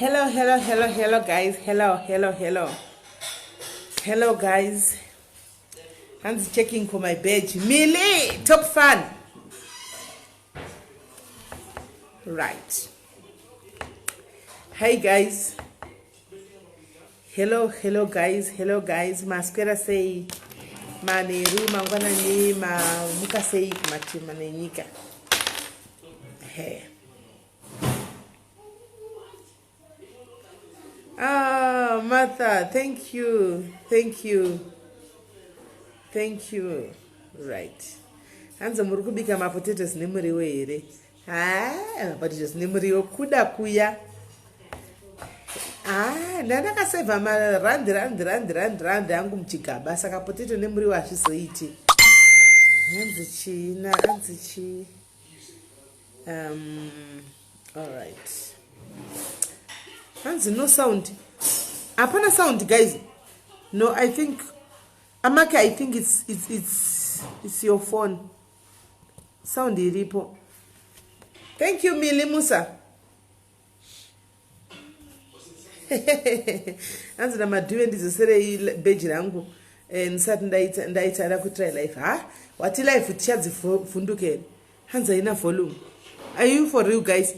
Hello, hello, hello, hello, guys. Hello, hello, hello. Hello, guys. Hands checking for my badge. Millie, top fan. Right. Hey, guys. Hello, hello, guys. Hello, guys. Maswera sei manheru mangwanani mamuka sei kumativi mana enyika. Hey. Ah, Martha, thank you. Thank you. Thank you. Right. Hanzi muri kubika mapotatoes nemuriwo here? Ha, mapotatoes nemuriwo kuda kuya. Ah, ndandakasevha marandi randi randi randi randi angu muchigaba saka potato nemuriwo hazvizoiti. Hanzi chii na hanzi chii? All right. Hanzi no sound. Hapana sound guys. No, I think Amake, I think it's your phone. Sound iripo. Thank you Millie Musa. Hanzi namadhuve ndidzoserei bheji rangu ndisati ndaita rakuitira life. Ha, wati life tichadzivhunduka here? Hanzi haina volume. Are you for real guys?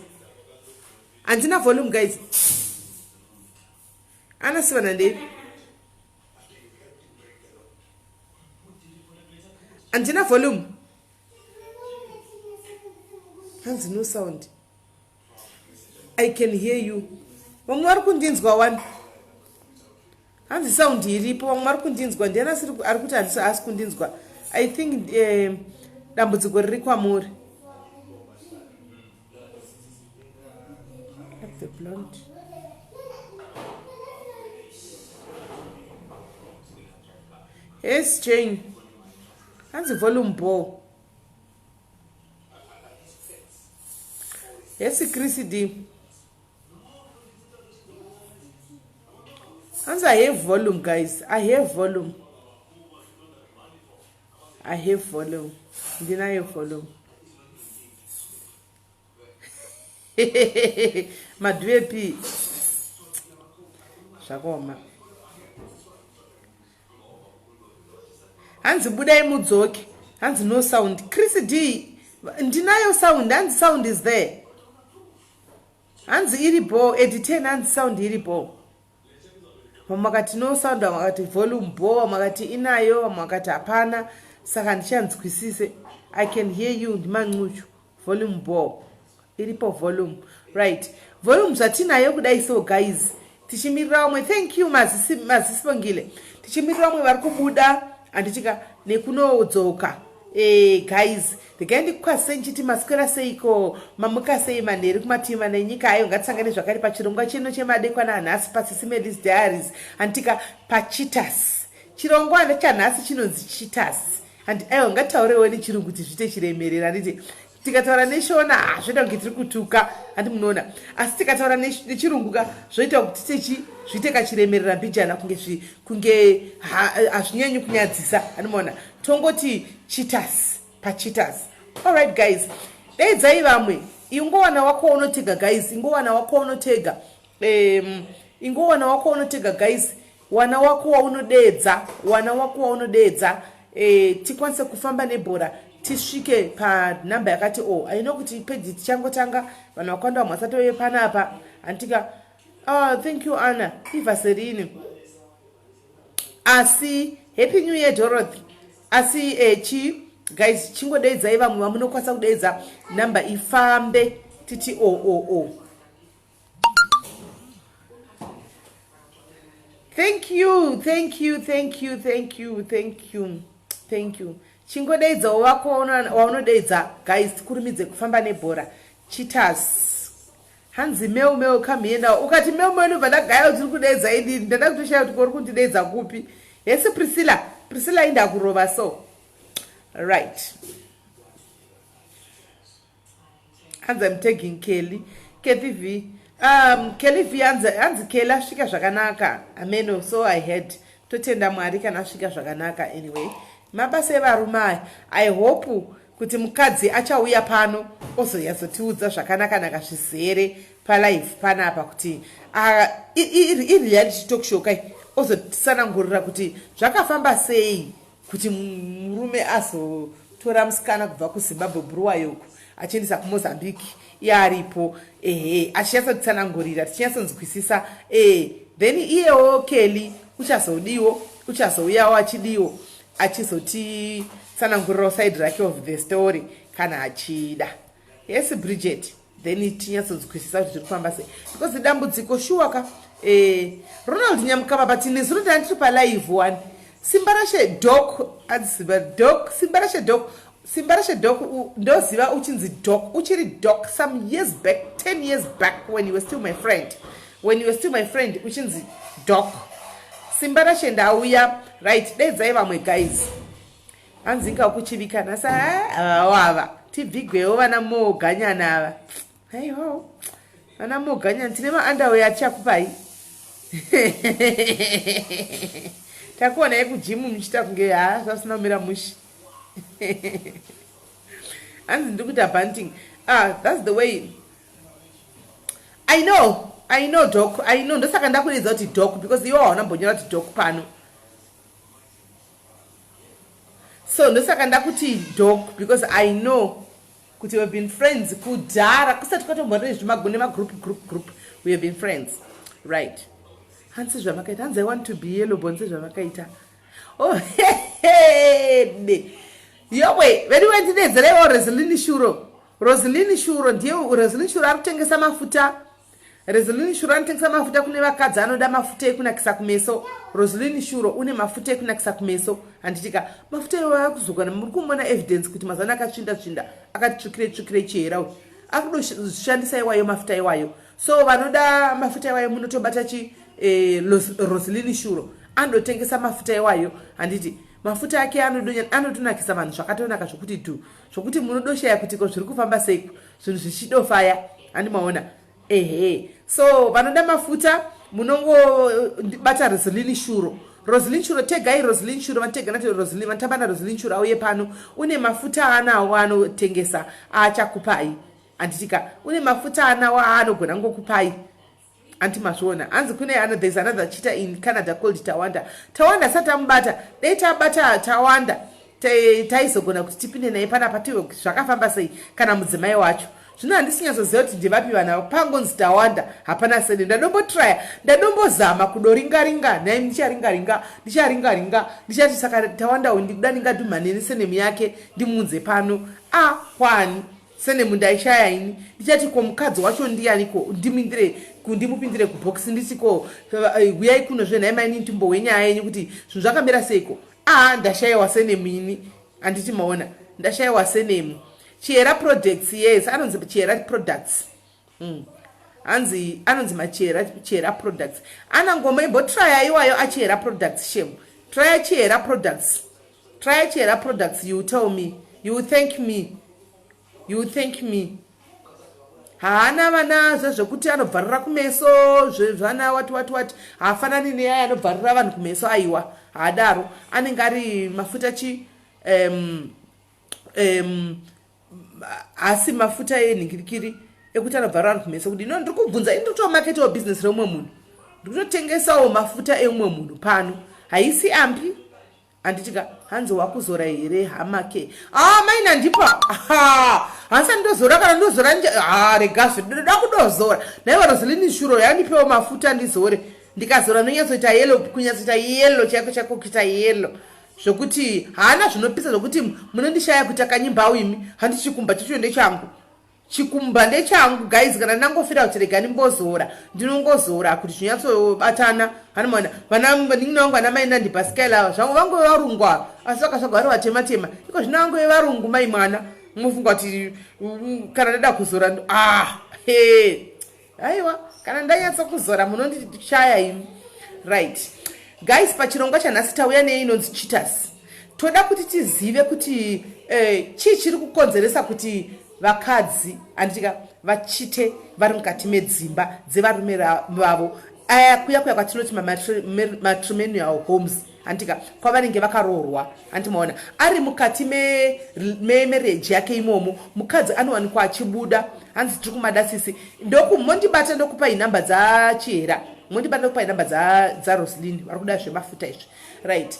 Handina volume guys. Anasivana ndei? Handina volume. Hanzi no sound. I can hear you. Vamwe vari kundinzwa wani. Hanzi sound iripo, vamwe vari kundinzwa. Ndiani ari kuti handisi asi kundinzwa? I think dambudziko riri kwamuri. The blonde. Yes, Jane. Hanzi volume ball. Yes, Chris D. Hanzi I have volume, guys. I have volume. I have volume. Ndinayo volume. Madhuve P. Zvakaoma. Hanzi budai mudzoke. Hanzi no sound. Chris D. Ndinayo sound. Hanzi sound is there. Hanzi iripo. Edit 10 hanzi sound iripo. Vamwe vakati no sound, vamwe vakati volume bo, vamwe vakati inayo, vamwe vakati hapana. Saka handichanzwisise. I can hear you ndimancuchu. Volume bo. Iripo volume. Right. Volume zvatinayo kudai so guys. Tichimirira vamwe. Thank you Mazisibongile. Tichimirira vamwe vari kubuda handichika nekunodzoka. Guys, regai ndikukwazise ndichiti maswera seiko, mamuka sei manheru kumativi mana enyika. Ayo, ngatisangane zvakare pachirongwa chino chemadekwana anhasi paSisi Melly's Diaries, handitika, paChitas. Chirongwa chanhasi chinonzi Chitas. Handi aiwa, ngatitaurewo nechirungu kuti zviite chiremerera, handiti? Tikataura neShona hazvoita kunge tiri kutuka, handi munoona? Asi tikataura nechirungu ka, zvoita kuti techi zviite kachiremerera mbijana, kunge hazvinyanyi kunyadzisa, handimaona? Tongoti Chitas paChitas. Allright guys, daidzai vamwe. Ingowana wako unotega, guys, ingowana wako unotega, ingowana wako unotega, guys, wana wako waunodedza, wana wako waunodedza, tikwanise kufamba nebhora, tisvike panhamba yakati o. Aino kuti peji tichangotanga, vanhu vakawanda vamwe vasati vave panapa, handitika? Oh, thank you Anna ivaserini. Asi happy New Year, Dorothy. Asi chi guys, chingodeidzai vamwe vamunokwanisa kudeidza, namba ifambe, titi o o o. Thank you, thank you, thank you, thank you, thank you, thank you. Chingodeidzawo vako waunodeidza, guys, tikurumidze kufamba nebhora. Chitas. Hanzi Mel, Mel, come here now. Ukati Mel, Mel, ndobva ndagaya kuti uri kudeidza inini. Ndada kutoshaya kuti kori kundideidza kupi. Hesi Priscilla. Priscilla, indakurova so. Right, hanzi I'm tagging Kelly, Kathy V, Kelly V. Hanzi Kelly asvika zvakanaka. Ameno, so I heard. Totenda Mwari kana asvika zvakanaka. Anyway, mabasa evarume aya. I hope kuti mukadzi achauya pano ozoyazotiudza zvakanaka-naka zvizere palive panapa, kuti ireality talk show kai, ozotisanangurira kuti zvakafamba sei kuti murume azotora musikana kubva kuZimbabwe, Bhuruwayoku, achiendesa kuMozambique iye aripo. Ehe, achinyatsotitsanangurira, tichinyatsonzwisisa. Then iyewo Kelly uchazodiwo, uchazouyawo achidiwo, achizotitsanangurirawo side rake of the story kana achida. Yes, Bridget, then tinyatsonzwisisa kuti zviri kufamba sei, because dambudziko shuwa ka. Ronald Nyamukava, but nezuro tanga tiri palive one. Simba Rashe Doc, adzisimba Doc, Simba Rashe Doc, Simba Rashe Doc, ndoziva uchinzi Doc, uchiri Doc some years back, 10 years back, when you were still my friend, when you were still my friend, uchinzi Doc. Simba Rashe, ndauya. Right, daidzai vamwe, guys. Hanzi inga kuchivikana sa wava tibvigwewo vana Moganyana ava. Aiwo, vana Moganyana, tine maandauya atichakupai. Takuonai kugym muchiita kunge ha zvasina kumira mushi. Hanzi ndiri kuita bunting. Ah, that's the way. I know, I know, Doc, I know. Ndosaka ndakuudza kuti Doc, because iwe hauna mbonyora kuti Doc pano, so ndosaka ndakuti Doc, because I know kuti we've been friends kudhara, kusati kwatombori nemagroup group group. We have been friends, right? Hanzi zvamakaita, hanzi I want to be yellow bone zvamakaita. Oh, de yowe, vediwe, ndidedzereiwo Roselini Shuro. Roselini Shuro ndiye, Roselini Shuro ari kutengesa mafuta. Roselini Shuro anotengesa mafuta kune vakadzi anoda mafuta ekunakisa kumeso. Roselini Shuro une mafuta ekunakisa kumeso, handitika? Mafuta iwayo akuzokwana. Muri kumona evidence kuti mazana akatsvinda tsvinda, akati tsvukire tsvukire chihera uyu akudoshandisa iwayo mafuta iwayo. So vanoda mafuta iwayo munotobata chi Roselini Shuro anodotengesa mafuta iwayo, handiti? Mafuta ake anotonakisa vanhu zvakatonaka zvokuti dhu, zvokuti munodoshaya kuti ko zviri kufamba seiko, zvinhu zvichidofaya, handimaona? Ehe, so vanoda mafuta munongobata Roselini Shuro. Roselin Shuro, tegai Roselin Shuro. Vatega nati Roselin, vatamba naRoselin Shuro, auye pano. Une mafuta aanawo anotengesa aachakupai, handitika? Une mafuta anawo aanogona ngokupai, anti mazviona? Hanzi kune there's another cheater in Canada called Tawanda. Tawanda asati amubata, dai tabata Tawanda, taizogona kuti tipinde naye panapa tive zvakafamba sei kana mudzimai wacho. Zvino handisi nyatsoziva kuti ndevapi vanhu ava. Pangonzi Tawanda, hapana sene. Ndadombotraya, ndadombozama kudoringaringa nai, ndicharingaringa, ndicharingaringa, ndichati saka Tawanda uyu ndikuda ndingadhumha neni surname yake ndimuunze pano. A kwani surname ndaishaya ini. Ndichati ko mukadzi wacho ndianiko, ndimindire, ndimupindire kubhokisi, nditi ko huyai kuno zve nhai maini, timbohwe nyaya yenyu kuti zvinhu zvakamira seiko. A ndashayiwa surname ini, handiti maona? Ndashayiwa senemu. Chihera Products, yes, anonzi Chihera Products. Hanzi anonzi machihera, Chihera Products. Ana Ngoma, imbotraya iwayo aChihera Products. Shem, traya Chihera Products, traya Chihera Products. You tell me, you thank me, you thank me. Haana vanazvo zvekuti anobvarira kumeso zvana wati wati wati. Haafanani neaya anobvarira vanhu kumeso, aiwa, haadaro. Anenge ari mafuta chi asi mafuta enhingirikiri ekuti anobvarira vanhu kumeso kuti ino. Ndiri kubvunza ini, ndiri kutomaketawo bhizinesi reumwe munhu, ndiri kutotengesawo mafuta eumwe munhu pano. Haisi ambi, handitika? Hanzi wakuzora here hamake? Ah, maina ndipa hansi ndozora. Kana ndozora, ha, regazve, ndoda kudozora. Naiva Roselini shuro yandipewo mafuta ndizore. Ndikazora ndonyatsoita yellow, kunyatsoita yellow chaiko chaiko, kuita yellow zvokuti haana zvinopisa, zvokuti munondishaya kuita kanyimbau imi. Handi chikumba chacho ndechangu, chikumba ndechangu, guys. Kana ndangofira kuti rega ndimbozora, ndinongozora kuti zvinyatsobatana. Hanomona vana vanin'ina vangu, vana mai nandibhasikela zvangu, vangu vevarungu ava, asi vakasvaga vari vatema tema. Iko zvino vangu vevarungu, mai mwana, munofunga kuti kana ndada kuzora, ah, he, aiwa, kana ndanyatsokuzora munondishaya imi. Right guys, pachirongwa chanhasi tauya neinonzi cheaters. Toda kuti tizive kuti chii chiri kukonzeresa kuti vakadzi, handitika, vachite vari mukati medzimba dzevarume vavo. Aya kuya kuya kwatinoti matrimonial homes, handitika, kwavanenge vakaroorwa, handimaona ari mukati memarriage yake imomo, mukadzi anowanikwa achibuda. Hanzi tiri kumadasisi. Ndokumondibata, ndokupai nhamba dzaChihera. Mondibata, ndokupai nhamba dzaRoslin vari kuda zvemafuta izvi. Right,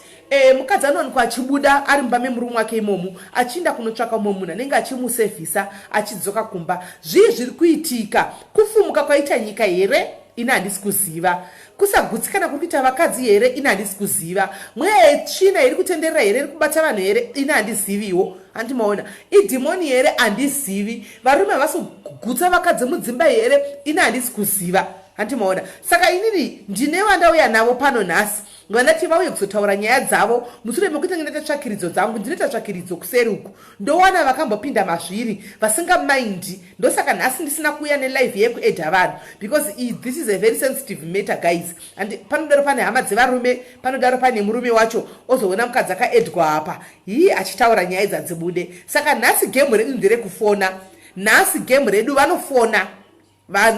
mukadzi anowanikwa achibuda ari mumba memurume wake imomo, achiinda kunotsvaka umwe munhu anenge achimusevhisa, achidzoka kumba. Zvii zviri kuitika? Kufumuka kwaita nyika here? Ini handisi kuziva. Kusagutsikana kuri kuita vakadzi here? Ini handisi kuziva. Mweya yetsvina iri kutenderera here, iri kubata vanhu here? Ini handiziviwo. Handimaona idhimoni here? Handizivi. Varume havasi kugutsa vakadzi mudzimba here? Ini handisi kuziva. Handimaona. Saka inini ndine vandauya navo pano nhasi, vandati vauye kuzotaura nyaya dzavo mushure mekuti ndaita tsvakiridzo dzangu. Ndinoita tsvakiridzo kuseri uku, ndowana vakambopinda mazviri vasingamaindi. Ndosaka nhasi ndisina kuuya nelive yekuedha vanhu, because this is a very sensitive matter, guys. And panodaro pane hama dzevarume, panodaro pane murume wacho, ozoona mukadzi akaedwa apa hii achitaura nyaya idzadzibude. Saka nhasi game redu nderekufona. Nhasi game redu vanofona,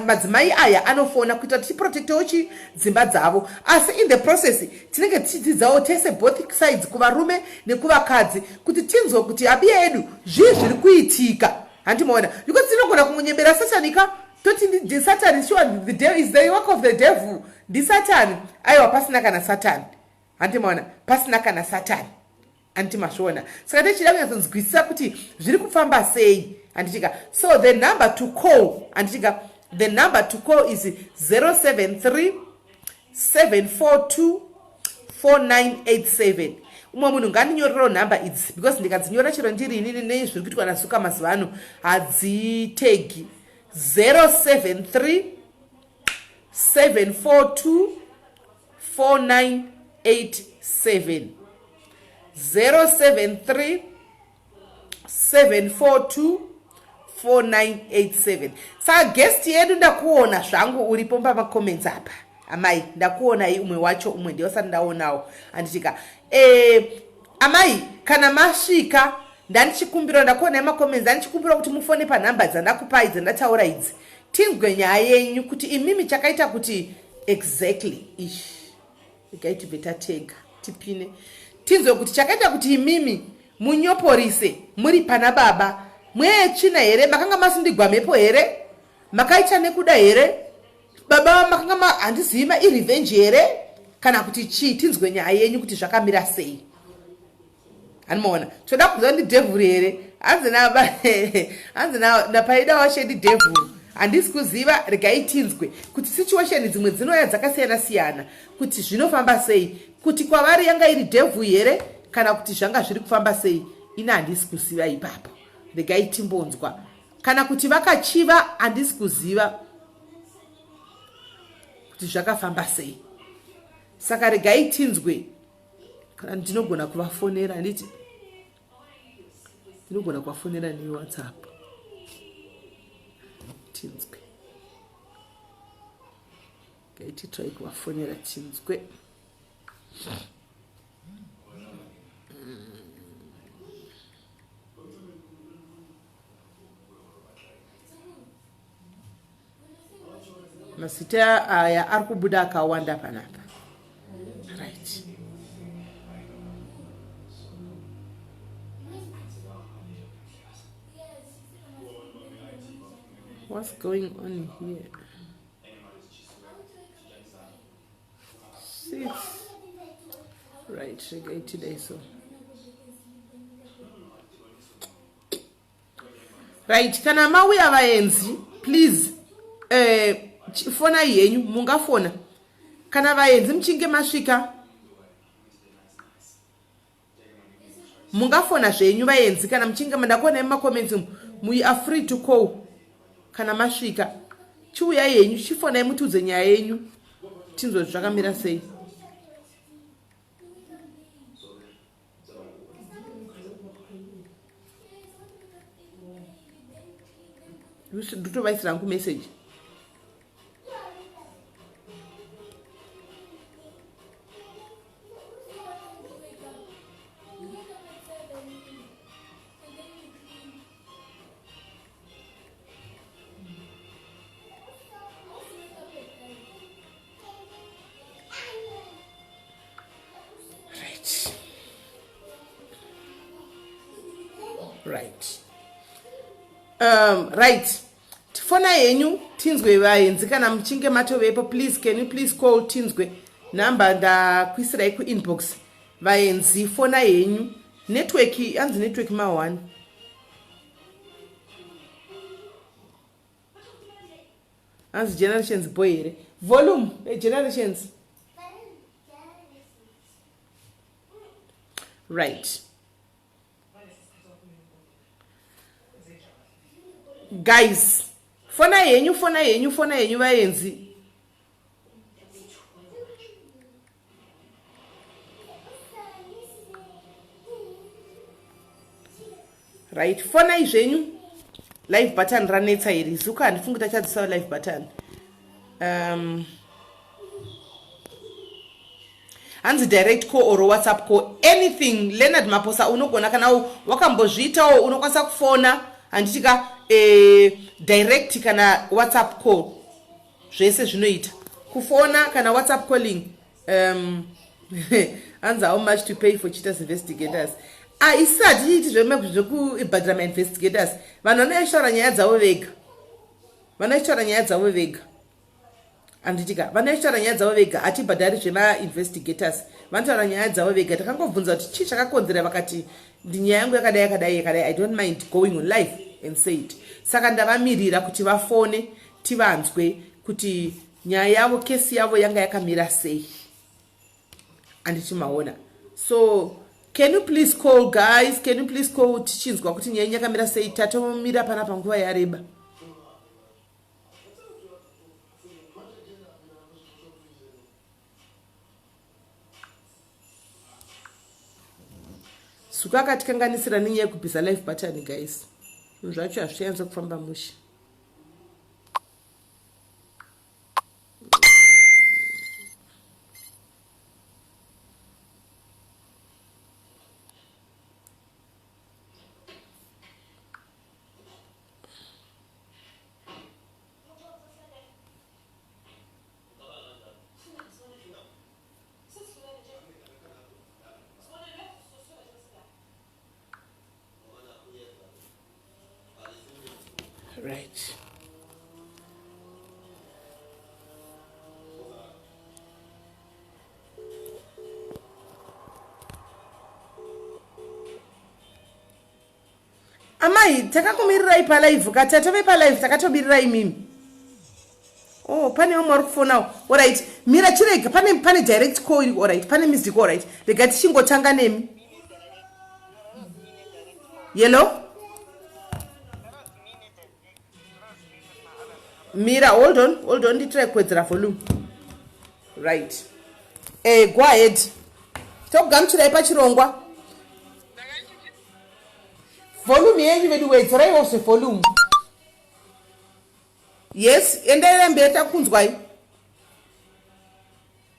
madzimai aya anofona kuita kuti tiprotectewo chi dzimba dzavo, asi in the process tinenge tichidzidzawo tese, both sides, kuvarume nekuvakadzi, kuti tinzwe kuti abiya edu zvii zviri kuitika. Handimaona, because tinogona kungonyebera Satani ka, toti ndisatani. Sure, the devil is the work of the devil, ndisatani. Aiwa, pasina kana Satani. Handimaona, pasina kana Satani. Handiti mazviona? Saka tichida kunyatsonzwisisa kuti zviri kufamba sei, handitika? So the number to call, handitika, the number to call is 073 742 4987. Umwe munhu ngandinyorerewo nhamba idzi, because ndikadzinyora chero ndiri inini, nezviri kuitwa naZuka mazuva ano, hadzitegi. 073 742 4987, 073 742 4987. Saka guest yedu, ndakuona zvangu uripo pamacomments apa, amai. Ndakuonai umwe wacho, umwe ndiosati ndaonawo, handitika? Amai, kana masvika, ndandichikumbira, ndakuonai macomments, ndandichikumbira kuti mufone panhamba dzandakupai, dzandataura idzi, tinzwe nyaya yenyu kuti imimi chakaita kuti exactly ish. Regai tibve tatega tipine, tinzwe kuti chakaita kuti imimi munyoporise muri pana baba. Mweya yetsvina here? Makanga masundigwa mhepo here? Makaita nekuda here, baba? Makanga, handizivi, mairevenge here kana kuti chii? Tinzwe nyaya yenyu kuti zvakamira sei. Handimaona, toda kuziva ndidhevhuri here? Hanzi napaida washe ndidhevhuri. Handisi kuziva. Regai tinzwe kuti situation dzimwe dzinouya dzakasiyana siyana, kuti zvinofamba sei, kuti kwavari yanga iri dhevhu here kana kuti zvanga zviri kufamba sei. Ini handisi kuziva ipapo. Regai timbonzwa kana kuti vakachiva. Handisi kuziva kuti zvakafamba sei. Saka regai tinzwe kana ndinogona kuvafonera, handiti? Ndinogona kuvafonera newhatsapp tinzwe. Ngaititrai kuvafonera tinzwe. Mazita aya ari kubuda akawanda panapa. Right. What's going on here? Six. Right, regai tidai so. Right, kana mauya vaenzi, please fonai henyu, mungafona. Kana vaenzi muchinge masvika, mungafona zvenyu vaenzi. Kana muchinge mandakuonai mumacomments umu, we are free to call. Kana masvika, chiuyai henyu, chifonai mutiudze nyaya yenyu, tinzwe kuti zvakamira sei. Ndotovaisira hangu message. Right. Right, tifona henyu tinzwe vaenzi. Kana muchinge matovepo, please, can you please call tinzwe? Nhamba ndakuisirai kuinbox. Vaenzi, fona henyu. Network, anzi network ma1. Anzi Generations boy here? Volume Generations. Right, guys, fona henyu, fona henyu, fona henyu vaenzi. Right, fonai zvenyu. Live button ranetsa iri. Zuka, handifungi tachadzisa live button. Hanzi direct call or WhatsApp call, anything. Leonard Maposa, unogona kana wakambozviitawo, unokwanisa kufona, handitika? Direct kana WhatsApp call, zvese zvinoita, kufona kana WhatsApp calling. Hanzi how much to pay for Cheaters investigators? Ah, isi hatiiti zvekubhadhira mainvestigators. Vanhu vanoitaura nyaya dzavo vega, vanoitaura nyaya dzavo vega, handitika? Vanoitaura nyaya dzavo vega. Hatibhadhari zvemainvestigators, vanotaura nyaya dzavo vega. Takangobvunza kuti chii chakakonzera, vakati ndinyaya yangu yakadai, yakadai, yakadai, I don't mind going on live and say it. Saka ndavamirira kuti vafone tivanzwe kuti nyaya yavo, kesi yavo yanga yakamira sei, handichimaona? So can you please call, guys? Can you please call tichinzwa kuti nyaya yakamira sei? Tatomira pana panguva yareba. Suka akatikanganisira nenyaya yekubvisa live button. Guys, zvinhu zvacho hazvichayanza kufamba mushe. Right. Amai, takakumirirai palive ka, tatove palive, takatobirirai mimi. Oh, pane vamwe vari kufonawo. Alright, mira, chirega, pane direct call iri. Alright, pane music. Alright, rega tichingotanga nemi. Yellow, mira, hold on, hold on, nditry kuwedzera volume. Right, go ahead, tokugamuchirai pachirongwa. Volume yenyu vedu wedzeraiwo zvevolume. Yes, enderera mberi takunzwai.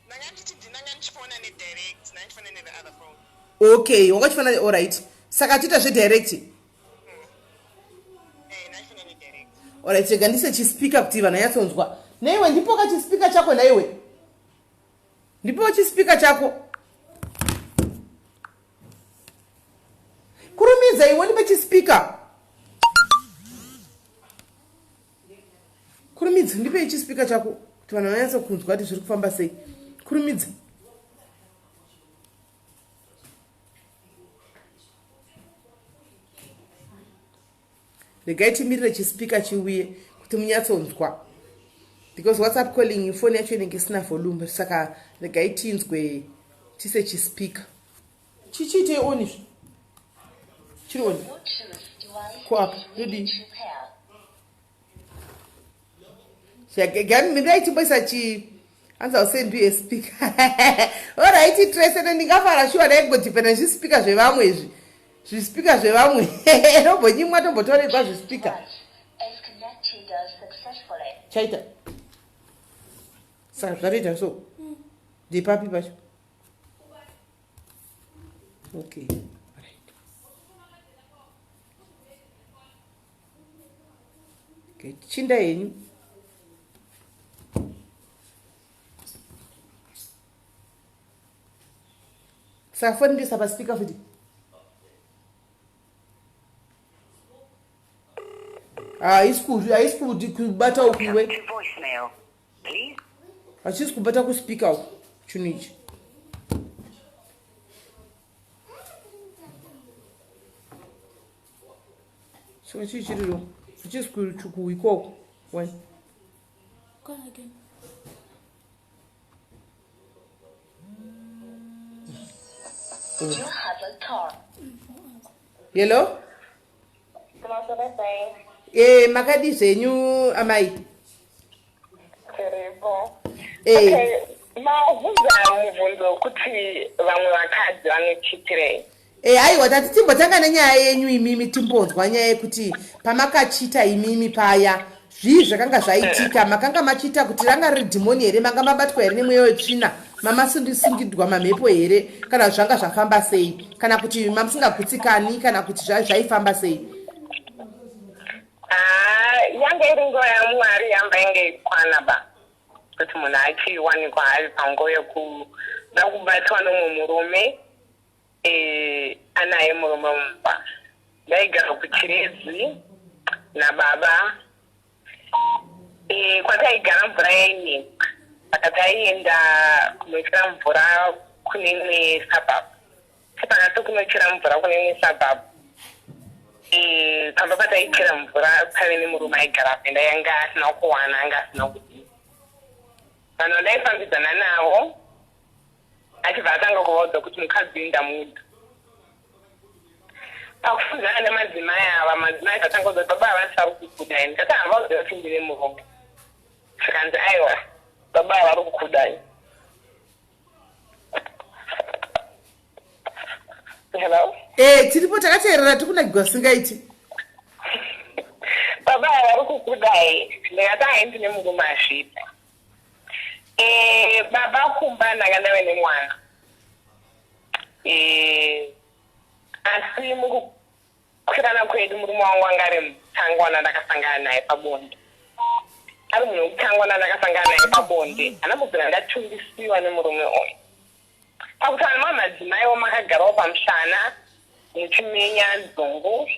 Ndanga ndichiti ndinanga ndichifona nedirect, ndanga ndichifona nethe other phone. Okay, wakachifona alright. Saka toita zvedirect. Eh, ndachifona nedirect. Alright, rega ndise chispeaker kuti vanhu vanyatsonzwa. Naiwe ndipo kachispeaker chako naiwe. Ndipo chispeaker chako. Kurumidza iwe ndipe chispeaker. Kurumidza ndipe chispeaker chako kuti vanhu vanyatso kunzwa kuti zviri kufamba sei. Kurumidza. Regai timirire chispeaker chiuye kuti munyatsonzwa because WhatsApp calling foni yacho inenge isina volume, saka regai tinzwe tise chispeaker. Chichiitei on izvi? Chiri on. Ko apa ndodii? Mirai timboisa chi hanzi I'll send you a speaker. Alright, Tracy, ndingafara shuwa dai kungodhipenda zvispeaker zvevamwe izvi. Zvispeaker zvevamwe. Tombonyimwa tombotorerwa zvispeaker. Chaita. Saka zvatoita so. Ndepapi pacho? Okay. Right. Okay, chinda yenyu. Saka foni ndoisa paspeaker futi. Haisi kubata uku iwe. Hachisi kubata kuspeaker uku chinhu ichi. Saka chii chiriro? Hachisi kuikoko. Why? You have a car. Hello? Eh, makadi zvenyu amai? Tiripo. Okay, mabvunza mubvunzo wekuti vamwe vakadzi vanochitirei. E, aiwa, tati timbotanga nenyaya yenyu imimi, timbonzwa nyaya yekuti pamakachita imimi paya zvii zvakanga zvaitika. Makanga machiita kuti ranga riri dhimoni here? Manga mabatwa here nemweya wetsvina? Mamasungidwa mamhepo here? Kana zvanga zvafamba sei? Kana kuti mamusingagutsikani? Kana kuti zvaifamba sei? Ah, yanga iri nguva yaMwari yamba inge ikwana ba kuti munhu achiwanikwa ari panguva yekuda kubatwa nomumwe murume, anaye murume mumba. Ndaigara kuChiredzi nababa. Kwataigara mvura yainetsa, saka taienda kunochera mvura kune imwe suburb. Pakati kunochera mvura kune imwe suburb, pamba pataichera mvura paive nemurume aigara enda yanga asina kuwana, anga asina kudii. Vanhu vandaifambidzana navo achibva atanga kuvaudza kuti mukadzi ndamuda. Pakufundzana nemadzimai ava, madzimai akatanga kuudza kuti baba havasi vari kukudai. Ndikati havaudzi kuti ndine murume. Zvikanzi aiwa, baba havari kukudai. Hello? Eh, tiripo takateerera, tikunakigwa singaiti. Baba havari kukudai. Ndikati hai, ndine murume, hazvipo. Baba kumba ndanga ndave nemwana, asi mukukwirana kwedu murume wangu anga ari mutanga wandakasangana naye pabonde. Ari munhu wekutanga wandakasangana naye pabonde, handambobvira ndatundisiwa nemurume uyu. Pakuti vanhu mamadzimaiwo makagarawo pamushana muchimenya nzungu,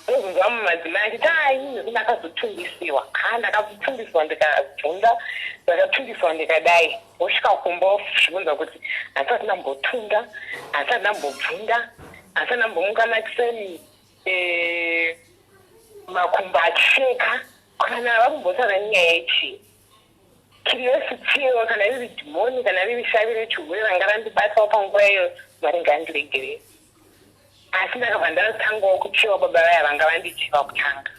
unozonzwa mumadzimai achiti ai nekuti ndakazotundisiwa, ha ndakatundisiwa ndikabvunda, ndakatundisiwa ndikadai. Wosvika kumba wozvibvunza kuti handisati ndambotunda, handisati ndambobvunda, handisati ndambomuka makiseni, makumbo achisheka. Kana vakumbotaura nenyaya yechii, curiosity, kana riri dhimoni, kana riri shavi rechihure ranga randibatawo panguva iyo, Mwari ngaandiregerere. Asi ndakabva ndatangawo kuchiva baba vaya vanga vandichiva kutanga.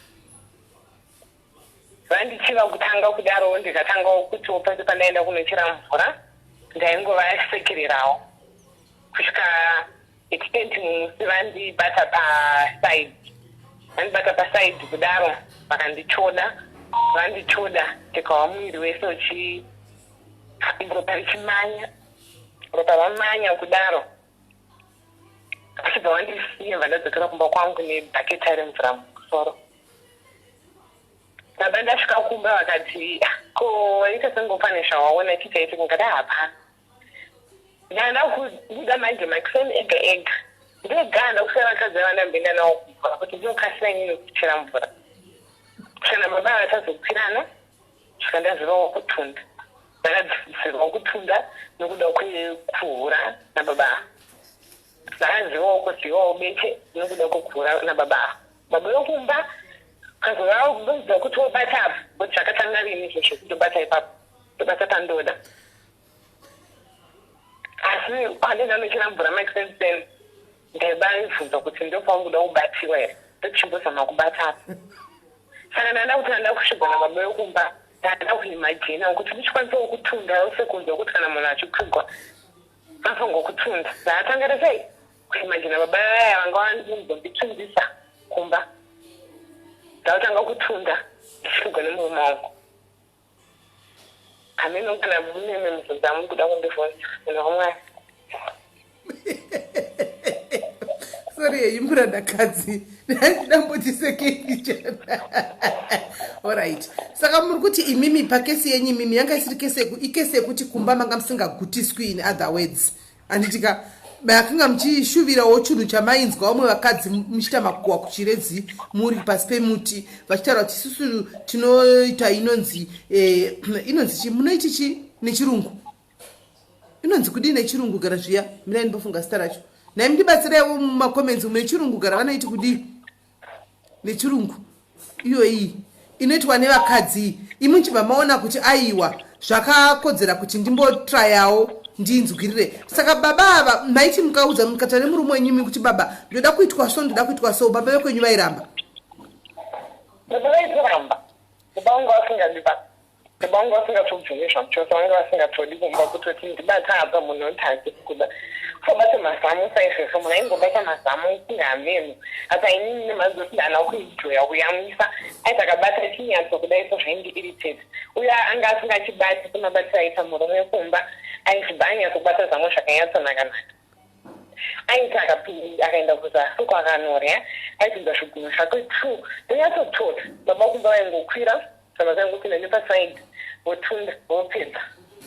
Vandichiva kutanga kudarowo, ndikatangawo kutiwo pese pandaenda kunochera mvura ndaingovasekererawo kusvika. Extent mumusi vandibata paside, vandibata paside kudaro, vakandichoda, vandichoda, ndikawa muviri wese uchi ropa richimanya, ropa ramanya kudaro. Vachibva vandisiya, vandadzokera kumba kwangu nebhaketa remvura mumusoro. Baba ndasvika kumba vakati, "Ko waita sengopane zvawaona chichaiti?" Kungati hapana. Ndanda kubuda manje makuseni ega ega ndega, ndakusiya vakadzi vandamboenda navo kumvura kuti ndinokasira inini kuchera mvura. Kana baba vatazokwirana, svika ndazivawo kutunda, ndakadzivawo kutunda nokuda kwekuhura nababa. Ndakazivawo kuzivawo beche nokuda kwekuhura nababa. Baba vekumba kazovabudza kuti wobata apa, kuti zvakatanga rini izvozvo, kutobata ipapo, tobata pandoda. Asi kwandenda nochera mvura maextensen, ndaibabvunza kuti ndopaunguda kubatiwa here, ndochimbozama kubata apa. Saka ndanda kuti ndanda kusvigwa nababa vekumba, ndanda kuimagina kuti ndichikwanisawo kutunda sekunzwa kuti kana munhu achikwigwa anofanirwa kutunda. Ndaatangara sei kuimagina baba vaya vanga vandimbonditundisa kumba, ndakutanga kutunda ndichikwigwa nemurume wangu. Hameno kana mune mibvunzo amuri kuda kundibvunza, munhu waMwari. Sorry yenyu, murandakadzi, ndambotisekei chana. Alright, saka muri kuti imimi pakesi yenyu imimi yanga isiri kesi, ikesi yekuti kumba manga musingagutiswi, in other words, handitika? Makanga muchishuvirawo chinhu chamainzwa vamwe vakadzi muchiita makuhwa kuChiredzi, muri pasi pemuti, vachitaura kuti isusu tinoita inonzi inonzi chi, munoiti chi nechirungu, inonzi kudii nechirungu? Gara zviya, mirai ndimbofunga zita racho. Nai mundibatsireiwo mumacomments umu, nechirungu gara vanoiti kudii nechirungu iyoyi inoitwa nevakadzi? Imi muchibva maona kuti aiwa, zvakakodzera kuti ndimbotrayawo ndinzwirire. Saka baba ava, maiti mukaudza, mukataura nemurume wenyu imi kuti, "Baba, ndoda kuitwa so, ndoda kuitwa so," baba vekwenyu vairamba? Baba vaitoramba. Baba vangu vasingandipa, baba vangu vasingatobvumi zvamuchose. Vanga vasingatodi kumba kutoti ndibata apa, munhu oti handisi kuda kusabata mazamu saizvozvo. Munhu aingobata mazamu kunge hameno. Apa inini nemhadzi kuti ndana kuenjoya kuyamwisa, aiti akabata chinyatso kudai so zvaindiirritate. Uye anga asingachibati semabatiro aita murume kumba, aizvibva anyatsokubata zamo zvakanyatsonaka-naka. Aiti akaenda kuzasi uko akanorya, aipinza zvigunwe zvake two, ndonyatsotota. Baba kumba vaingokwira kana vaingopinda nepaside, votunda, vopedza,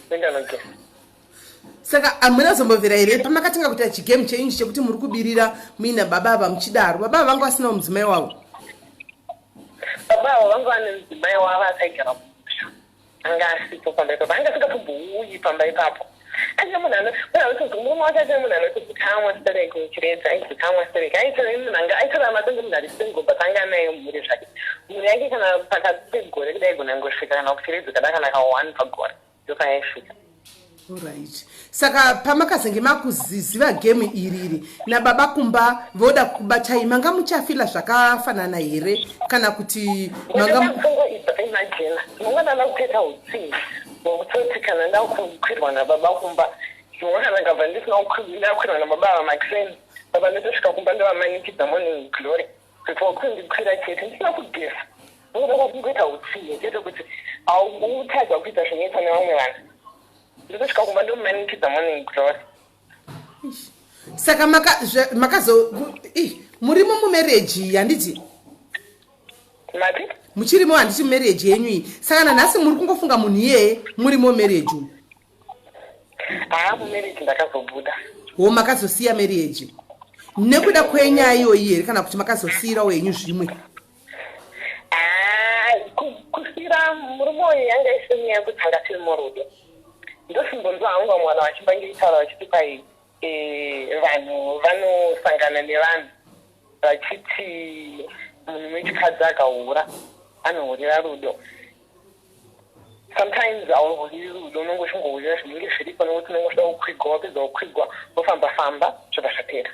voenda nogeza. Saka hamuna zombobvira here pamakatanga kuita chigame chenyu chekuti muri kubirira muina baba ava muchidaro, baba ava vanga vasinawo mudzimai wavo? Baba avo vanga vane mudzimai wavo akaigara kumusha, anga asipo pamba ipapo, anga asingatombouyi pamba ipapo. Aine munhu anotonzi murume wacho, achine munhu anotozikamwa stereki muChiredzi, aizikamwa stereki. Aitora munhu anga aitorama senge munhu ari single, but anga anayo mhuri zvake. Mhuri yake kana pakati pegore kudai gona ngosvika kana kuChiredzi kada kana ka1 pagore, ndopayaisvika. Alright, saka pamakazenge makuziziva game iri iri nababa kumba voda kubatai, manga muchafila zvakafanana here kana kuti manga Imagina mangwana kutoita utsinye hwekutoti kana ndakukwirwa nababa kumba, zvimwe kana ngabva ndisina ndakwirwa nababa ava makuseni, baba ndotosvika kumba ndovamanikidza morning glory kuti wakundikwira chete ndisina kugeza. Nokuda kwakungoita utsinye chete kuti hautadza kuita zvinoitwa nevamwe vanhu, ndotosvika kumba ndomumanikidza morning glory. Saka makazo murimo mumarriage, handiti? Mati? Muchirimo, handiti, mumarriage yenyu iyi? Saka nanhasi muri kungofunga munhu iyeye murimo marriage umu? Haa, mumarriage ndakazobuda. Ho, makazosiya marriage nekuda kwenyaya iyoyi here, kana kuti makazosiyirawo henyu zvimwe? Ah, kusiyira murume uyu yanga isiri nyaya yekuti anga tiri murudo. Ndosimbonzwa hangu vamwe vanhu vachimbangiritaura vachiti kwai vanhu vanosangana nevanhu vachiti munhu wechikadzi akahura anohurira rudo. Sometimes hauhuriri rudo, unonge uchingohurira zvinenge zviripo nekuti unenge uchida kukwigwa. Wapedza kukwigwa, wofamba famba, zvobva zvapera.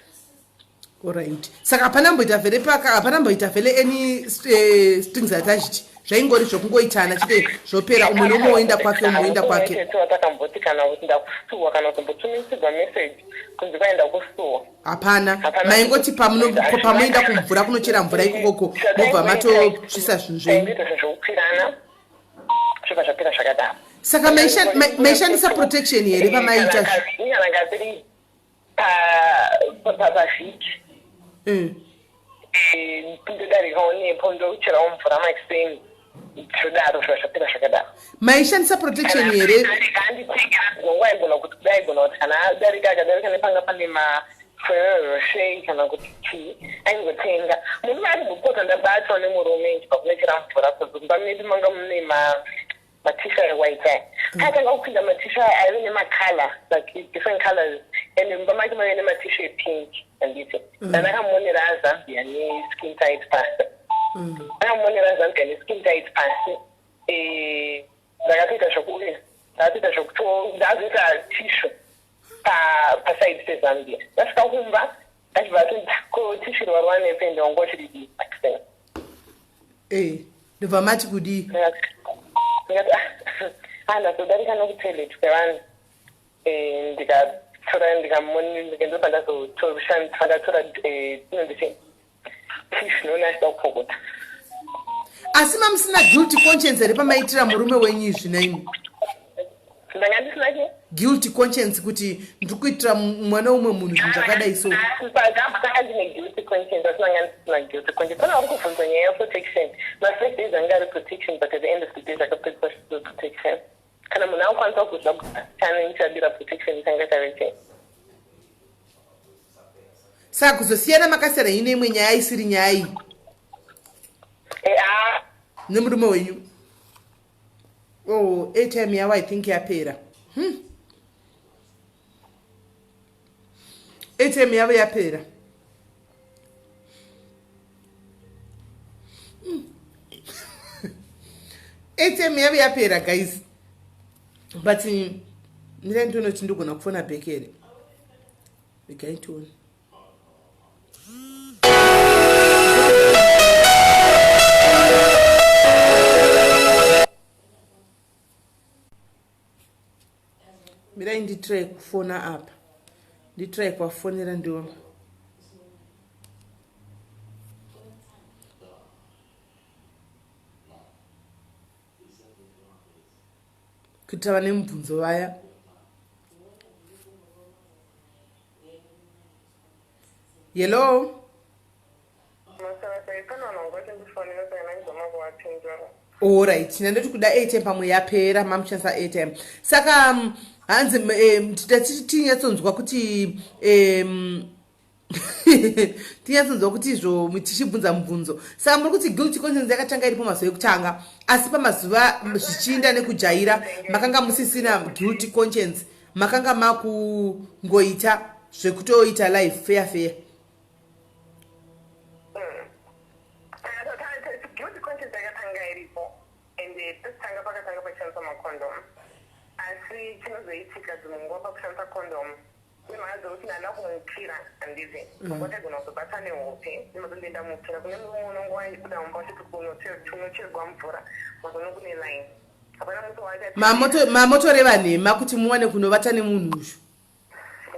Alright, saka hapana mboita vhele paka, hapana mboita vhele any strings attached. Zvaingori zvokungoitana chete, zvopera, umwe neumwe woenda kwake, umwe woenda kwake. Takamboti kana kuti ndakusuwa, kana kutombotumidzirwa message kunzi kwaenda kusuwa. Hapana. Maingoti pamunoenda kumvura kunochera mvura ikokoko, mobva matosvisa zvinhu zvenyu. Taingoita zvezvokukwirana, zvobva zvapera zvakadaro. Saka maishandisa protection here pamaiita? Kana katiri pavhiki, ndodarikawo nepo, ndocherawo mvura makuseni, zvodaro, zviva zvapera zvakadaro. Maishandisa protection here? Anditengera nguva, aigona kuti kudai, aigona kuti kana adarika, akadarika nepanga pane maFerrero Rocher kana kuti chii, aingotenga. Murume arimbopota ndabatwa nemurume ndichibva kunochera mvura, mumba medu manga mune matissue ewhite aya. Atanga kupinda matissue aya aive nemacolour, like different colors, and mumba make maive nematissue epink, handiti? Ndandakamonera azambia neskin tight pasi, ndakamonera zambia neskin tight pasi. Ndakatoita zvoku ndakatoita zvokuto ndazoita tissue paside pezambia. Ndasvika kumba, achibva atoti, "Ko tissue riwarwa nepende wanga uchidii pakiseni?" Ndobva mati kudii? Ndikati, "Ah, ndazodarika nokutoilet kwevanhu." Ndikatora, ndobva ndazotora inonzi chii, tissue, noona achida kupfokota. Asi mamusina guilty conscience here pamaitira murume wenyu izvi naimwi? Ndanga ndisina chii? Guilty conscience, kuti ndiri kuitira mwana umwe munhu zvinhu zvakadai so. Ndambotanga ndine guilty conscience, asi ndanga ndisina guilty conscience. Pana vari kubvunza nyaya yeprotection. Mafirst days anga ari protection, but at the end of the day zvakapedzisa zvisio protection. Kana munhu akukwanisa kuzva chane ndichadira protection, changa chave chei? Saka kuzosiyana makasiyana ine imwe nyaya isiri nyaya iyi Ah, nemurume wenyu. Oh, airtime yavo, I think yapera. Airtime yavo yapera. Airtime yavo yapera, guys, but mirai ndione kuti ndigona kufona back here. Regai tione. Mirai nditry kufona apa, nditry kuvafonera, ndiona. Kuitira vane mubvunzo vaya. Hello? Pane vanhu vanga vachindifonera, saka ndangizama kuvapindura. Alright, nandoti kuda airtime pamwe yapera, mamushandisa airtime. Saka hanzi tinyatsonzwa kuti tinyatsonzwa kuti izvo tichibvunza mubvunzo. Saka muri kuti guilty conscience yakatanga iripo mazuva ekutanga, asi pamazuva zvichiinda nekujaira, makanga musisina guilty conscience, makanga makungoita zvekutoita life fair fair. Guilty conscience yakatanga iripo, and pekutanga pakatanga pachishandiswa macondom, asi chinozoitika dzimwe nguva pakushandisa condom, nemhaka dzekuti ndanda kumupira, handiti? Ngwatagona kuzobata nehope, nemazondoenda mupira kune mumwe unonge waibuda mumba uchiti kunocherwa mvura, mazono kune line, hapana musi wacha. Mamotoreva nhema kuti muwane kunovata nemunhu uyu?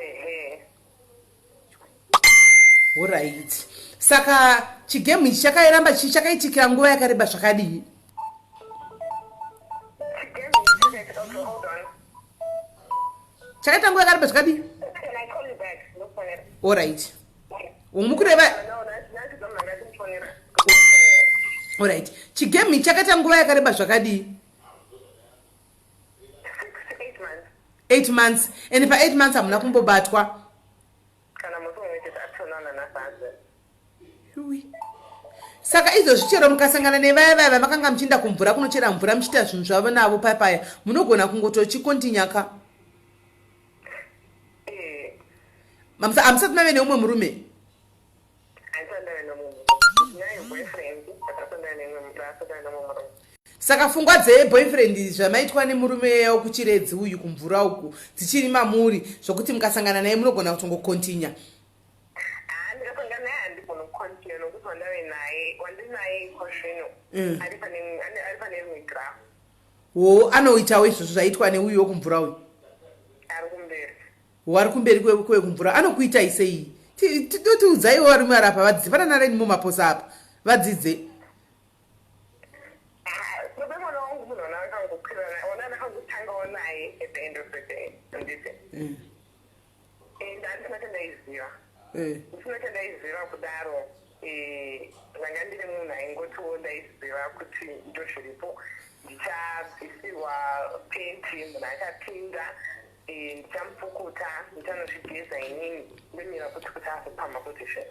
Ehe. Alright, saka chigame ichi chakairamba chakaitikira nguva yakareba zvakadii? Chigame chakaitika, okay, hold on. Chakaita nguva yakareba zvakadii? Can I call you back? Ndokufonera. Alright, mukureva. No, nhasi ndatimufonera. Alright, chigame ichi chakaita nguva yakareba zvakadii? 6 to 8 months. 8 months, and pa8 months hamuna kumbobatwa? Kana musi umwe chete, atonana nhasi. Yui. Saka izvozvi chero mukasangana nevaya vaya vamakanga muchienda kumvura kunochera mvura, muchiita zvinhu zvavo navo paya, munogona kungotochikontinyaka? Eh. Hamusati mave neumwe murume? Handisati ndave nemumwe. Ndinaye boyfriend, but asati ndave nemumwe, asati ndave nemumwe murume. Saka pfungwa dzeboyfriend, zvamaitwa nemurume wekuchiredzi uyu kumvura uku, dzichiri mamuri zvokuti mukasangana naye munogona kutongokontinya? Ah, ndikasangana naye handigoni kucontinue, nokuti wandave naye, wandinaye iko zvino. Ari pane ari pane rimwe graph. Wo anoitawo izvozvo zvaitwa neuyu wekumvura uyu? Ari kumberi. Wari kumberi kwekumvura anokuitai sei? Totiudzaiwo varume vari apa vadzidze panana reni mumaposa apa vadzidze. Baba, mwana wangu munhu wana akangokwirana, wana ndakangotangawo naye at the end of the day, handiti? And handisina chandaiziva. Ndisina chandaiziva kudaro. Ndanga ndiri munhu aingotiwo ndaiziva kuti ndo zviripo, ndichabvisirwa penti, munhu achapinda, ndichamupukuta, ndichanozvigeza inini, ndomira kuti azopamha kuti zve.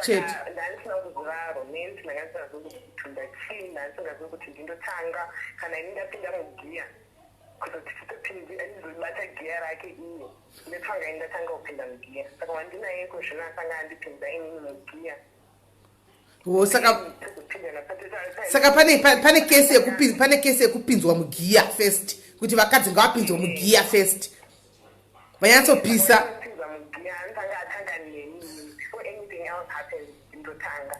Chete. Saka ndandisina kuziva romance, ndanga ndisingazivi kuti kutunda chii, ndandisingazivi kuti ndindotanga kana ini ndapinda mugiya, kuzoti titopindi andizobata giya rake iye ndotanga ini ndatanga kupinda mugiya. Saka wandinaye kozvino asanga andipinza inini mugiya. Wo saka Tozopindana. Saka pane kesi yekupinzwa mugiya first, kuti vakadzi ngavapinzwe mugiya first vanyatsopisa. Pinza mugiya, anotanga atanga neni before anything else happens. Ndotanga.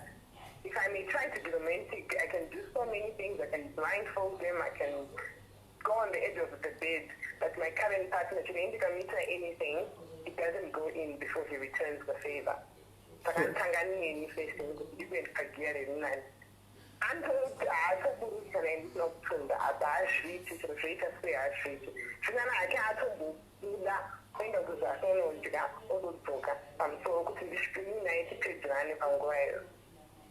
If I may try to be romantic, I can do so many things. I can blindfold them, I can go on the edge of the bed, but my current partner, chero ndikamuita anything, it doesn't go in before he returns the favor. Saka anotanga neni first nekuti ndikuenda pagiya rerinani. Anototi haatoburuki kana ndisina kutunda apa, hazviiti. Chero zvoita sei, hazviiti. Zvinana hake atombobuda kuenda kuzasi unodya, ozodzoka pamusoro kuti ndisvike naye tipedzerane panguva iyo.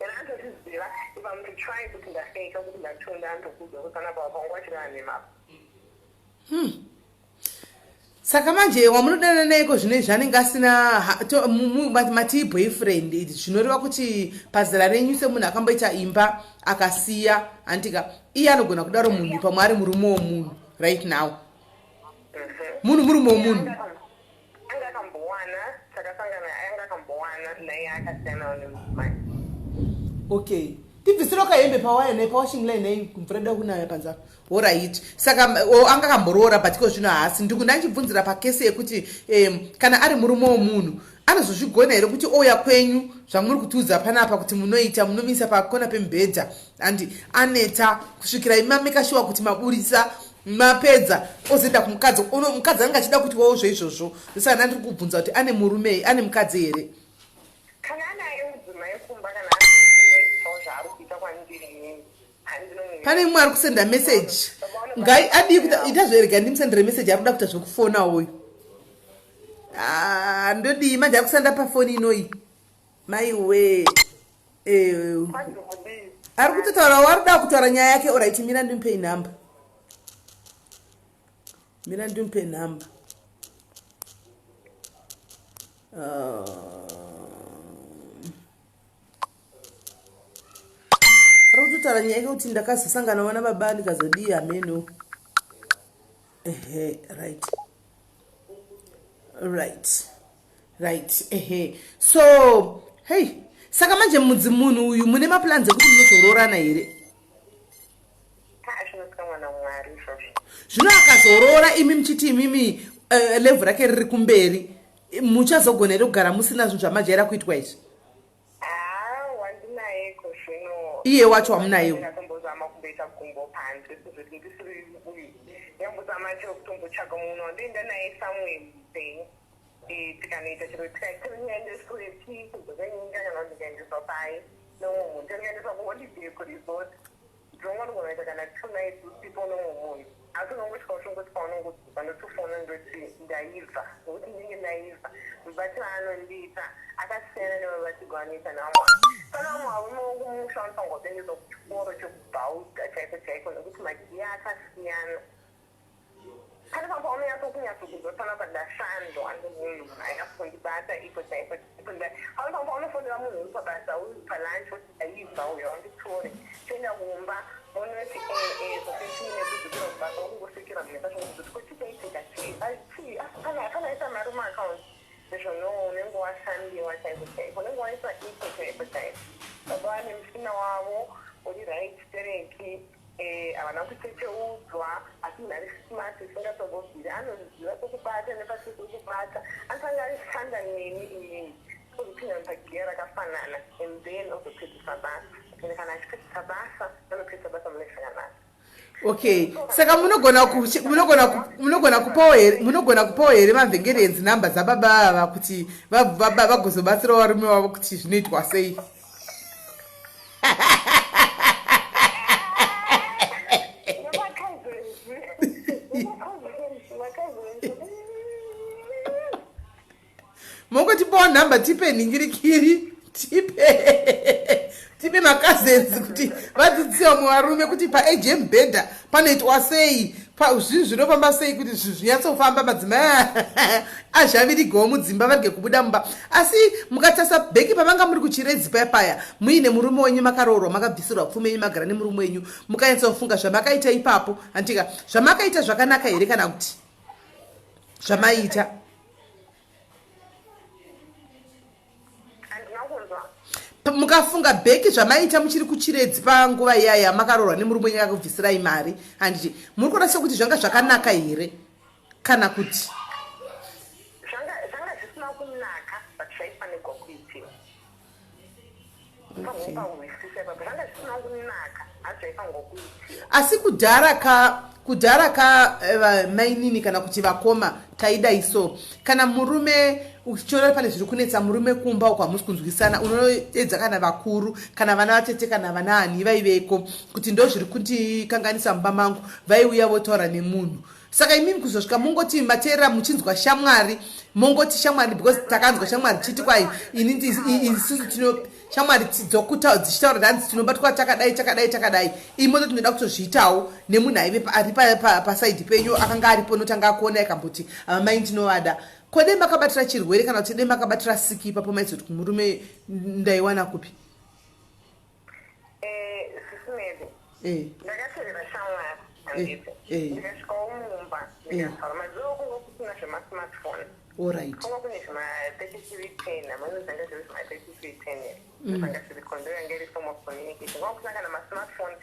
And anotozviziva if I'm to try kuti ndafeka kuti ndatunda, anotokudza kuti panapa panguva chiri anemapa. Saka manje wamunodanana naiko zvino izvi anenge asina mati boyfriend, zvinoreva kuti pazera renyu semunhu akamboita imba akasiya, handika? Iye anogona kudaro munhu pamwe ari murume womunhu right now, munhu murume womunhu. Anga akambowana, takasangana, anga akambowana naye, akasiyanawo nemudzimai. Okay, tibvisiro kahembe pawaya nei pawashing line nei, mvura ida kunaya panze apa. Alright, saka anga akamboroora, but iko zvino haasi. Ndikuti ndachibvunzira pakesi yekuti kana ari murume womunhu anozozvigona here kuti ouya kwenyu zvamuri kutiudza panapa kuti munoita, munomisa pakona pemubhedha andi aneta kusvikira imameka shuwa kuti maburisa mapedza, ozoenda kumukadzi. Mukadzi anenge achida kuti wawo zveizvozvo. Saka ndandiri kubvunza kuti ane murume, ane mukadzi here? Kana anaye mudzimai kumba, kana asinoitawo zvaari kuita kwandiri inini. Pane mumwe ari kusenda message. Ngai adii kuita ita zverega ndimusendere message. Ari kuda kuita zvekufona uyu. Ah, ndodii manje? Ari kusenda pafoni inoyi, maiwe. Ari kutotaura, ari kuda kutaura nyaya yake. Alright, mira ndimupei nhamba, mira ndimupe nhamba. Ari kutotaura nyaya yake kuti ndakazosanganawo nababa ndikazodii, hameno. Ehe, right, ehe. So hey, saka manje mudzi munhu uyu mune maplans ekuti munozoroorana here? Zvinotya mwana Mwari izvozvo. Zvino akazoroora, imi muchiti imimi level rake riri kumberi, muchazogona here kugara musina zvinhu zvamajaira kuitwa izvi? Haa, wandinayeko zvino. Iye wacho wamunayewo? Ndakatombozama kumboita gumbo panze kuzoti ndisiri uyu, ndambozama chero kutombotsvaga munhu wandoenda naye somewhere mupenyu. Tikanoita chero tikaendeswepi kudzoka nyika, kana kuti ndikaendeswa pai nomwe munhu, ndikaendeswa kuholiday, kuresort, ndinongonogona kuita kana 2 nights usipo nomwe munhu, asi unongosvika uchingoti paunongodzoka ndotofona ndoti ndaibva, nokuti ndinenge ndaibva. Mubatiro aanondiita akasiyana nemabatirwo anoita nevamwe. Pana vamwe varume vokumusha vanofanirwa kuendeswa kuchikoro chekubhauda chaiko chaiko, nekuti magiya akasiyana. Pane pamwe paunonyatsokunyatsokunzwa panapa ndashandwa nemunhu, munhu ainyatsokundibata ipo chaipo. Pane pamwe paunofonera munhu uri pabasa, uri palunch, woti ndaibva, uya unditore toenda kumba, unoti ee zvotetine kudzokera kubasa, wakungosekera munhu kacho kuti ko chichaitika chii chii, pana hapana mari muaccount. Izvo no, unenge washandiwa chaiko chaiko, unenge waiswa ipo chaipo chaipo. Baba vane musina wavo uri right tereki, havana kuchecheudzwa, asi munhu ari smart isingatombobviri, anoziva pekubata nepasiri pekubata. Anotanga ashanda neni inini, ozopinda pagiya rakafanana and then ozopedzisa basa. Ende kana achipedzisa basa, anopedzisa basa mune zvakanaka. Okay, saka munogona munogona kupawo here, munogona kupawo here mamvengerenzi namba dzababa ava kuti vagozobatsirawo varume vavo kuti zvinoitwa sei? Mongotipawo nhamba, tipe nhingirikiri, tipe makazens kuti vadzidzise vamwe varume kuti paage yemubhedha panoitwa sei, zvinhu zvinofamba sei kuti zvinhu zvinyatsofamba, madzimai azhavirigewo mudzimba, varege kubuda mumba. Asi mukatarisa bheki, pavanga muri kuChiredzi paya paya muine murume wenyu, makaroorwa, makabvisirwa pfuma yenyu, magara nemurume wenyu, mukanyatsofunga zvamakaita ipapo, handitika zvamakaita zvakanaka here kana kuti zvamaiita? Handina kunzwa. Mukafunga bheki zvamaiita muchiri kuChiredzi panguva iyaya makaroorwa nemurume wenyu akakubvisirai mari, handiti muri kuona sekuti zvanga zvakanaka here kana kuti? Zvanga zvisina kunaka, but zvaifanirwa kuitiwa. Pahwisisa ipapo, zvanga zvisina kunaka asi zvaifanirwa kuitiwa. Asi kudhara ka mainini kana kuti vakoma taidai so, kana murume uchiona pane zviri kunetsa murume kumba uko, hamusi kunzwisana, unoedza kana vakuru, kana vana vatete, kana vana ani vaiveko, kuti ndo zviri kundikanganisa mumba mangu, vaiuya votaura nemunhu. Saka imimi kuzosvika mungoti mateerera muchinzwa shamwari, mongoti shamwari, because takanzwa shamwari chiti kwai ini isusu tino shamwari dzichitaura hanzi tinobatwa takadai, takadai, takadai, imoto tinoda kutozviitawo nemunhu aive ari pasaidi penyu, akanga aripo, notanga akuona akamboti amai ndinovada. Ko dei makabatira chirwere kana kuti dei makabatira siki ipapo, maizoti kumurume ndaiwana kupi? Sisi Mary, ndakateerera shamwari, handiti? Ndikasvikawo mumba, ndikataura. Mazuva kunga kusina zvemasmartphone. Kunga kune zvima3310, amweni zvanga zviri zvima3310, zvanga zviriko, ndo yanga iri form of communication. Kwanga kusina kana masmartphone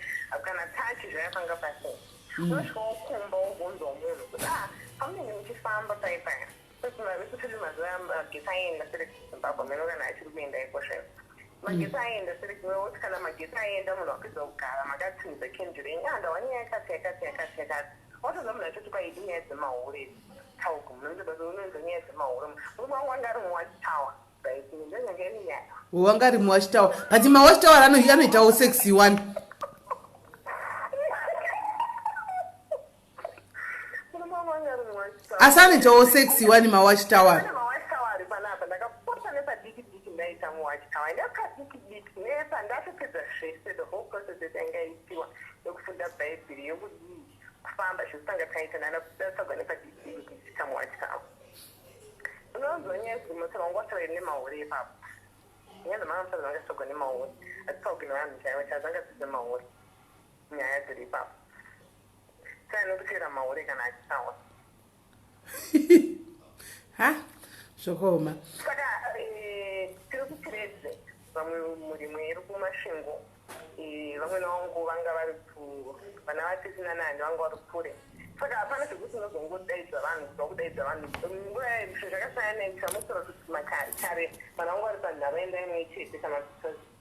kana touch, zvayakanga pasina. Unosvikawo kumba, wobvunzawo munhu kuti, ah, pamunenge muchifamba pai paya, kuti mazuva magetsi aenda sere kuZimbabwe, meno kana achiri kuenda ikosvo, magetsi aenda sere, woti kana magetsi aenda, munhu wapedza kugara, makatsimidza kenduru yenyu, ah, ndawa nyaya yakati yakati yakati yakati, watoza munhu achoti kwaidi nyaya dzemahure tauku, munonzwa nyaya dzemahure. Murume wangu anga ari muwatchtower, right? Ndonyanga iri nyaya. Wanga ari muwatchtower, but mawatchtower anoitawo sexy one. Murume wangu anga ari muwatchtower. Asi anoitawo sexy one mawatchtower. Pane mawatchtower ari panapa. Ndakapota nepadiki diki, ndaita muwatchtower, nepadiki diki, nepa ndatopedza zvese, the whole process yese yanga itiwa yekufunda Bhaibheri, yekudii, kufamba zvekutanga taita, ndanatsagwa nepadiki diki kuchiita muwatchtower. Unonzwa nyaya dzinotaura, wanga wataura nemahure ipapo. Nyaya dzamanga dzanga zitsvagwa nemahure, hadzitsvagwi nevanhu chaivo chaivo, dzanga dziri dzemahure nyaya dziri ipapo. Saka nokutera mahure kana achitaura. Ha, zvakaoma. Saka tiri kuChiredzi, vamwe murimo iri kuMasvingo, vamwe vangu vanga vari ku vana vatete nanani vanga vari kure. Saka hapana zvekuti unozongodaidza vanhu, kubva kudaidza vanhu nguva zvinhu zvakasiyana nechamusoro kuti makare kare vanhu vanga vari panharaunda imwe chete, kana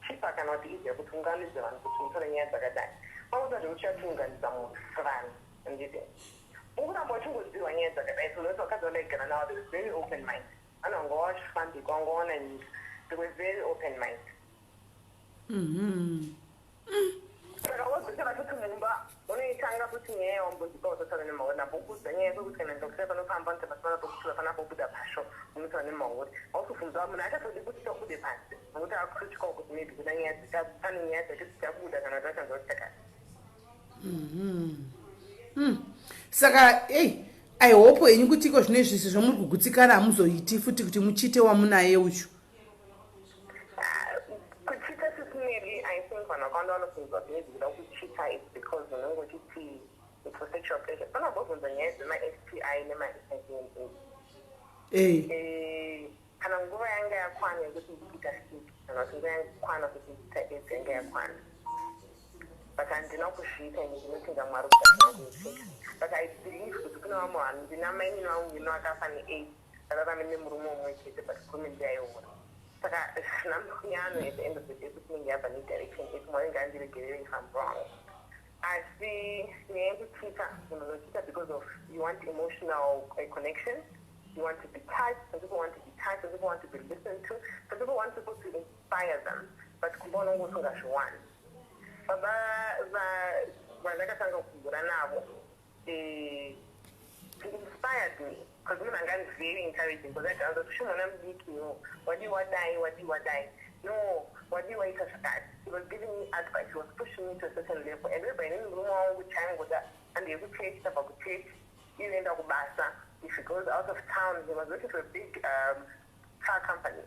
chipa kana kuti easier kuti unganidze vanhu kuti mutore nyaya dzakadai. Pakuta zvekuti chatiunganidza munhu vanhu, handiti ukuramba uchingodzirwa nyaya dzakadai? So nokuti vakadzi vandaigara navo, they were very open mind, vanhu vanga vachifambika, vanga vaona nyika, they were very open mind. Saka wozosara futi mumba, unoitanga futi nyaya yawambozipa, utotaura nemahure, ndambokuudza nyaya yekuti kana ndikakusaya panofamba notabasana pokutura panapobuda pasho, unotaura nemahure, hausibvunza munhu achatodi kuti tobude pasi, nokuti akutotyawo kuti maybe kuna nyaya pane nyaya dzake dzichabuda kana kuti vachanzwa kuti chakati. Saka ei, I hope henyu kuti iko zvino izvi sezvo muri kugutsikana, hamuzoiti futi kuti muchite wamunaye uchu. Kuchita, Sisi Mary, I think vanhu vakawanda vanofunzwa kuti maybe kuda kuchita, it's because unenge uchiti it's for sexual pleasure. Panambobvunza nyaya dzema-STI nema-HIV and AIDS. Kana nguva yanga yakwana yekuti ndikuita sick, kana kuti nguva yakwana kuti ndiita AIDS yanga yakwana, but handina kuzviita. Ine ndinotenga Mwari kuti handina kuitika, but I believe kuti kune vamwe vanhu, ndina mainini vangu ino akafa neAIDS, akararame nemurume umwe chete, but murume ndiaiura. Saka zvisina musiyano at the end of the day kuti inenge yabva nedirection ipi. Mwari ngaandiregerere if I'm wrong. Asi nyaya yekucheata, munhu unocheata because of you want emotional connection, you want to be touched. Some people want to be touched, some people want to be listened to, some people want people to inspire them, but kumba unonge usingazviwani. Baba vandakatanga kugura navo, he inspired me because munhu anga ari very encouraging, because aitaura kuti, "Shimona mudiki, no, wadii wadai, wadii wadai, no, wadii waita zvakati." He was giving me advice, he was pushing me to a certain level, and whereby inini murume wangu chaingoda handiye kuchechi, tabva kuchechi, inoenda kubasa. If he goes out of town, he was working for a big car company.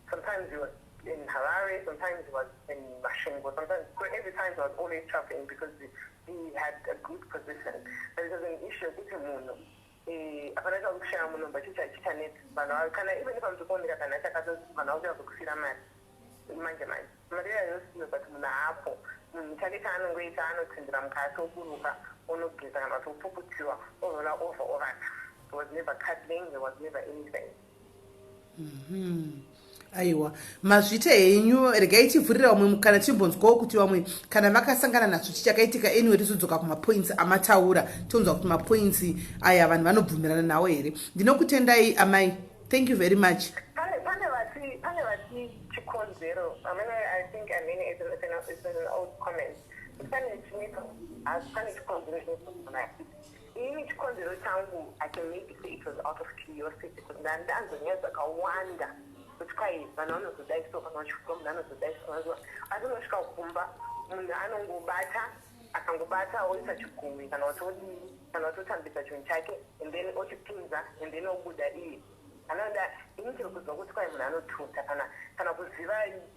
Sometimes he was in Harare, sometimes he was in Masvingo, sometimes, so every time he was always traveling because he had a good position. But it was an issue yekuti munhu hapana chakushaya munomba chichanetsi vanhu kana even if amutokuoneka kana chakati vanhu vakuita zvokusira mari manje manje, mari iyayo yosiyo, but munhu haapo. Munhu chake chaanongoita, anotsindira mukati, oburuka, onogeza kana kuti opuputiwa, orola over, ovata. There was never cuddling, there was never anything. Aiwa, mazvita henyu. Regai tivhurira vamwe kana timbonzwawo kuti vamwe kana vakasangana nazvo, chichakaitika. Anyway, tizodzoka kumapoints amataura, tonzwa kuti mapoints aya vanhu vanobvumirana nawo here. Ndinokutendai, amai, thank you very much. Pane vati chikonzero, I mean, I think, I mean, it's an old comment. Pane chinoita, asi pane chikonzero chinoita. Inini chikonzero changu, I can maybe say it was out of curiosity, because ndandanzwa nyaya dzakawanda kuti kwai vanhu vanozodai so kana vachifura, munhu anozodai so, asi unosvika kumba munhu anongobata, akangobata oisa chigumwe kana kuti odii kana kuti otambisa chinhu chake and then ochipinza and then obuda iye anoda. Ini chiri kuzwa kuti kwai munhu anotuta kana kuziva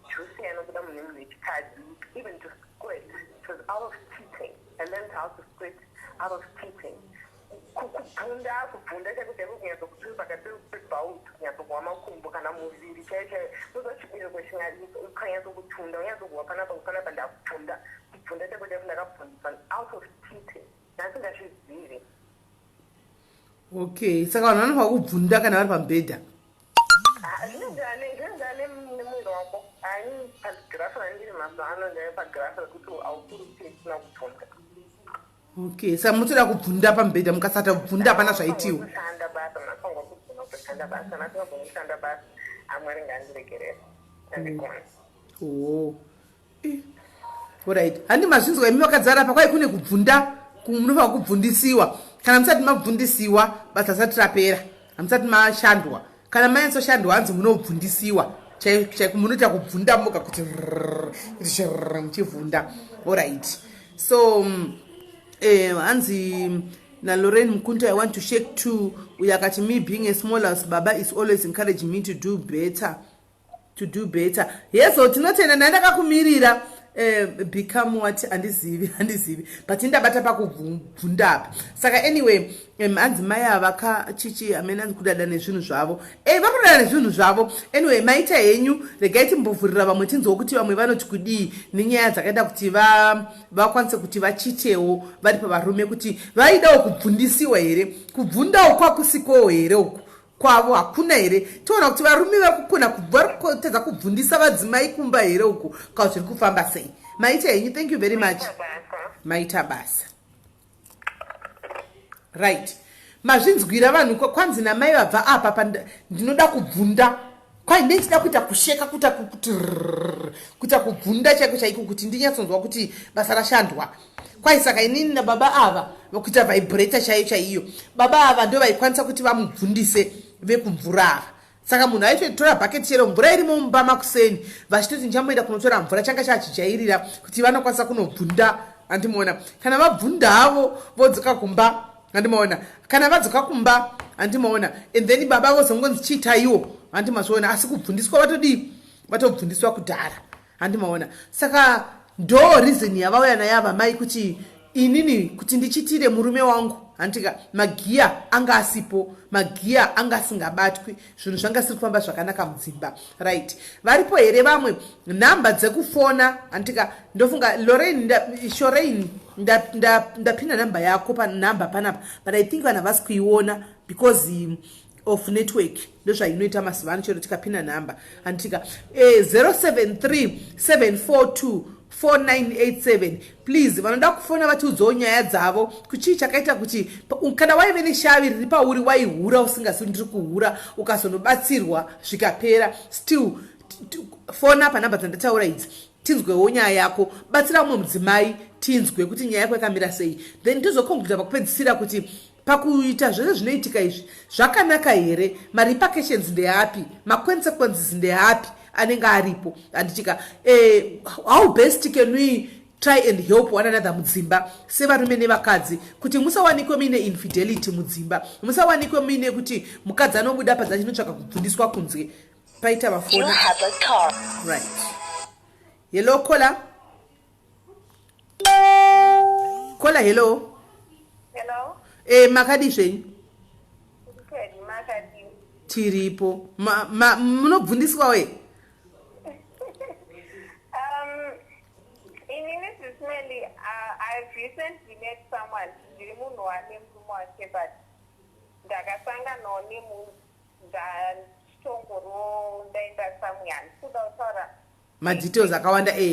juice anobuda munhu wechikadzi, even to squirt, it was out of cheating. I learned how to squirt out of cheating. Kubvunda, kubvunda chaiko chaiko, kunyatsokuti pakati pebhauti, kunyatsokuwa makumbo kana muviri chaiyo chaiyo, uza chibereko ukanyatsokutunda, unyatsokuwa panapa, panapa ndakubvunda, kubvunda chaiko chaiko. Ndakabvundiswa out of cheating, ndasingazvizivi. Okay, saka vanhu vanofanira kubvunda kana vari pamubhedha? Zvinoenderana nemuviri wako. Ani pagraph randiri mazuva ano, ndave pagraph rekuti haukuruti isina kubvunda. Okay, saka mutoda kubvunda pamubhedha, mukasata kubvunda hapana zvaitiwa. Kushanda basa, nafanirwa kubvuna kutoshanda basa, nasingagoni kushanda basa, amwari ngaandiregerera, andigoni. Oh, alright, handi mazvinzwa imi vakadzara pa kwai kune kubvunda, munofanira kubvundisiwa. Kana musati mabvundisiwa, basa risati rapera, hamusati mashandwa. Kana manyatsoshandwa, hanzi munobvundisiwa chaiko, munoita kubvunda moga kuti kuti shrrr, muchivhunda. Alright, so hanzi naLoren Mukunto, "I want to shake too." Uyo akati, "Me being a small house baba is always encouraging me to do better, to do better." Yezo, tinotenda, ndandakakumirira. Become what? Handizivi, handizivi, but indabata pakubvunda apa. Saka anyway, hanzi mai ava chichi amene, hanzi kudada nezvinhu zvavo. Vari kudada nezvinhu zvavo. Anyway, maita henyu. Regai timbovhurira vamwe, tinzwa kuti vamwe vanoti kudii nenyaya dzakaita kuti vakwanise kuti vachitewo vari pavarume, kuti vaidawo kubvundisiwa here, kubvundawo kwakusikowo here, uku kwavo hakuna here. Toona kuti varume vari kukona, vari kutadza kubvundisa vadzimai kumba here uku, kana zviri kufamba sei. Maita henyu, thank you very much, maita basa. Right, mazvinzwira vanhu. Kwanzi namai vabva apa, "Ndinoda kubvunda." Kwai ndechida kuita kusheka, kuita kuti kuita kubvunda chaiko chaiko, kuti ndinyatsonzwa kuti basa rashandwa. Kwai saka inini nababa ava kuita vibrator chaiyo chaiyo, baba ava ndo vaikwanisa kuti vamubvundise vekumvura ava. Saka munhu aitotora bhaketi chero mvura irimo mumba makuseni, vachitoti, "Ndichamboenda kunotora mvura." Changa chachijairira kuti vanokwanisa kunobvunda, handimuona. Kana vabvunda havo, vodzoka kumba, handimaona. Kana vadzoka kumba, handimaona, and then baba vozongonzi, "Chiitaiwo," handimazviona. Asi kubvundiswa vatodii, vatobvundiswa kudhara, handimaona. Saka ndo reason yavauya nayo ava mai, kuti inini kuti ndichitire murume wangu, handika magiya anga asipo, magiya anga asingabatwi, zvinhu zvanga siri kufamba zvakanaka mudzimba. Right, varipo here vamwe? Nhamba dzekufona, handika ndofunga Lorraine, Shorain, ndapinda nhamba yako panhamba panapa, but I think vanhu havasi kuiona because Of network, ndozvainoita mazuva ano. Chero tikapina nhamba, handitika? 073 742 4987. Please, vanoda kufona vatiudzawo nyaya dzavo, kuchii chakaita kuti kana waive neshavi riri pauri, waihura usingazivi ndiri kuhura, ukazonobatsirwa zvikapera, still fona panhamba dzandataura idzi, tinzwewo nyaya yako. Batsira mumwe mudzimai, tinzwe kuti nyaya yako yakamira sei. Then tozoconcluda pakupedzisira kuti pakuita zvese zvinoitika izvi, zvakanaka here? Marepercussions ndeapi? Maconsequences ndeapi anenge aripo, handitika? How best can we try and help one another mudzimba sevarume nevakadzi, kuti musawanikwe muine infidelity mudzimba, musawanikwe muine kuti mukadzi anobuda padza achinotsvaka kubvundiswa kunze? Paita vafona. Right, hello caller, caller, hello. Hello. Makadi zvenyu? Kwedi, makadi? Tiripo. Munobvundiswa we? Inini, Sis Melly, I've recently met someone. Ndiri munhu wane murume wake, but ndakasanganawo nemunhu ndachitongoro ndaenda somewhere. Handisi kuda kutaura madetails akawanda e.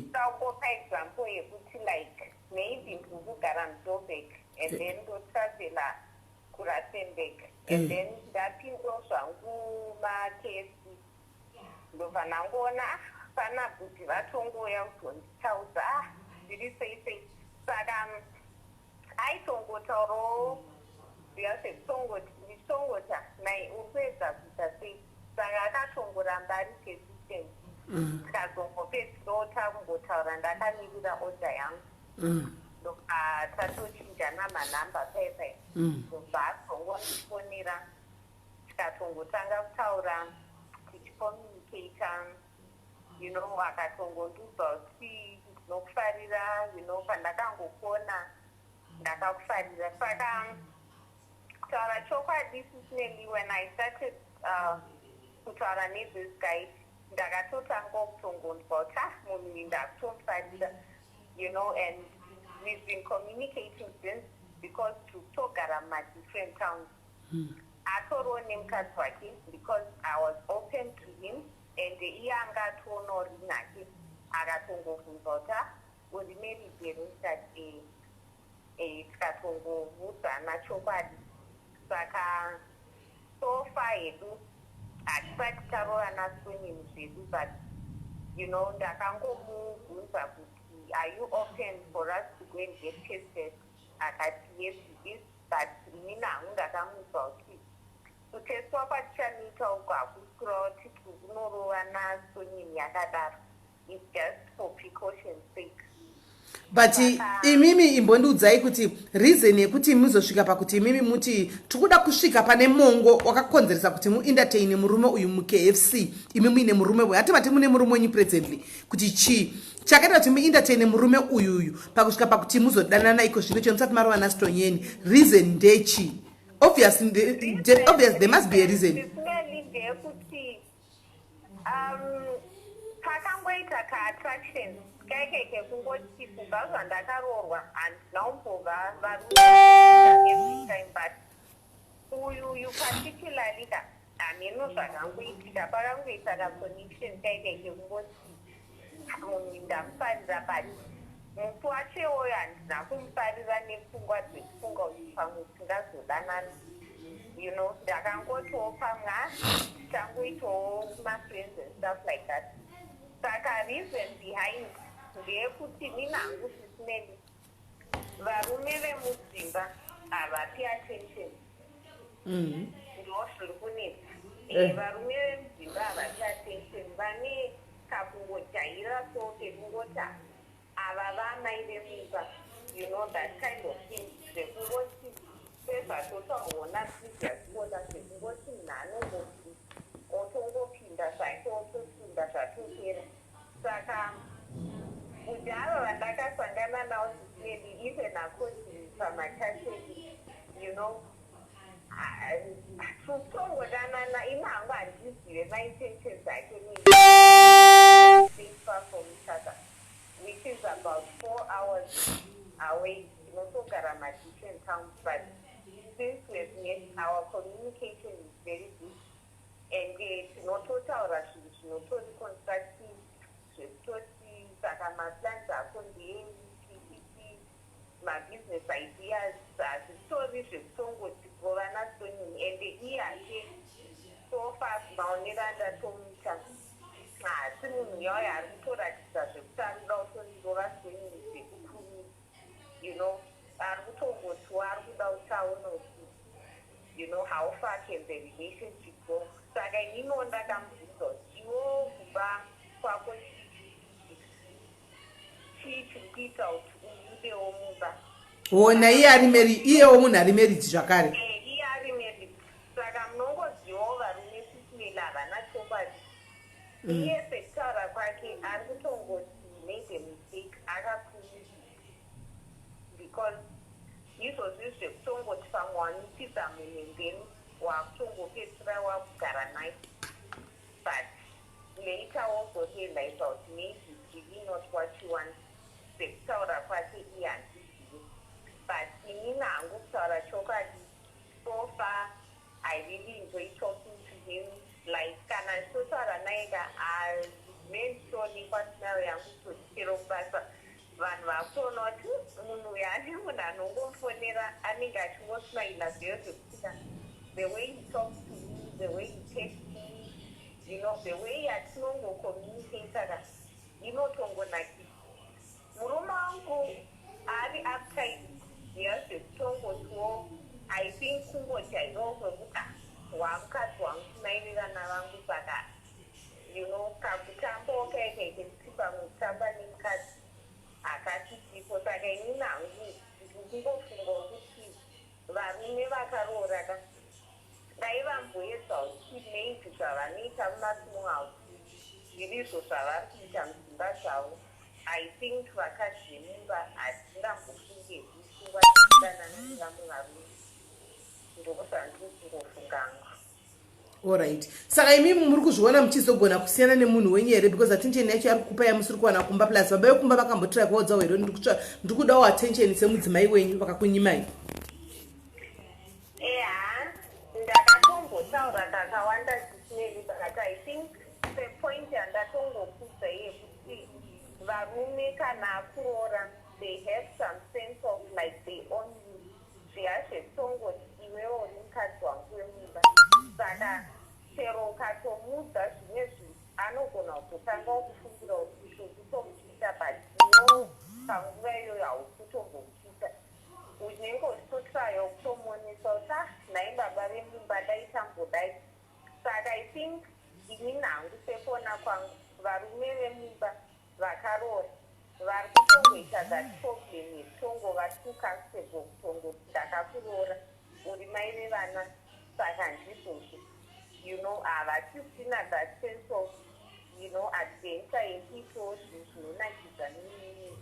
Ndakungopa example yekuti like maybe ndiri kugara muJoburg and then ndotravela kuRustenburg and then ndapindawo zvangu maKFC, ndobva ndangoona, ah, pana bhudhi vatongouya kuzonditaudza, ah, ndiri sei sei. Saka aitongotaurawo zviya zvekutongoti, ndichitongoti, "Ah, nai uri kuedza kuita sei?" Saka akatongoramba ari persistent. Tikazongopedzisirawo takungotaura ndakamirira order yangu. Ndobva tatochinjana manhamba pai pai. Ndobva azongondifonera, tikatongotanga kutaura tichicommunicata. Akatongondiudza kuti, "Ndinokufarira, pandakangokuona ndakakufarira." Saka kutaura chokwadi, Sis Melly, when I started kutaura nethis guy, ndakatotanga kutongonzwa kuti, ah, munhu uyu ndakutomufarira, and we've been communicating since, because togara mumadifferent towns. Atoriwo nemukadzi wake, because I was open to him and iye anga atoonawo ring ake, akatongobvunza kuti, "Ah, uri married here?" Ndikati, "E." Tikatongovudzana chokwadi. Saka so far hedu hatisati tarovana swimming zvedu, but ndakangomubvunza kuti, "Are you open for us to go and get tested?" Akati yes, he is. But inini hangu ndakamuudza kuti kutestwa kwatichanoita uko hakusi kureva kuti tiri kunorova nasonyini yakadaro. It's just for precaution sake. But imimi imbondiudzai kuti reason yekuti muzosvika pakuti imimi muti tiri kuda kusvika pane mongo wakakonzeresa kuti muentertain murume uyu muKFC, imi muine murume uyu, hati vati mune murume wenyu presently, kuti chii chakaita kuti muentertain murume uyuyu pakusvika pakuti muzodanana iko zvino, chero musati marova nasitonyeni? Reason ndechi? Obvious, there must be a reason. Sis Melly, ndeyekuti pakangoita kaattraction kaike kekungoti kubva zvandakaroorwa handina kumbova varume every time, but uyuyu particularly ka, hameno zvakangoitika, pakangoita kaconnection kaike kekungoti munhu ndamufarira. But musi wacho iwoyo handina kumufarira nepfungwa dzekufunga kuti pamwe tingazodanana. Ndakangotiwo pamwe, ah, tichangoitawo mafriends and stuff like that. Saka reason behind ndeyekuti nini hangu, Sis Melly, varume vemudzimba havapi attention. Ndo zviri kunetsa. Varume vemudzimba havapi attention, vane kakungojaira so kekungoti, "Ah, ava vamai vemumba," that kind of thing, zvekungoti sezvatotaurona previous caller, zvekungoti munhu anongoti otongopinda zvake, otosunda, zvatopera. Saka kuti ava vandakasangana navo, Sis Melly, even according pamachats edu, tutongodanana. Ini hangu handizive maintentions ake far from each other, which is about 4 hours away. Tinotogara madifferent towns, but since we've met, our communication is very good and tinototaura zvinhu zvinotori constructive, zvekutoti saka maplans ako ndeyei, mabusiness ideas. Hazvitori zvekutongoti rovana stonyeni. And iye hake, so far maonero andatomuita, haasi munhu yayo ari kutoratidza zvekuti ari kuda kutondirova stonyeni zvekukuru. Ari kutongotiwo ari kuda kuti aone kuti how far can the relationship go. Saka ininiwo ndakamubvunza kuti, iwo kumba kwako chii chiri kuita kuti ubudewo mumba? Ona, iye ari married, iyewo munhu ari married zvakare. Iye ari married. Saka munongozivawo varume, Sis Melly, havana chokwadi. Iye sekutaura kwake ari kutongoti made a mistake, akakurisa, because izvozvi zvekutongoti pamwe wamitisa munhu and then wakutongopedzisira wakugara naye, but later wozorealiza kuti maybe it's really not what you want. Sekutaura kwake iye, handizivi, but inini hangu, kutaura chokwadi, so far I really enjoy talking to him. Like kana ndichitotaura naye ka, mentoonekwa smile yangu kutoti chero kubasa vanhu vakutoona kuti munhu uyu ane munhu anongomufonera anenge achingosmaila zviyo zvekutika. The way he talks to me, the way he texts me, the way yatinongocommunicata ka, inotongonakisa. Murume wangu ari uptight zviya zvekutongotiwo, I think kungoti aivawo kwekuti, ah, wamukadzi wangu, tinairirana vangu. Saka kakutambawo kaikaite kuti pamwe kutamba nemukadzi hakasisipo. Saka inini hangu ndikungofungawo kuti varume vakaroora ka, dai vamboedzawo kuti maybe zvavanoita mumasmall house zvirizvo zvavari kuita mudzimba dzavo. I think vakadzi vemumba hatingambofunge pfungwa dzekudanana nevamwe varume. Ndozvandiri kungofungangu. Alright, saka imimi muri kuzviona muchizogona kusiyana nemunhu wenyu here? Because attention yacho ari kukupa yamusiri kuwana kumba, plus baba vekumba vakambotirai kuvaudzawo here, ndiri kudawo attention semudzimai wenyu, vakakunyimai? Eha, ndakatombotaura kakawanda, Sis Melly, but I think sepoint yandatongokudza yekuti varume kana akuroora, they have some sense of like they own you, zviya zvekutongoti iwewo uri mukadzi wangu wemumba. Saka chero ukatomuudza zvimwe zvinhu, anogona kutotanga kufungira kuti kutomuchita, but iwewo panguva iyoyo hausi kutombomuchita. Unenge uchitotrayo kutomuonesa kuti, ah, nhai baba vemumba, dai tambodai. Saka I think inini hangu, sekuona kwangu, varume vemumba vakaroora vari kutongoita that problem yekutongova too comfortable kutongoti ndakakuroora, uri mai vevana, saka ndizvozvo. Havachisina that sense of adventure yekuitawo zvinhu zvinonakidza neimini,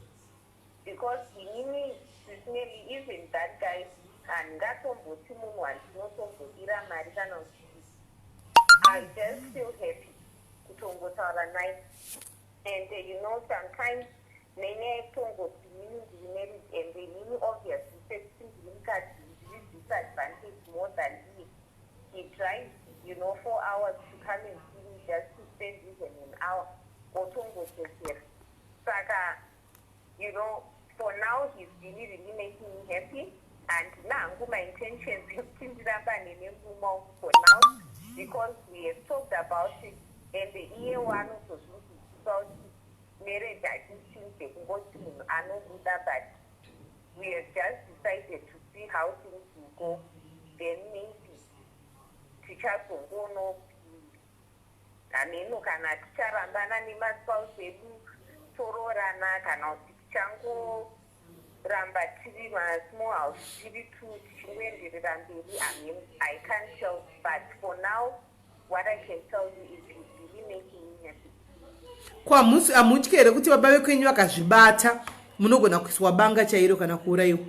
because inini, Sis Melly, even that guy, handingatomboti munhu wandinotombodira mari kana kuti. I just feel happy kutongotaura naye. And sometimes nenyaya yekutongoti inini ndiri married and inini obviously sekuti ndiri mukadzi ndiri disadvantage more than iye. He drives 4 hours to come and see me, just to spend even an hour, otongodzokera. Saka for now he's really, really making me happy, and nangu my intentions ekuti ndirambane nemurume wangu for now, because we have talked about it and iye waanotozvinzwisisa kuti marriage hachisi chinhu chekungoti munhu anobuda, but we have just decided to see how things will go. Then maybe tichazongoona kuti hameno kana ticharambana nemaspouse edu toroorana, kana kuti tichangoramba tiri masmall house, tiri two, tichingoenderera mberi. Hameno, I can't tell, but for now what I can tell you is he's really making me happy. Ko hamutyi here kuti baba vekwenyu vakazvibata munogona kuiswa banga chairo kana kuurayiwa?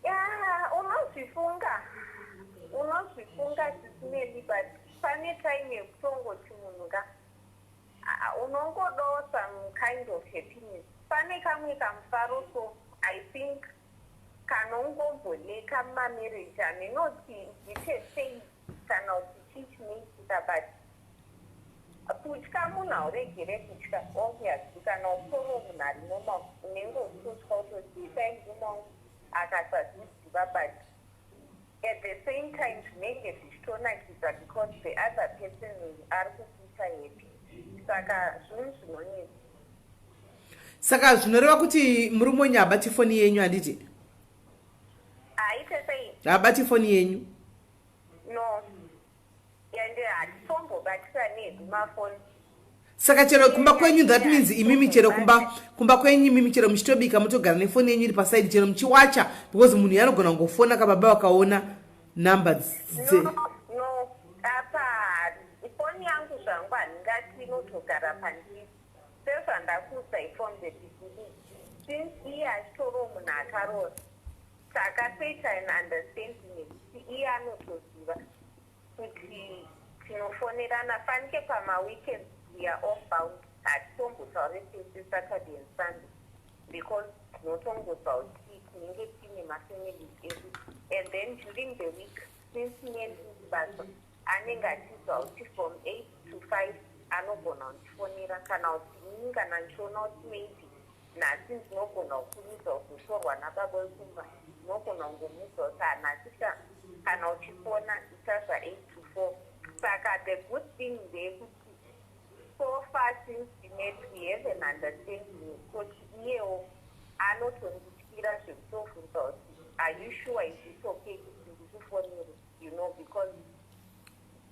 Ya, unozvifunga, unozvifunga, Sis Melly, but pane time yekutongoti munhu ka, unongodawo some kind of happiness. Pane kamwe kamufaro. So I think Kanongomboleka mumamarriage, haminoti zite sei kana kuti chii chinoitika, but kutya, munhu hauregere kutya. Obviously, kana utoro munhu ari normal, unenge uchitotya kutoti dai murume wangu akasazviziva. But at the same time zvinenge zvichitonakidza because the other person ari kukuita happy, saka zvinhu zvinonetsa. Saka zvinoreva kuti murume wenyu habati foni yenyu, handiti? Aite sei? Habati foni yenyu? No, ende hatitombobatisa nedu mafoni. Saka chero kumba kwenyu, that means imimi chero kumba kwenyu imimi, chero muchitobika, mutogara nefoni yenyu iri paside, chero muchiwacha, because munhu yanogona kungofona kababa vakaona namba dze. No, apa foni yangu zvangu handingati inotogara pandiri. Sezvandakuudzai from the beginning, since iye achitoriwo munhu akaroora, takatoita an understanding yekuti iye anotoziva kuti tinofonerana fanike pamaweekends. We are off bound, hatitombotaure tese Saturday and Sunday because tinotongozva kuti tinenge tiine mafamilies edu. And then during the week, since nendibasa, anenge achiziva kuti from 8 to 5 anogona kundifonera, kana kuti inini kana ndichiona kuti maybe nhasi ndinogona kukurumidza kuzotorwa nababa wekumba, ndinogona kungomudza kuti hanhasi kana uchifona ita zva8 to 4. Saka the good thing ndeyekuti so far since we met, we have an understanding kuti iyewo anotondityira zvekutobvunza kuti, "Are you sure, is it okay kuti ndikufonere?" Because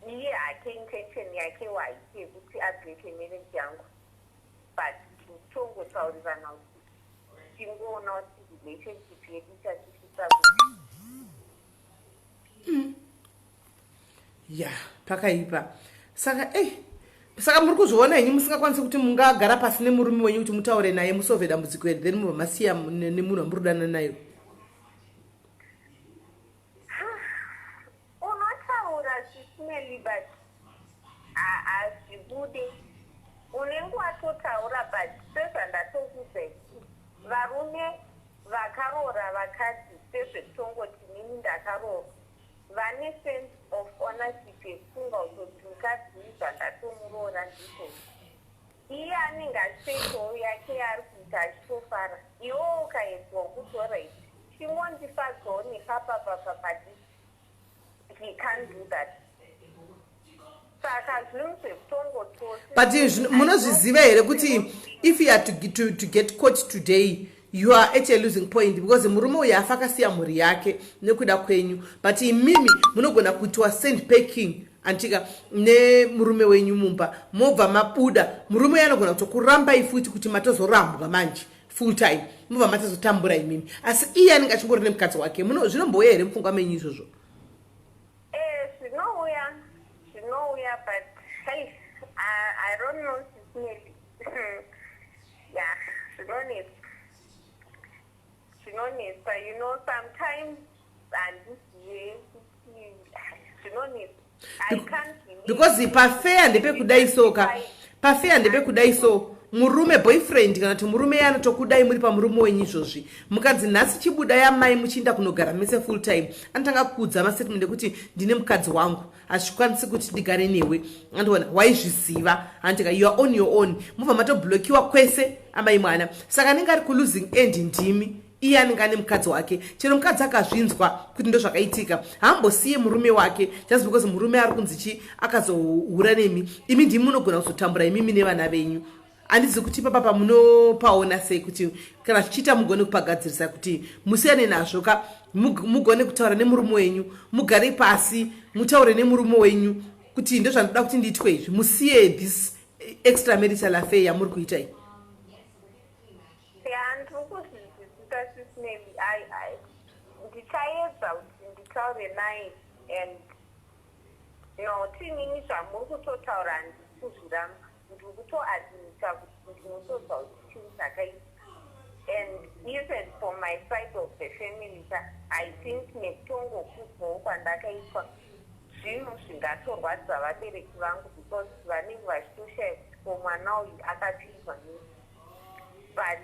iye hake intention yake waiti yekuti abreake marriage yangu, but tongotaurirana kuti tingoona kuti relationship yedu ichatisvitsa kuti. Ya, pakaipa. Saka ei, saka muri kuzviona henyu musingakwanisi kuti mungagara pasi nemurume wenyu kuti mutaure naye, musolve dambudziko iri, then mubva masiya nemunhu wamuri kudana nayo? Unotaura, Sis Melly, but hazvibude. Unenge watotaura, but sezvandatokuudza, varume vakaroora vakadzi, sezvekutongoti nini ndakaroora, vane sense of ownership yekufunga kutoti mukadzi uyu zvandatomuroora ndizvo. Iye anenge achitoitawo yake yaari kuita achitofara. Iwewo ukaedzwa kuti, "Alright, chingondifadzawo nepapapapapadi," he can't do that. Saka zvinhu zvekutongototi. But munozviziva here kuti if you are to get caught today, you are at a losing point, because murume uyu afa akasiya mhuri yake nekuda kwenyu, but imimi munogona kuitiwa send packing antika nemurume wenyu mumba, mobva mabuda. Murume uyu anogona kutokurambai futi kuti matozorambwa manje full time, mobva matozotambura imimi, asi iye anenge achingori nemukadzi wake. Zvinombouya here mupfungwa menyu izvozvo? Zvinouya, zvinouya, but hey, I don't know, Sis Melly. Yeah, zvinonetsa, zvinonetsa. Sometimes handizive kuti zvinonetsa. I can't relate. Because pafair ndepekudai so ka, pafair ndepekudai so, murume, boyfriend kana kuti murume anotokudai muri pamurume wenyu izvozvi. Mukanzi nhasi chibuda yamai muchiinda kunogara mese full time, anotanga kuudza mastatement ekuti, "Ndine mukadzi wangu, hazvikwanisi kuti ndigare newe." Andiona waizviziva, handika? You are on your own, mubva matoblokiwa kwese, amai mwana. Saka anenge ari kulosing end ndimi, iye anenge ane mukadzi wake. Chero mukadzi akazvinzwa kuti ndo zvakaitika, haambosiye murume wake just because murume ari kunzi chi akazohura nemi. Imi ndimi munogona kuzotambura, imimi nevana venyu. Handizi kuti ipapa pamunopaona sei kuti kana zvichiita mugone kupagadzirisa kuti musiyane nazvo ka, mugone kutaura nemurume wenyu, mugare pasi mutaure nemurume wenyu kuti ndozvandoda kuti ndiitwe izvi, musiye this extra marital affair yamuri kuita iyi. Ya, ndiri kuzvinzwisisa, Sis Melly. Ndichaedza kuti nditaure naye. And no, tinini zvamuri kutotaura handisi kuzviramba, ndiri kutoadmita kuti ndinotodza kuti chinhu chakaitika. And even for my side of the family ka, I think nekutongokudzawo kwandakaitwa, zvinhu zvingatorwadza vabereki vangu because vanenge vachitoshaya kuti ko mwana uyu akapindwa nei. But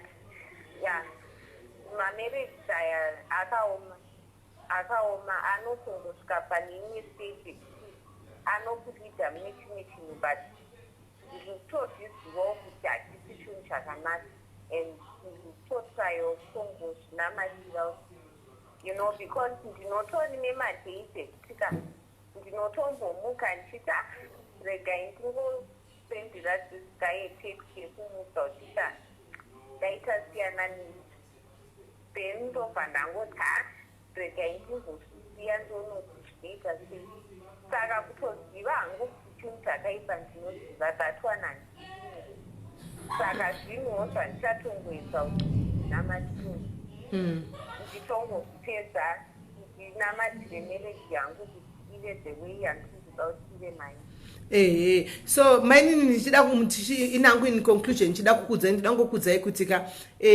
yeah. Mamarriage aya akaoma, akaoma. Anotongosvika pane imwe stage yekuti anokuleada mune chimwe chinhu, but ndinotozvizivawo kuti hachisi chinhu chakanaka and ndinototryawo kutongozvinamatira because ndinotori nemadays ekuti ka ndinotombomuka ndichiti, "Ah, regai ndingosendera this guy text yekumuudza kuti ta ndaita siyana neni." Then ndobva ndangoti, "Ha, regai ndingozvisiya, ndionoti zvinoita sei." Saka kutoziva hangu kuti chinhu chakaipa, ndinoziva that one handii. Saka zvinhuwo zvandichatongoedza kuti ndinamatire, nditongozvipedza, ndinamatire marriage yangu kuti ive the way yandinoda kuti ive nayo. Ehe, so mainini, ndichida inangu in conclusion, ndichida kukudzai, ndida kungokudzai kuti ka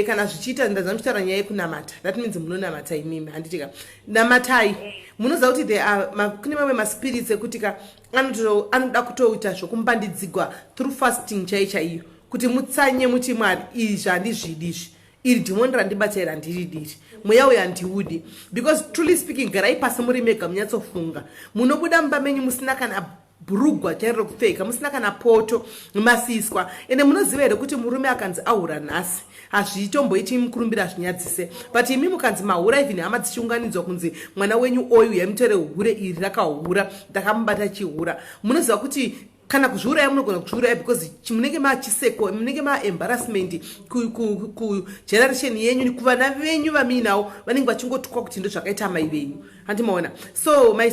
kana zvichiita, ndaza muchitaura nyaya yekunamata, that means munonamata imimi, handiti ka? Namatai. Munoziva kuti there are kune mamwe maspirits ekuti ka anoda kutoita zvokumbandidzigwa through fasting chai chaiyo, kuti mutsanye muti, "Mwari, izvi handizvidi izvi, iri dhimoni randibatira handiridiri, mweya uyu handiudi." Because truly speaking, garai pasi muri mega, munyatsofunga. Munobuda mumba menyu musina kana bhurugwa chairo rekupfeka, musina kana poto, masiswa. Ende munoziva here kuti murume akanzi ahura nhasi, hazvitomboiti mukurumbira, zvinyadzise? But imi mukanzi mahura, even hama dzichiunganidzwa kunzi mwana wenyu oyu yaimutore hure iri rakahura, ndakamubata chihura, munoziva kuti kana kuzviuraya munogona kuzviuraya, because munenge machiseko, munenge maembarrassment kugeneration yenyu, kuvana venyu vamuinawo, vanenge vachingotukwa kuti ndo zvakaita mai venyu, handimaona? So my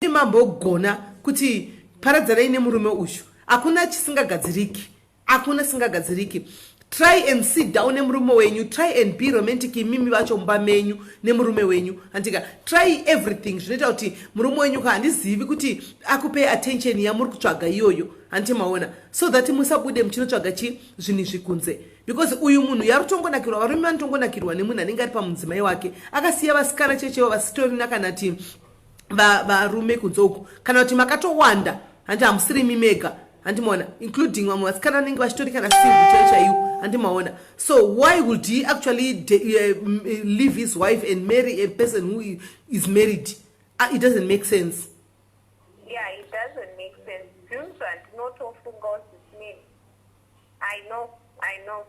mambogona kuti paradzanai nemurume uyu. Hakuna chisingagadziriki, hakuna singagadziriki. Try and sit down nemurume wenyu, try and be romantic imimi vacho mumba menyu nemurume wenyu, handika? Try everything zvinoita kuti murume wenyu ka, handizivi, kuti akupei attention yamuri kutsvaga iyoyo, handiti maona? So that musabude muchinotsvaga chi zvinhu izvi kunze, because uyu munhu yarutongonakirwa. Varume vanotongonakirwa nemunhu anenge ari pamudzimai wake, akasiya vasikana chechevo vasitorina kana ti varume kunze uku, kana kuti makatowanda, handi hamusirimi mega, handimaona? Including vamwe vasikana vanenge vachitori kana single chaiyo chaiyo, handimaona? So why would he actually leave his wife and marry a person who is married? It doesn't make sense. Yeah, it doesn't make sense. Zvinhu zvandinotofunga kuti I know, I know.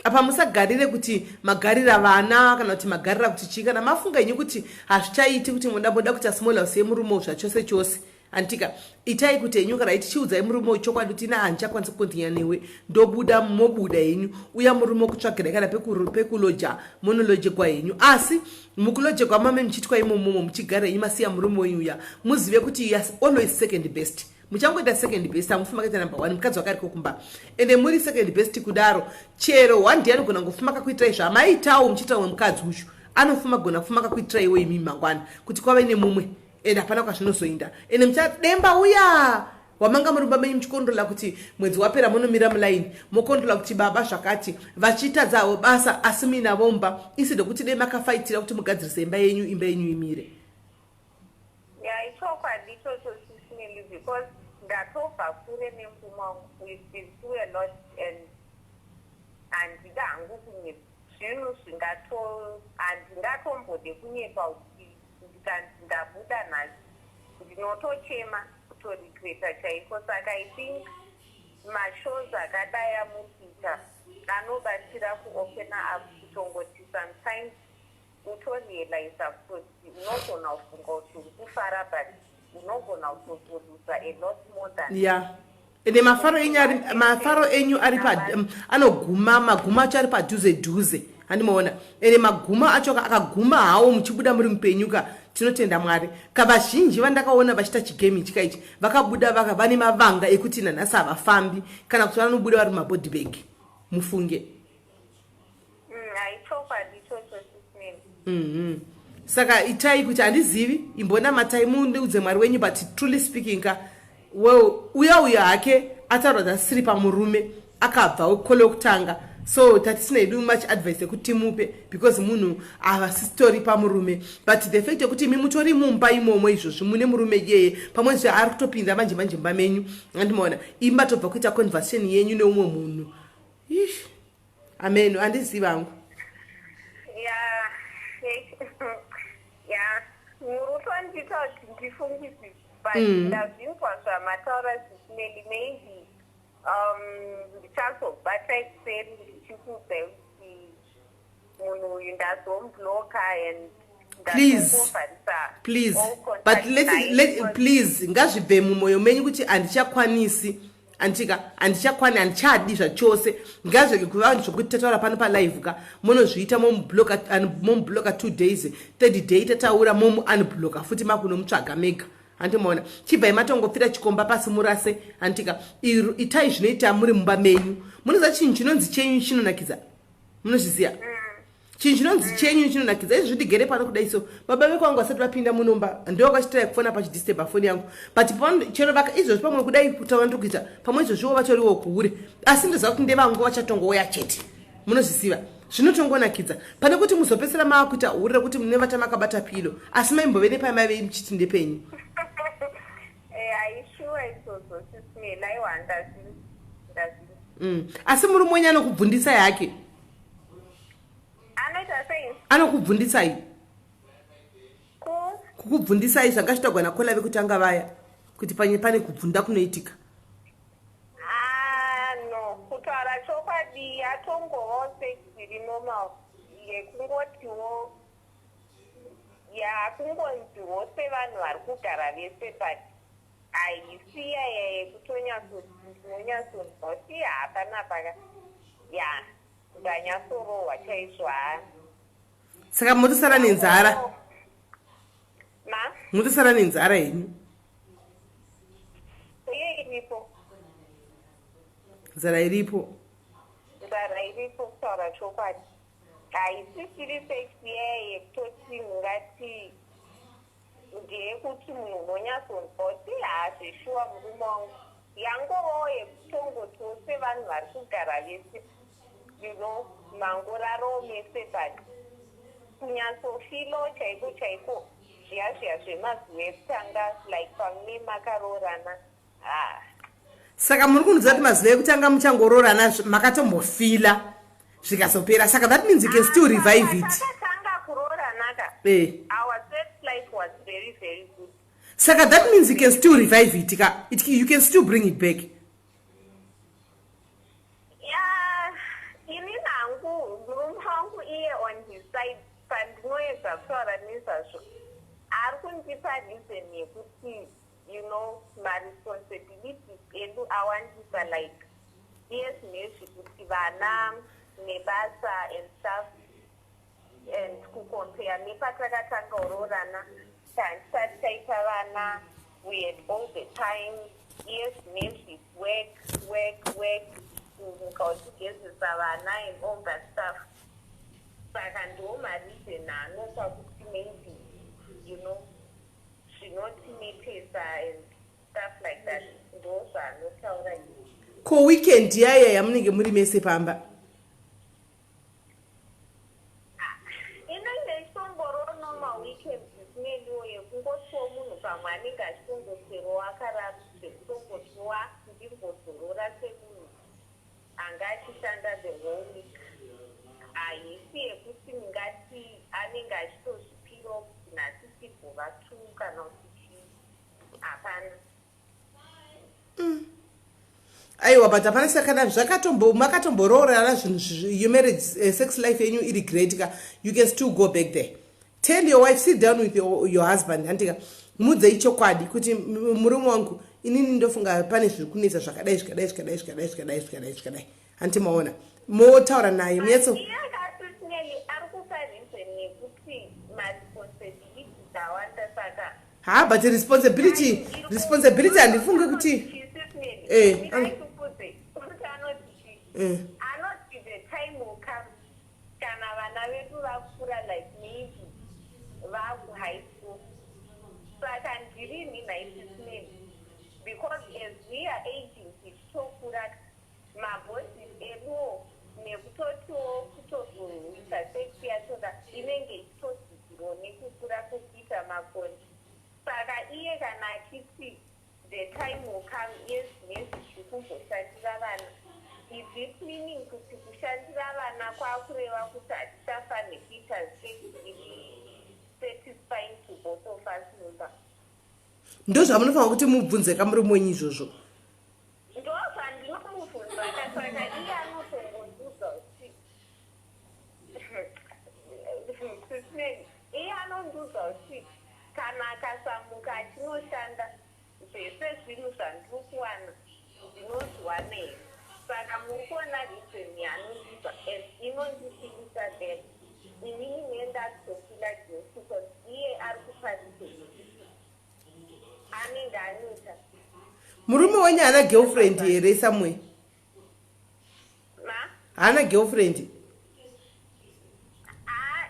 Apa musagarire kuti magarira vana kana kuti magarira kuti chii. Kana mafunga inyu kuti hazvichaiti, kuti moda moda kuita small house yemurume zvachose chose, antika itai kuti henyu kana itichiudzai murume wechokwadi kuti ina handichakwanisi kucontinue newe, ndobuda, mobuda henyu. Uya murume wekutsvagirai kana pekuloja, monolojekwa henyu. Asi mukulojekwa mame muchiitwa imomomo, muchigara henyu masiya murume wenyu uya, muzive kuti you are always second best. Muchangoita second best, hamufi makaita number one. Mukadzi wakariko kumba, ende muri second best kudaro, chero one day anogona ngofuma kakuitirai zvamaitawo muchiita umwe mukadzi uyu, anofuma gona kufuma kakuitiraiwo imi mangwana, kuti kwave nemumwe, ende hapana kwazvinozoinda. Ende muchademba uya wamanga murumba menyu muchikondola kuti mwedzi wapera munomira mulaini, mokondola kuti baba zvakati, vachitadzawo basa, asi muinavo mumba, instead yekuti dei makafaitira kuti mugadzirise imba yenyu, imba yenyu imire. Ya, ichokwadi ichocho, Sis Melly, because ndatobva kure nemurume wangu. We've been through a lot and handida hangu kunyepa. Zvinhu zvingato handingatombode kunyepa kuti ndikanzi ndabuda nhasi, ndinotochema, kutoregreta chaiko. Saka I think mashows akadai amuri kuita anobatsira kuopena up, kutongoti sometimes utorealiza kuti unogona kufunga kuti uri kufara, but unogona kutotoluza a lot more than Ya, ende mafaro enyu ari anoguma, maguma acho ari padhuze dhuze, handimaona? Ende maguma acho akaguma hawo muchibuda muri mupenyuka, tinotenda Mwari. Kavazhinji vandakaona vachiita chigame chika ichi vakabuda vane mavanga ekuti nanhasi havafambi, kana kuti vanobuda vari mumabody bag, mufunge. Haichokwadi ichocho, Sis Melly. Saka itai kuti, handizivi, imbonamatai mundiudze Mwari wenyu. But truly speaking ka, well, uya uya hake ataura kuti asiri pamurume, akabva wekole wekutanga, so tatisina hedu much advice yekuti timupe, because munhu havasitori pamurume. But the fact yekuti imi mutori mumba imomo izvozvi, mune murume iyeye, pamwe zve ari kutopinda manje manje mumba menyu, andimaona? Imi matobva kuita conversation yenyu neumwe munhu. Ish, ameno, handizivi hangu. Handifungisisi, but ndazvinzwa zvamataura, Sis Melly. Maybe ndichazobata kuseri ndichikuudzai kuti munhu uyu ndazomubloka and Please. ndatongovharisa Please, all but contact naye let, please, ngazvibve mumwoyo menyu kuti handichakwanisi, anditika handichakwani, handichadi zvachose. Ngazveke kuva zvokuti tataura pano palive ka, munozviita, momubloka 2 days, third day tataura, momuunblocka futi, makunomutsvaga mega, handimaona? Chibvai matongopfira chikomba pasi murase, handitika? Itai zvinoita muri mumba menyu. Munoziva chinhu chinonzi chenyu chinonakidza, munozviziva? Chinhu chinonzi chenyu chinonakidza. Izvi zvindigere pano kudai so, baba vekwangu vasati vapinda munomba, ndo vakachitirai kufona pachidisturba foni yangu, but chero vaka izvozvi pamwe kudai kutaura ndiri kuita, pamwe izvozviwo vatoriwo kuhure, asi ndoziva kuti ndevangu, vachatongouya chete. Munozviziva, zvinotongonakidza pane kuti muzopedzisira maakuita hure rekuti mune vata makabata pillow, asi maimbove nepamaive muchiti ndepenyu. Haishuwa izvozvo, Sis Melly. Aiwa, ndazvinzwa. Asi murume wenyu anokubvundisai hake? Anoita sei? Anokubvundisai? Ku Kukubvundisai zvanga zvitagwa nakola vekutanga vaya, kuti pane kubvunda kunoitika. Ah, no, kutaura chokwadi, yatongovawo sex iri normal, yekungotiwo yakungonziwo sevanhu vari kugara vese, but haisi yaya yekutonyatsoti ndinonyatsonzwa kuti hapana paka ya ndanyatsorohwa chaizvo, ha. Saka motosara nenzara? Ma? Motosara nenzara henyu? Uye iripo. Nzara iripo. Nzara iripo, kutaura chokwadi. Haisisiri sex yaya yekutoti mungati ndeyekuti munhu unonyatsonzwa kuti hazvishuwa murume wangu. Yangovawo yekutongotiwo sevanhu vari kugara vese, mangorarawo mese, but kunyatsofeelawo chaiko chaiko zviya zviya zvemazuva ekutanga, like pamune makaroorana, ha. Saka muri kunudza kuti mazuva ekutanga muchangoroorana makatombofeela, zvikazopera. Saka that means you can still revive it. Takatanga kuroorana ka, our sex life was very, very good. Saka that means you can still revive it ka, you can still bring it back. Ya, ini nangu murume wangu iye on his side, pandinoedza kutaura nezvazvo, ari kundipa reason yekuti maresponsibilities edu awandisa, like iye zvinezvi kuti vana nebasa and stuff, and kucompare nepatakatanga kuroorana, tandisati taita vana, we had all the time. Iye zvinezvi work, work, work, kumuka uchigezesa vana and all that stuff. Saka ndo mareason anopa kuti maybe zvinotinetesa and stuff like that. Ndo zvaanotaura. Ko weekend yaya yamunenge muri mese pamba? Inenge ichitongoriwo normal weekend isineliwo, yekungotiwo munhu pamwe anenge achitongoswerawo akarara, zvekutongotiwa ndimbozorora semunhu anga achishanda the whole week. Haisi yekuti ndingati anenge achitozvipirawo kuti nhasi tibhova two kana kuti chii, hapana. Aiwa, but hapana. Saka kana zvakatombo makatomboroorana zvinhu your marriage, sex life yenyu iri great ka, you can still go back there. Tell your wife, sit down with your husband, handika? Mudzei chokwadi kuti murume wangu, inini ndofunga pane zviri kunetsa zvakadai, zvikadai, zvikadai, zvikadai, zvikadai, zvikadai, zvikadai, hanti maona? Motaura naye munyatso. Iye Sis Melly ari kupa reason yekuti maresponsibilities awanda, saka Ha, but responsibility handifungi kuti Ndikuudze kuti anoti chii. Anoti the time will come kana vana vedu vakura, like maybe vakuhigh school. Saka ndirini nhai, Sis Melly? Because as we are aging, tichitokura, mabodies eduwo nekutotiwo kutozoita sex yachona inenge ichitodzikirwo nekukura kwekuita makonji. Saka iye kana achiti the time will come, yes, nezvi zviri kumboshandira vana, is it meaning kuti kushandira vana kwakureva kuti hatichafanhi kuita sex iri satisfying to both of us mumba? Ndo zvamunofanira kuti mubvunze ka murume wenyu izvozvo. Ndozvandinomubvunza ka saka iye anotongondiudza kuti iye anondiudza kuti kana akasamuka achinoshanda zvese zvinhu zvandiri kuwana ndinozviwana here. Saka muri kuona reason yaanondiudza and inondifilisa that inini ne ndakutofila guilty cause iye ari kupa reason yekuti anenge aneta. Murume wenyu haana girlfriend here somewhere? Ma? Haana girlfriend? Haa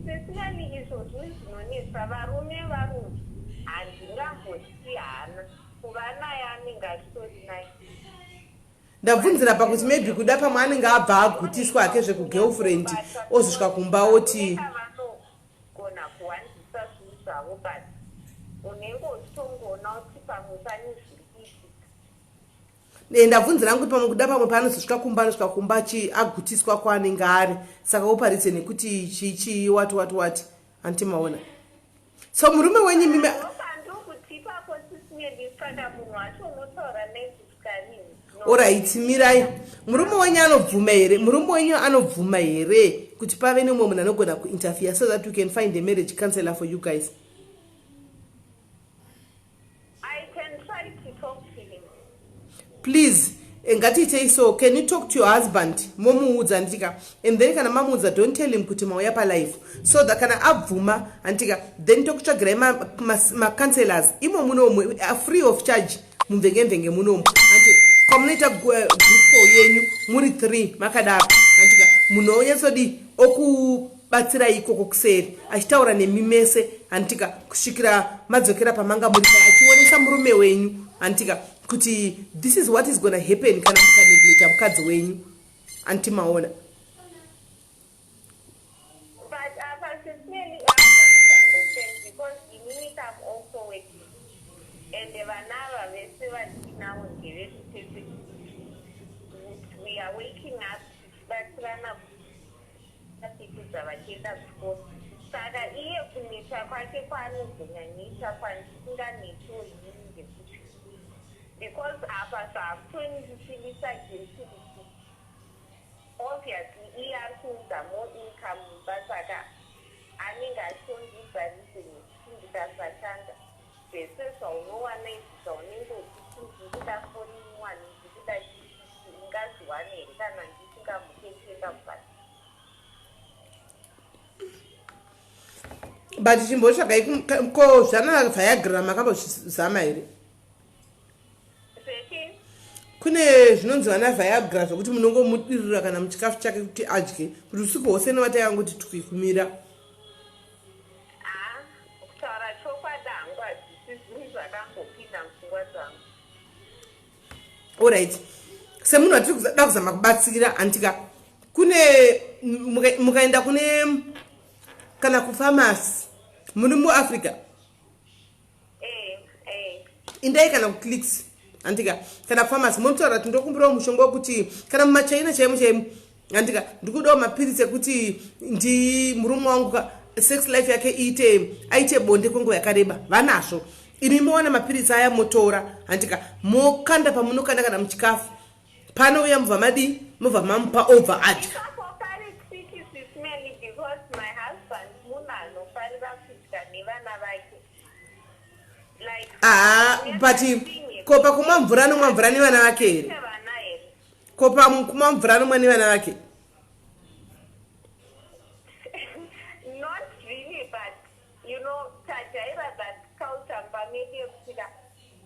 sesiyani izvo zvinhu zvinonetsa varume varume handingamboti haana kuva naye anenge achitori naye. Ndabvunzira pakuti maybe kuda pamwe anenge abva agutiswa hake zvekugirlfriend ozosvika kumba oti. Vanogona kuwanzisa zvinhu zvavo but unenge uchitongoona kuti pamwe pane zviri kuitika. Eh, ndabvunzira hangu kuti pamwe kuda pamwe paanozosvika kumba anosvika kumba chi agutiswa kwaanenge ari saka oparidze nekuti chii chii wati wati wati hanti maona so murume wenyu mimi orit mirai murume wenyu anobvuma here murume wenyu anobvuma here kuti pave nemumwe munhu anogona kuinterfere so that we can find a marriage counselor for you guys? I can try to talk to him. Please, ngatiitei so. Can you talk to your husband? Momuudza handika. And then kana mamuudza, don't tell him kuti mauya palife. So that kana abvuma handika, then tokutsvagirai ma-counselors imo munomu free of charge mumvenge-mvenge munomu. Hanti kwamunoita group call yenyu muri 3 makadaro. Handika munhu onyatsodii oku batsirai ikoko kuseri achitaura nemi mese handitika kusvikira madzokera pamanga muri paya achionesa murume wenyu handitika kuti this is what is gonna happen kana mukanegleta mukadzi wenyu anti maona. But apa sincerely I'm trying to understand because inini I'm also working and vana ava vese vatinavo ndevedu tese. We are waking up tichibatsirana Vapikidza vachienda kuchikoro saka iye kunetsa kwake kwaanozonyanyoita kwandisinganetiwo inini ndekuti because apa zvakutondifilisa guilty kuti obviously iye ari kuunza more income mumba saka anenge achitondiudza reason yekuti ndikasashanda zvese zvaunowana izvi zvaunenge uchiti ndikuda foni nyowani ndikuda chii chii ungazviwane here kana ndisingamuke ndichienda kubasa. But chimbotsvagai ko zvana viagra makambozvizama here? Kune zvinonzi vana viagra zvekuti munongomudirira kana muchikafu chake kuti adye kuti usiku hwose novata yangoti twi kumira. Kutaura chokwadi hangu hadzisi zvinhu zvakambopinda mupfungwa dzangu. Alright, semunhu atiri kuda kuzama kubatsira handika kune mukaenda kune kana kufamasi muri muAfrica eh, eh. Indai kana kuClicks handika kana kufamasi monotaura kuti ndokumbirawo mushonga wekuti kana mumachina chaimo chaimo handika ndikudawo mapiritsi ekuti ndi murume wangu ka sex life yake iite aite bonde kwenguva yakareba. Vanazvo imi mowana mapiritsi aya motora handika mokanda pamunokanda kana muchikafu panouya mubva madii mobva mamupa obva adya. Ipapo pari tricky sismeli because my husband munhu anofarira kudya nevana vake like Aa, but ko pakumwa mvura anomwa mvura nevana vake here? Vana here? Ko pakumwa mvura anomwa nevana vake? Not really, but you know tajaira that culture mumba medu yekuti ka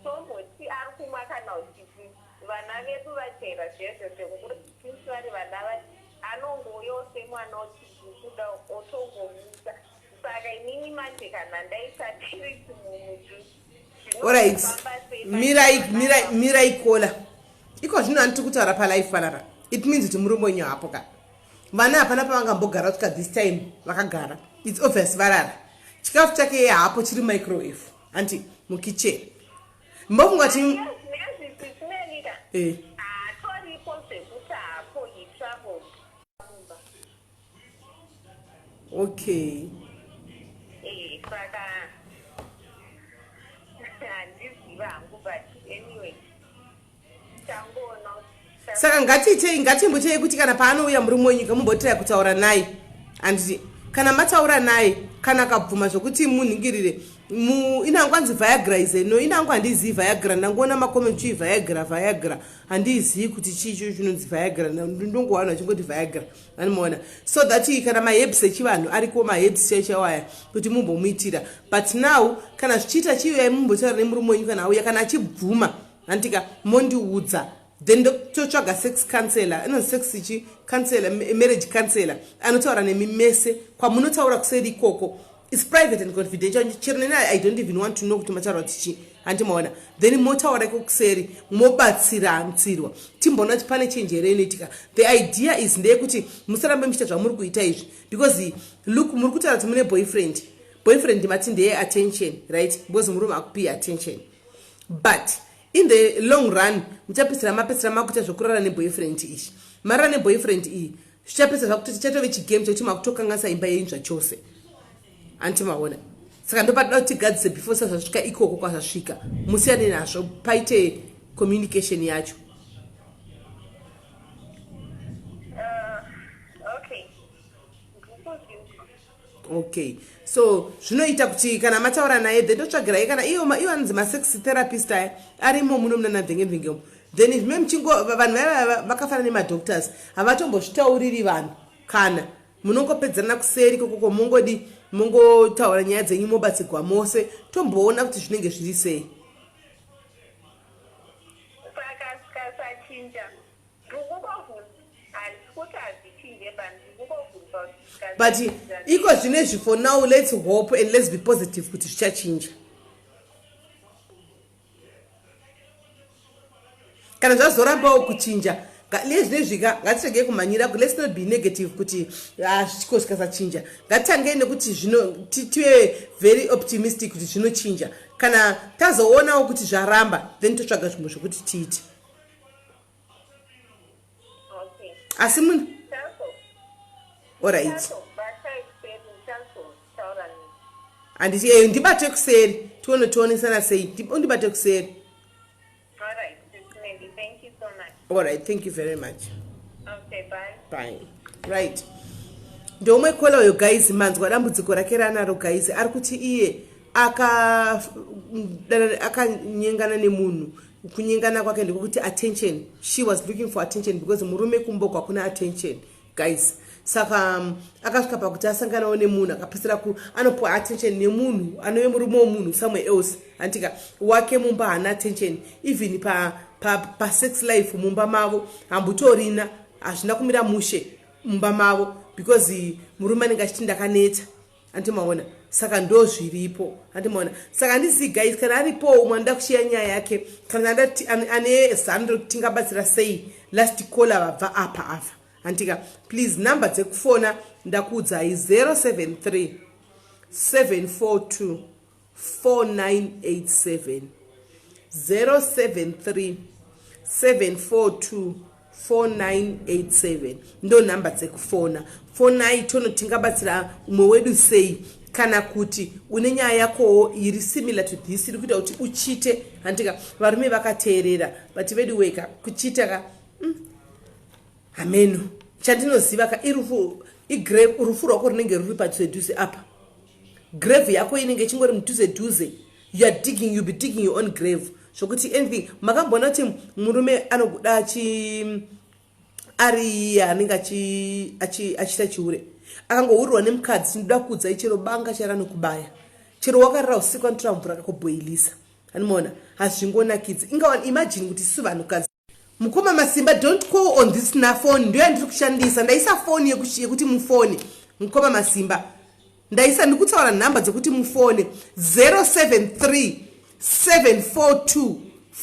tomboti ari kumwa kana kuti vana vedu vajaira zvezvo zvekungoti since vari vana vati anongouyawo semwana oti ndikuda otongomusa. Saka inini manje kana ndaisa piritsi mumujuice Alright, mirai mirai mirai kola iko zvino handiti kutaura palife panapa it means kuti murume wenyu hapo ka vana hapana pavangambogara kusvika this time vakagara. It's obvious varara chikafu chake iye hapo chiri microwave hanti mukitchen mbofunga ti nezvisisinelika eh. Haatoripo zvekuti hapo, he traveled kumba. Okay. Saka Handiziva hangu but anyway tangoona. Saka ngatiitei, ngatimbotei kuti kana paanouya murume wenyika mumbotiraya kutaura naye, handiti? Kana mataura naye, kana akabvuma zvokuti munhingirire inangu anzi Viagra is a no. Inangu handizivi Viagra, ndangoona macomment chii Viagra, Viagra, handizivi kuti chii cho chinonzi Viagra. Ndongowana vachingoti Viagra, anomaona, so that kana maherbs echivanhu ariko, maherbs chaichaiwo aya, kuti mumbomuitira. But now kana zvichiita, chiuyai mumbotaura nemurume wenyu. Kana auya, kana achibvuma, handika, mondiudza, then totsvaga sex counselor, inonzi sex chi counselor, marriage counselor, anotaura nemi mese. Kwamunotaura kuseri ikoko is private and confidential. Chero neni I don't even want to know kuti mataura kuti chi, handimaona? Then motaura iko kuseri, mobatsiratsirwa, timboona kuti pane change here inoitika. The idea is ndeyekuti musarambe muchiita zvamuri kuita izvi, because look, muri kutaura kuti mune boyfriend. Boyfriend mati ndeye attention, right? Because murume akupi attention, but in the long run muchapedzisira mapedzisira makuita zvokurara neboyfriend ichi. Marara neboyfriend iyi, zvichapedzisa zvakutoti chatove chigame chekuti makutokanganisa imba yenyu zvachose, anti maona? Saka ndopatoda kuti tigadzise before sazvasvika ikoko kwazvasvika. Musiyane nazvo, paite communication yacho. Okay, ndikuzvinzwa. Okay, so zvinoita kuti kana mataura naye, then totsvagirai kana iyo iwo anonzi masex therapist aya arimo muno muna nabvenge umu. Then zvime muchingo vanhu vaya vakafanana nemadoctors, havatombozvitauriri vanhu. Kana munongopedzerana kuseri kokoko, mongodi mongotaura nyaya dzenyu, mobatsigwa mose, tomboona kuti zvinenge zviri sei. Saka zvikasachinja, ndikungobvunza, handisi kuti hazvichinje, but ndikungobvunza kuti But zvikasachinja. Iko zvinezvi, for now, let's hope and let's be positive kuti zvichachinja. Kana zvazorambawo kuchinja lezvinezvi, ngatiregei kumhanyira. Let's not be negative kuti, ah, zvichiko zvikasachinja. Ngatitangei nekuti zvino tive very optimistic kuti zvinochinja. Kana tazoonawo kuti zvaramba, then totsvaga zvimwe zvokuti tiite. Okay. Asi munhu Chazo. Alright. Chazobata kuseri, ndichazotaura nemi. Handiti ndibate kuseri, tione tionesana sei. Undibate kuseri. All right, Sis Mandy, thank you so much. Alright, thank you very much. Okay, bye. Bye. Right, ndomwe caller uyo, guys. Manzwa dambudziko rake raanaro, guys. Ari kuti iye akanyengana nemunhu. Kunyengana kwake ndekuti attention. She was looking for attention because murume kumbo kwakuna attention, guys. Saka akasvika pakuti asanganawo nemunhu, akapedzisira ku anopuwa attention nemunhu anove murume womunhu somewhere else, handitika? Wake mumba haana attention, even pasex pa sex life mumba mavo hambutorina. Hazvina kumira mushe mumba mavo because murume anenge achiti ndakaneta, andimaona? Saka ndo zviripo, andimaona? Saka handizii, guys, kana aripo umwe anoda kushiya nyaya yake, kana ane zano rekuti tingabatsira sei. Last caller vabva apa apa, handika? Please, namba dzekufona ndakuudzai: 073 742 4987, 073 742 4987, ndo nhamba dzekufona. Fonai tono tingabatsira umwe wedu sei. Kana kuti une nyaya yakowo iri similar to this, iri kuita kuti uchite, handika? Varume vakateerera, but vedu weka kuchita ka hameno. Chandinoziva ka, irufu, igrave. Rufu rwako runenge ruri padhuze apa. Grave yako inenge ichingori mudhuze dhuze. You are digging, you be digging your own grave. Zvokuti anything, makamboona kuti murume anobuda achi ari iye anenge achiita chiure, akangohurirwa nemukadzi, tinoda kuudzai, chero banga charanokubaya, chero wakarara usiku, anotora mvura akakubhoilisa, anomaona? Hazvingonakidzi. Ingawa imagine kuti isu vanhukadzi. Mukoma Masimba, don't call on this na phone. Ndo yandiri kushandisa. Ndaisa foni yekuti mufone. Mukoma Masimba, ndaisa, ndikutaura nhamba dzekuti mufone: 073 742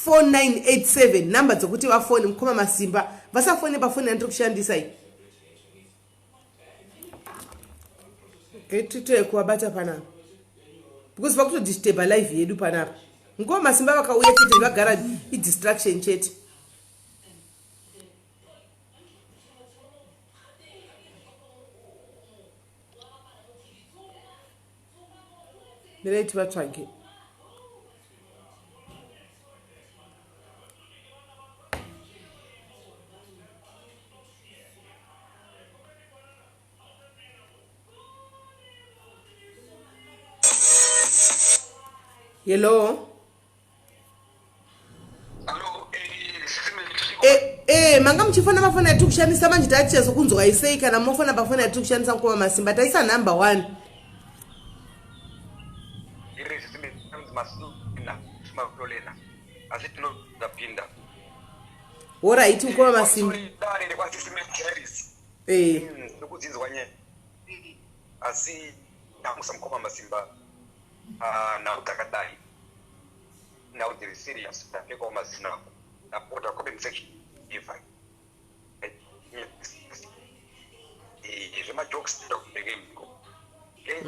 4987. Nhamba dzekuti vafone mukoma Masimba, vasafone pafoni yandiri kushandisa iyi. Titoe kuvabata panapa because vakutodisturba live yedu panapa. Mukoma Masimba vakauya chete, vagara idistraction chete. Mirai tivatsvage. Hello. Eh, eh, manga muchifona mafoni atiri kushandisa manje tatichazokunzwai sei kana mofona pafoni atiri kushandisa mukoma masimba taisa number one. Horaiti mukoma masimba. Eh. Asi ndamusa mukoma masimba ah, nhau dzakadai nhau dziri serious ndapfekawo mazino ako ndapota comment section ifa eh, zvemajokes ndakubekemiko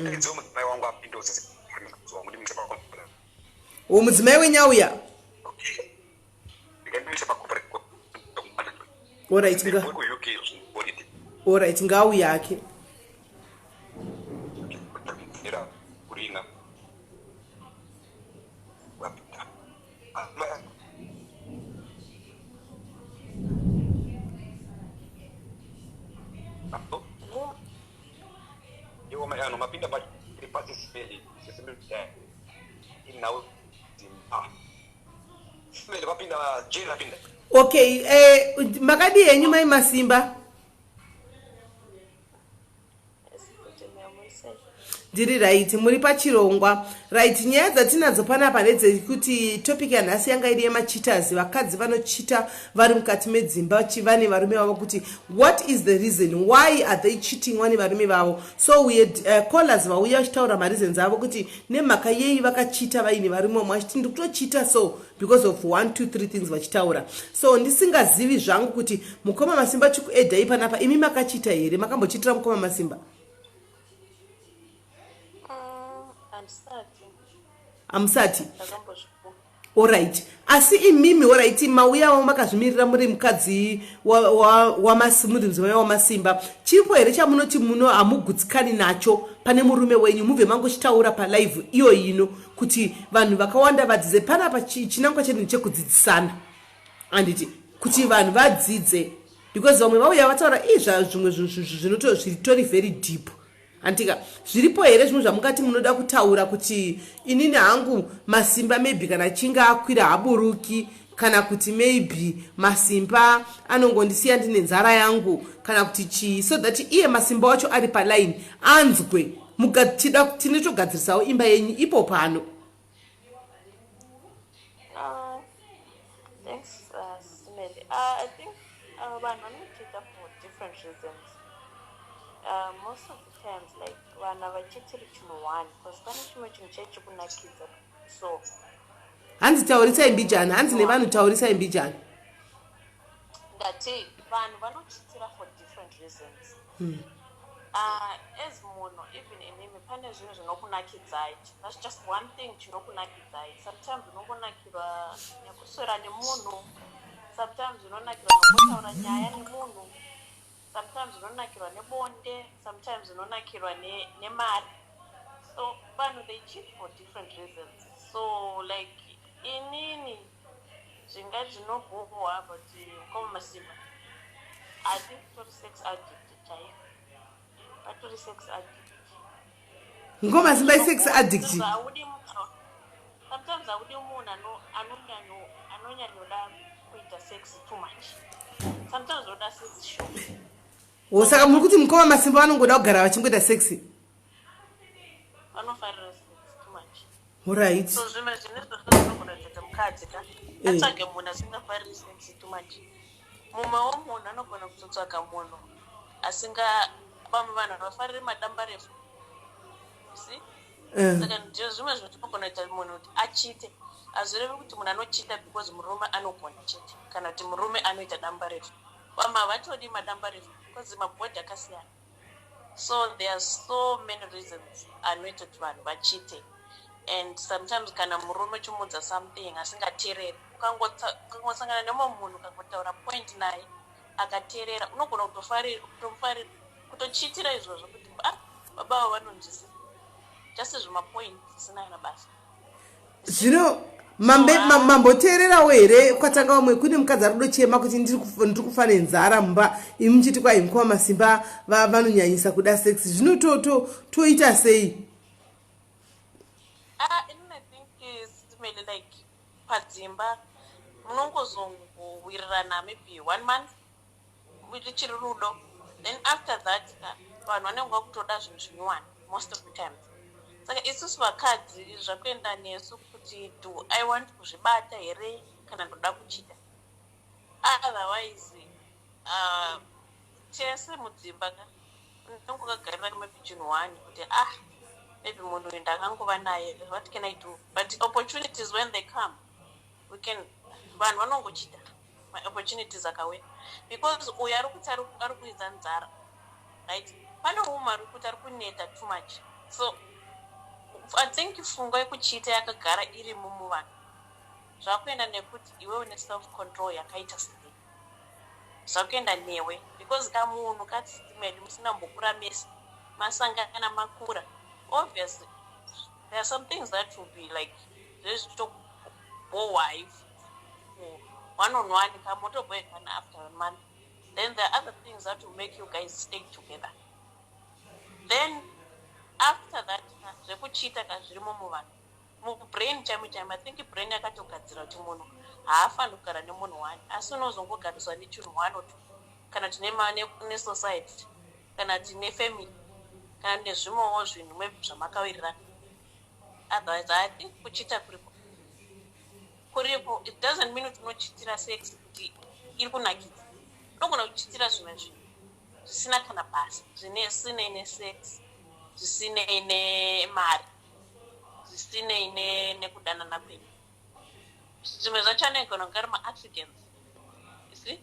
ngedzo mudzimai wangu apinda o mudzimai wenyu auya orit orit ngaauya ake okay eh, makadii henyu mai masimba ndiri right muri pachirongwa right nyaya dzatinadzo panapa ndedzekuti topic yanhasi yanga iri yemacheaters vakadzi vanochita vari mukati medzimba vane varume vavo kuti what is the reason why are they cheating vane varume vavo so we had callers vauya vachitaura mareasons avo kuti nemhaka yei vakachita vaine varume vamwe vachiti ndiri kutochita so because of 1 2 3 things vachitaura so ndisingazivi zvangu kuti mukoma masimba chikuedhai panapa imi makachita here makambochitira mukoma masimba hamusati orit asi imimi orit mauyawo makazvimirira muri mukadzi muri mudzimai wamasimba chiripo here chamunoti muno hamugutsikani nacho pane murume wenyu mubve mangochitaura palive iyo ino kuti vanhu vakawanda vadzidze panapa chinangwa chedu ndechekudzidzisana handiti kuti vanhu vadzidze because vamwe vauya vataura izva zvimwe zvinhu zvitori very deep Hantika zviripo here zvimwe zvamungati munoda kutaura kuti inini hangu masimba maybe kana achinge akwira haburuki kana kuti maybe masimba anongondisiya ndine nzara yangu kana kuti chii so that iye masimba wacho ari paline anzwe tine togadzirisawo imba yenyu ipo pano. Thanks, Simeli. I think vanhu vanochita for different reasons. Most of the times like vanhu havachitiri chinhu one because pane chimwe chinhu chaichikunakidza so hanzi taurisai mbijana hanzi nevanhu taurisai mbijana ndati vanhu vanochitira for different reasons as munhu even imimi pane zvinhu zvinokunakidzai that's just one thing chinokunakidzai sometimes unongonakirwa nekuswera nemunhu sometimes unonakirwa nekutaura nyaya nemunhu sometimes unonakirwa nebonde sometimes unonakirwa nemari so vanhu they cheat for different reasons so like inini zvinga zvinobhohwa but mukoma masimba i think tori sex addict chaiyo vatori sex addict mukoma masimba isex addict sometimes haudi munhu anonyanyoda kuita sex too much sometimes unoda sex shoma o saka muri kuti mukoma masimba vanongoda kugara vachingoita sex vanofarira sex too much orit so zvimwe zvine zvinogona kuita mukadzi ka eh. atsvage munhu asingafariri sex too much mumwe womunhu anogona kutotsvaga munhu asinga vamwe vanhu havafariri madambarefu see eh. saka ndizvo zvimwe zvinhu zvinogona kuita munhu kuti achite hazvirevi kuti munhu anochita because murume anogona chete kana kuti murume anoita damba refu vamwe havatodi madamba refu because mabhodhi akasiyana so there are so many reasons anoita kuti vanhu vachite and sometimes kana murume uchimuudza something asingatereri ukangosangana nemumwe munhu ukangotaura point naye akaterera unogona kutofarira kutochitira izvozvo kuti ah baba avo vanonzwisisa just zvimapoint zvisina kana basa zvino mamboteererawo here kwatanga vamwe kune mukadzi ari kudochema kuti ndiri kufa nenzara mumba imi muchiti kwai mukoma masimba vanonyanyisa kuda sex zvino toita sei ah, inini i think eh, Meli, like padzimba munongozongowirirana maybe one month richiri rudo, then after that ka, vanhu vanenge vakutoda zvinhu zvinyowani most of the times. Saka isusu vakadzi zvakuenda nesu kuti do I want kuzvibata here kana ndoda kuchita. Otherwise tese mudzimba ka, unenge wakagarira maybe chinhu one kuti, ah, maybe munhu uyu ndakangova naye, what can I do? But opportunities, when they come, we can, vanhu vanongochita maopportunities akauya, because uyu ari kuti ari kuidza nzara, right? Pane umwe ari kuti ari kuneta too much. So I think pfungwa yekuchita yakagara irimo muvanhu. Zvakuenda nekuti iwe une self control yakaita sei. Zvakuenda newe, because kamunhu katsitimedi musina mbokura mese, masangana makura, obviously there are some things that will be like zvezvitobohwai one on one, kamotobhoekana after a month. Then there are other things that will make you guys stay together. Then after that, zvekuchita ka zvirimo muvanhu, mubrain chaimo chaimo. I think brain yakatogadzira kuti munhu haafaniri kugara nemunhu one, asi unozongogariswa nechinhu one or two, kana tine nesociety, kana tine family, kana nezvimwewo zvinhu maybe zvamakawirirana. Otherwise I think kuchita kuripo, kuripo. It doesn't mean kuti unochitira sex kuti iri kunakidza. Unogona kuchitira zvimwe zvinhu zvisina kana basa, zvisinei nesex, zvisinei nemari, zvisinei nekudanana kwenyu. Zvimwe zvacho anogona kunge ari maaccidents, you see,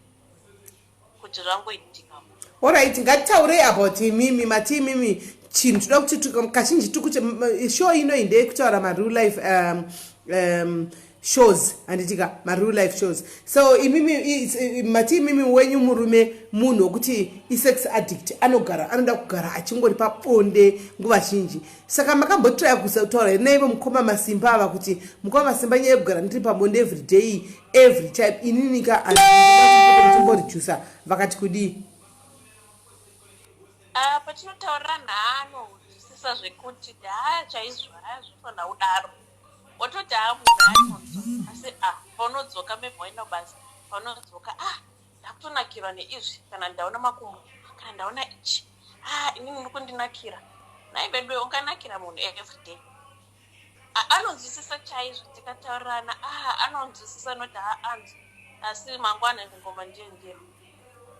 kuti zvangoitika. Alright, ngatitaurei about imimi. Mati imimi chinhu toda kuti kazhinji tikuti show ino ndeyekutaura mareal life shows, handitika? Mareal life shows. So imimi mati imimi wenyu murume munhu wekuti isex addict, anogara anoda kugara achingori pabonde nguva zhinji. Saka makambotiraya kutaura here naivo mukoma Masimba ava kuti, "Mukoma Masimba, nyaya yekugara ndiri pabonde every day, every time, ininika timboredusa"? Vakati kudii? Ah, patinotaurira nhaanonzwisisa zvekuti ha, chaizvo ha, zvofanira kudaro. Wototi ha, munhu anonzwa, asi a paunodzoka maybe waenda basa, paunodzoka, ah, ndakutonakirwa neizvi, kana ndaona makumbo, kana ndaona ichi, ah, inini uri kundinakira. Nai bedu, unganakira munhu everyday? Anonzwisisa chaizvo. Tikataurirana, ah, anonzwisisa noti ha, anzwa, asi mangwana ngoma ndiye ndiye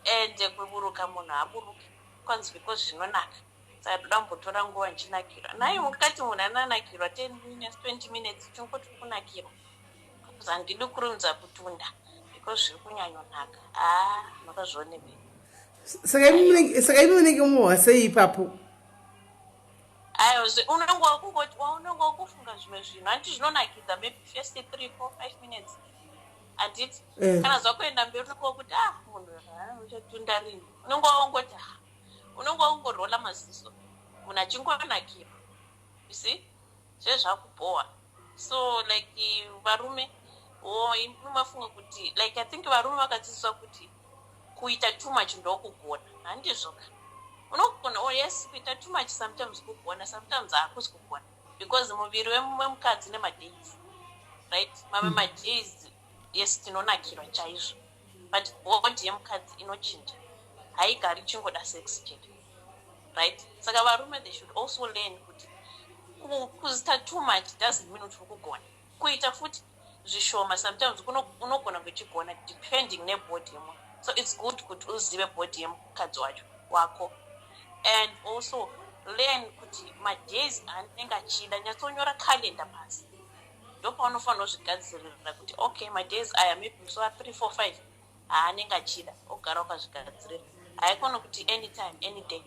ende kuburuka munhu haaburuki kwanzi because zvinonaka, saka ndoda kumbotora nguva ndichinakirwa. Nai ungati munhu ananakirwa 10 minutes, 20 minutes, chingoti kunakirwa, because handidi kurumidza kutunda because zviri kunyanyonaka. Haa, makazvionepi? Saka imi munenge muhwa sei ipapo? Aiwa, unenge wakungoti, unenge wakufunga zvimwe zvinhu. Handiti zvinonakidza maybe first 3, 4, 5 minutes, handiti? Eh. Kana zvakuenda mberi, unenge wakuti, ah, munhu uchatunda rini? Unenge wangoti, ah, unenge wakungorola maziso munhu achingonakirwa, you see, zvezvakubhowa. So like varume mafunga kuti, like I think varume vakadzidziswa kuti kuita too much ndokugona. Handizvoka? Unogona, oh yes, kuita too much sometimes kugona, sometimes hakusi kugona, because muviri wemukadzi nemadays, right? Mamwe madays, yes, tinonakirwa chaizvo, but body yemukadzi inochinja, haigari ichingoda sex chete, right? Saka varume, they should also learn kuti kuita too much doesn't mean kuti uri kugona. Kuita futi zvishoma sometimes unogona kuchigona, depending nebody yemunhu. So it's good kuti uzive body yemukadzi wacho wako, and also learn kuti madays anenge achida. Nyatsonyora calendar pasi, ndopaunofanira kuzvigadzirira kuti okay, madays aya, maybe musi wa3, 4, 5 haanenge achida, ogara ukazvigadzirira. Haikona kuti anytime, any day.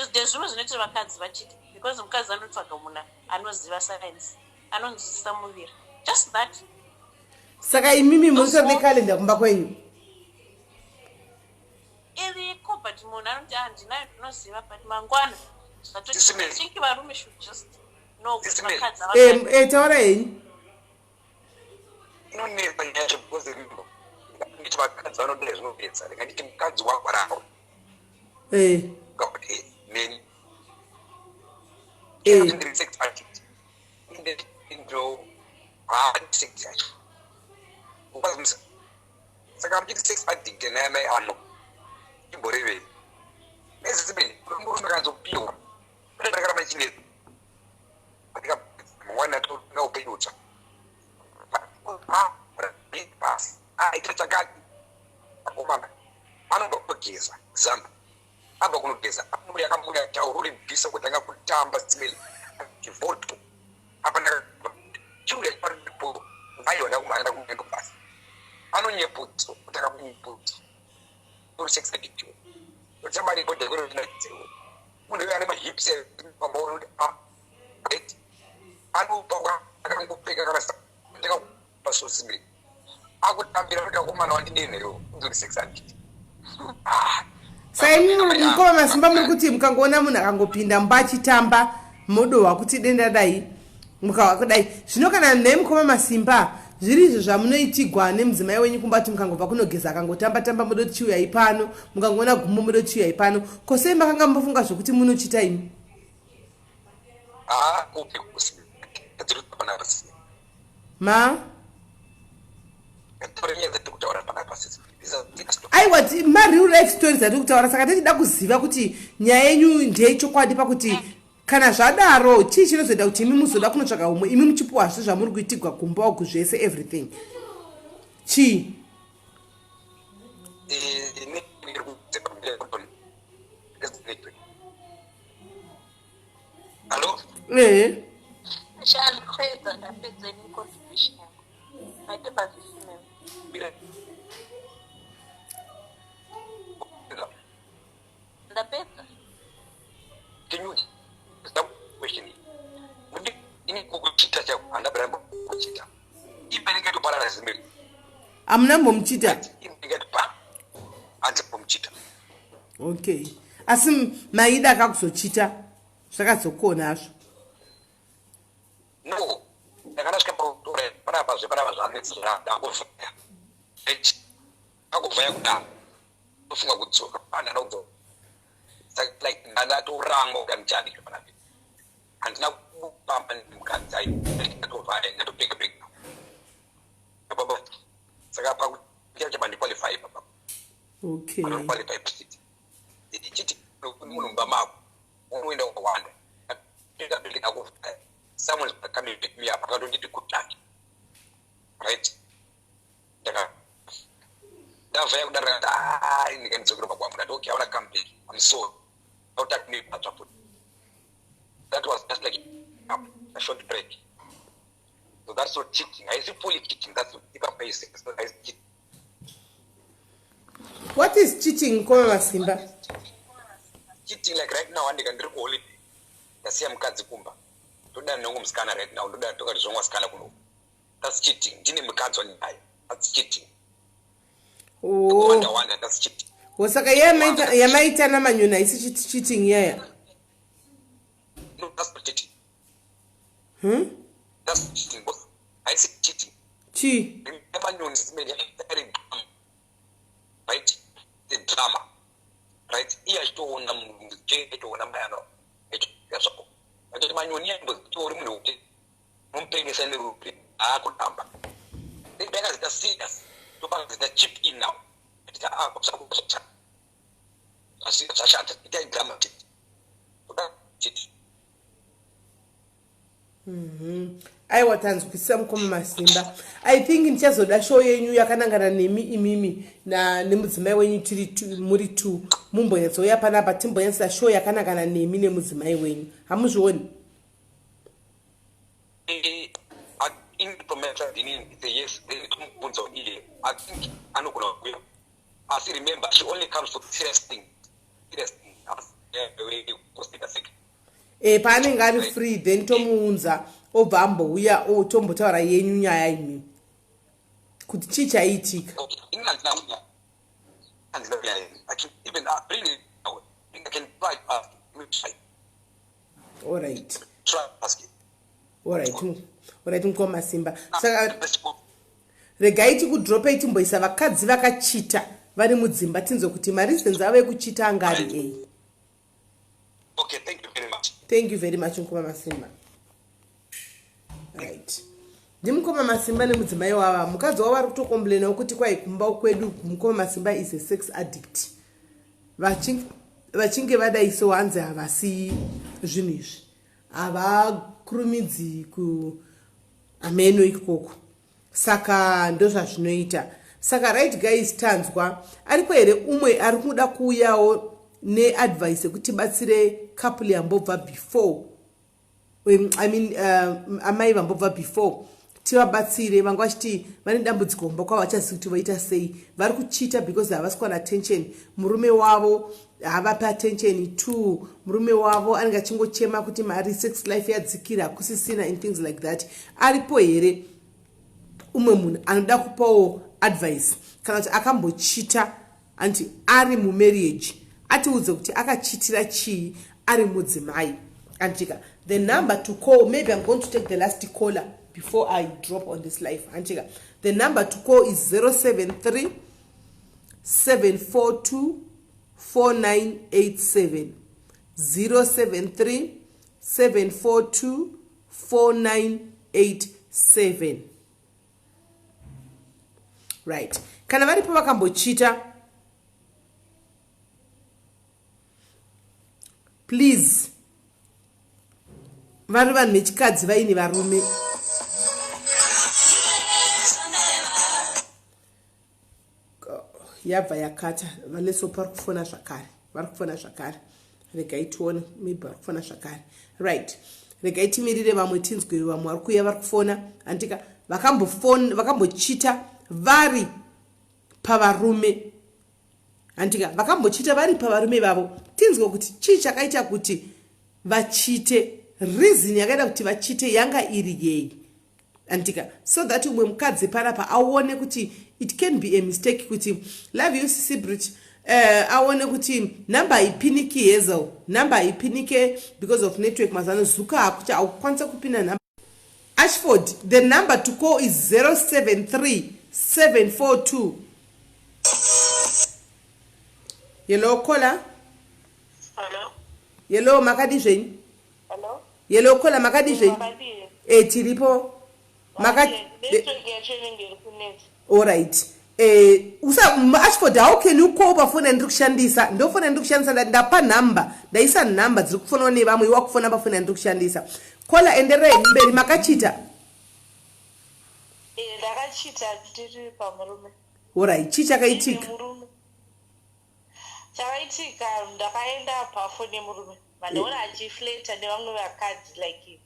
Ndezvimwe zvinoita vakadzi vachiti, because mukadzi anotsvaga munhu anoziva science, anonzwisisa muviri, just that. Saka imimi munotora nekalenda kumba kwenyu? Iriko, but munhu anoti, ah, ndinayo, ndinoziva, but mangwana zvatothinki varume should just know kuti vakadzi Taura henyu. Inonetsa nyaya yacho, because remember, nditi vakadzi vanodai zvinonetsa. Ndinganditi mukadzi wagwarawo kuti neni ndiri sex addict, ndo Haadi sex yacho. Ukazimisa. Saka muchiti sex addict naye mai ano. Chimborevei. Nezizimeni, murume kanzopiwa. Ndakaramba chinezi. Atika mwana totenga upenyu utsva. Pasi. Aita chakati. Akomana. Anobva kugeza. Example. Abva kunogeza. Anouya akabuda tauro ribvisa kutanga kutamba simeli. Chivoto. Apa chiuya paripo. Aiwa ndakumhanya ndakumhanya basi. Anonyeputso. Kutanga kunyeputso. Uri sex addict. Uchamari kodwa kuri ndinadziro. Munhu uyo ane mahips pambaona kuti ah right. Anobva akangopfeka kana ndakakupa sosimeli. Akutambira kuti akomana wandidenherewo. Uri sex addict. Ah. Saimi mukoma Masimba muri kuti mukangoona munhu akangopinda mumba achitamba modohwa kuti denda dai mukahwa kudai. Zvino kana nhai mukoma Masimba zviri izvo zvamunoitigwa nemudzimai wenyu kumba kuti mukangobva kunogeza akangotamba tamba modoti chiuyai pano, mukangoona gumbo modoti chiuyai pano. Ko sei makanga mbofunga zvokuti munochita imi? Ah, kupi kusi. Dziri panapa sisi. Ma? Aiwa, mareal life stories atiri kutaura, saka tichida kuziva kuti nyaya yenyu ndeyechokwadi pakuti kana zvadaro chii chinozoita kuti imi muzoda kunotsvaka umwe imi muchipuwa zvese zvamuri kuitigwa kumba uku zvese everything chii? Hello? Ehe. Ndapedza, ndapedza ini contribution yangu. Maite basa. Ndapedza. Can you that question? Mundi ini kukuchita chako handabira kuchita. Ipenenge toparara zimiri. Hamuna mbomuchita? Inenge pa. Hanzi mbomuchita. Okay. Asi maida akakuzochita zvakazokona hazvo. No. Ndakana svika pakutora panapa zvepanapa zvanetsa ndakuvhaya. Akuvhaya kudaro. Ndofunga kudzoka pana ndodzoka. Saka like ndatorangwa kuti handichadi panapa. Handina kupamba mukadzi ayi ndatovhaya ndatopeka peka. Baba saka pakuti chabandiqualify baba. Okay. Anoqualify chiti. Chiti munhu mumba mako unoenda wakawanda. Peka peka ndakuvhaya. Someone is coming pick me up akatonditi good luck. Right? Ndaka ndavhaya kudaro ndakati ah ndikanidzokera pakwangu ndati okay I wanna come back. I'm sorry. I'll me patsva futi. That was just like a short break. So that's not cheating. I see fully cheating. That's ipapa is haisi cheating. What is cheating mukoma Masimba? Cheating like right now andika ndiri kuholiday. Ndasiya mukadzi kumba. Ndoda nengu musikana right now. Ndoda tokati zvonwa sikana kuno. That's cheating. Ndine mukadzi wandinaye. That's cheating. Oh. Wanda wanda that's cheating. Saka yamaita namanyoni haisi cheating iyaya? No, that's not cheating. That's cheating boss. Haisi cheating. Chii? Remember simene yakaita drama. Right? The drama. Right? Iye achitoona munhu achitoona mayano. Achitoona zvako. Achiti manyoni yambozitori munhu wekuti mumupengesa nerupi haakutamba. Then ndakazita serious. Topakazita chip in now. Achiti ah zvashata. Itai drama chete. Chete. Aiwa, tanzwisisa mukoma Masimba. I think ndichazoda show yenyu yakanangana nemi imimi nemudzimai wenyu tiri muri two, mumbonyatsouya panapa timbonyatsa show yakanangana nemi nemudzimai wenyu. Hamuzvioni? Yes, then tomubvunza iye. I think anogona kuuya, asi remember she only comes for serious thing, serious thing. E, paanenge ari free then tomuunza obva ambouya tombotaura yenyu nyaya imi kuti chii chaiitika. Ini handina kuuya. I can even bring it. I can try to ask. Let me try. Alright. Try ask it. Alright, mukoma Masimba, saka regai tikudropei timboisa vakadzi vakachita vari mudzimba tinzwe kuti mareasons avo ekuchita anga ari ei. Okay, thank you very much. Thank you very much, mukoma Masimba. Right. Ndimukoma Masimba nemudzimai wava. Mukadzi wavo ari kutokombulenawo kuti kwai kumba kwedu mukoma Masimba is a sex addict. Vachinge vadai so hanzi havasiyi zvinhu izvi. Havakurumidzi ku hameno ikoko. Saka ndozvazvinoita. Saka right guys tanzwa. Aripo here umwe ari kuda kuuyawo neadvice yekuti batsire couple yambobva before? I mean, amai vambobva before tivabatsire vanga vachiti vane dambudziko kumba kwavo vachazivi kuti voita sei. Vari kuchita because havasi kuwana attention. Murume wavo havapi attention. Two, murume wavo anenge achingochema kuti mari sex life yadzikira hakusisina and things like that. Aripo here umwe munhu anoda kupawo advice kana kuti akambochita anti ari mumarriage atiudze kuti akachitira chii ari mudzimai antika? The number to call, maybe I'm going to take the last caller before I drop on this life, antika. The number to call is 073 742 4987, 073 742 4987. Right, kana varipo vakambochita, please. Vari vanhu vechikadzi vaine varume. Yabva yakata. Valeso vari kufona zvakare, vari kufona zvakare. Regai tione, maybe vari kufona zvakare. Right, regai timirire vamwe tinzwe vamwe vari kuuya vari kufona andika vakambochita vari pavarume andika vakambochita vari pavarume vavo, tinzwe kuti chii chakaita kuti vachite, reason yakaita kuti vachite yanga iri yei andika, so that umwe mukadzi panapa aone kuti it can be a mistake kuti love you sisibrit, aone kuti nhamba haipiniki. Hazel, nhamba haipinike because of network. Mazano zuka hakuti haukwanisa kupinda nhamba. Ashford, the number to call is 073 742. Hello, caller. Hello. Hello, makadi zvenyu? Hello. Hello, caller, makadi zvenyu? Makadii? E, tiripo. Network yacho inenge iri kunetsa. Alright, usa Ashford, how can you call pafoni yandiri kushandisa? Ndofoni yandiri kushandisa. Ndapa nhamba, ndaisa nhamba dziri kufonwa nevamwe. Iwa kufona pafoni yandiri kushandisa. Caller, endererai mberi. Makachita? Eh, ndakachita ndiri pamurume. Alright, chii chakaitika? Murume. Chakaitika, ndakaenda pafoni yemurume, vandaona achiflirta nevamwe vakadzi, like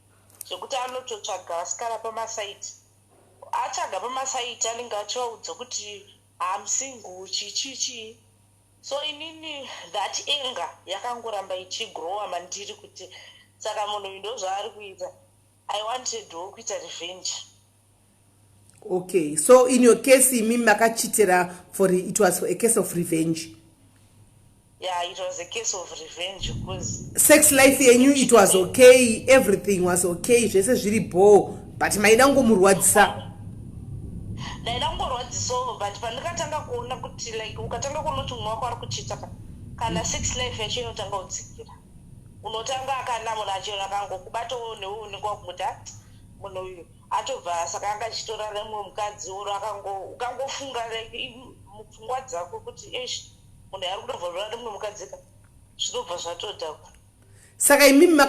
zvekuti anototsvaga vasikana pamasaiti. Atsvaga pamasaiti, anenge achivaudza kuti I'm single, chii chii chii. So inini that anger yakangoramba ichigrowa mandiri kuti saka munhu uyu ndo zvaari kuita. I wanted kuita revenge. Okay, so in your case imi makachitira for, it was a case of revenge? Yeah, it was a case of revenge because Sex life yenyu, it was okay, everything was okay, zvese zviri bho, but maida ngomurwadzisa. Ndaida kungorwadzisawo, but pandikatanga kuona kuti like ukatanga kuona kuti mumwe wako ari kuchita kana sex life yacho inotanga kudzikira, unotanga kana munhu achero akangokubatawo newe unenge wakunguti a munhu uyu atobva saka anga achitora nemumwe mukadzi oro ukangofunga like mupfungwa dzako kuti ish, munhu ari kutobva rora nemumwe mukadzi ka, zvinobva zvatodhakwa. Saka imimi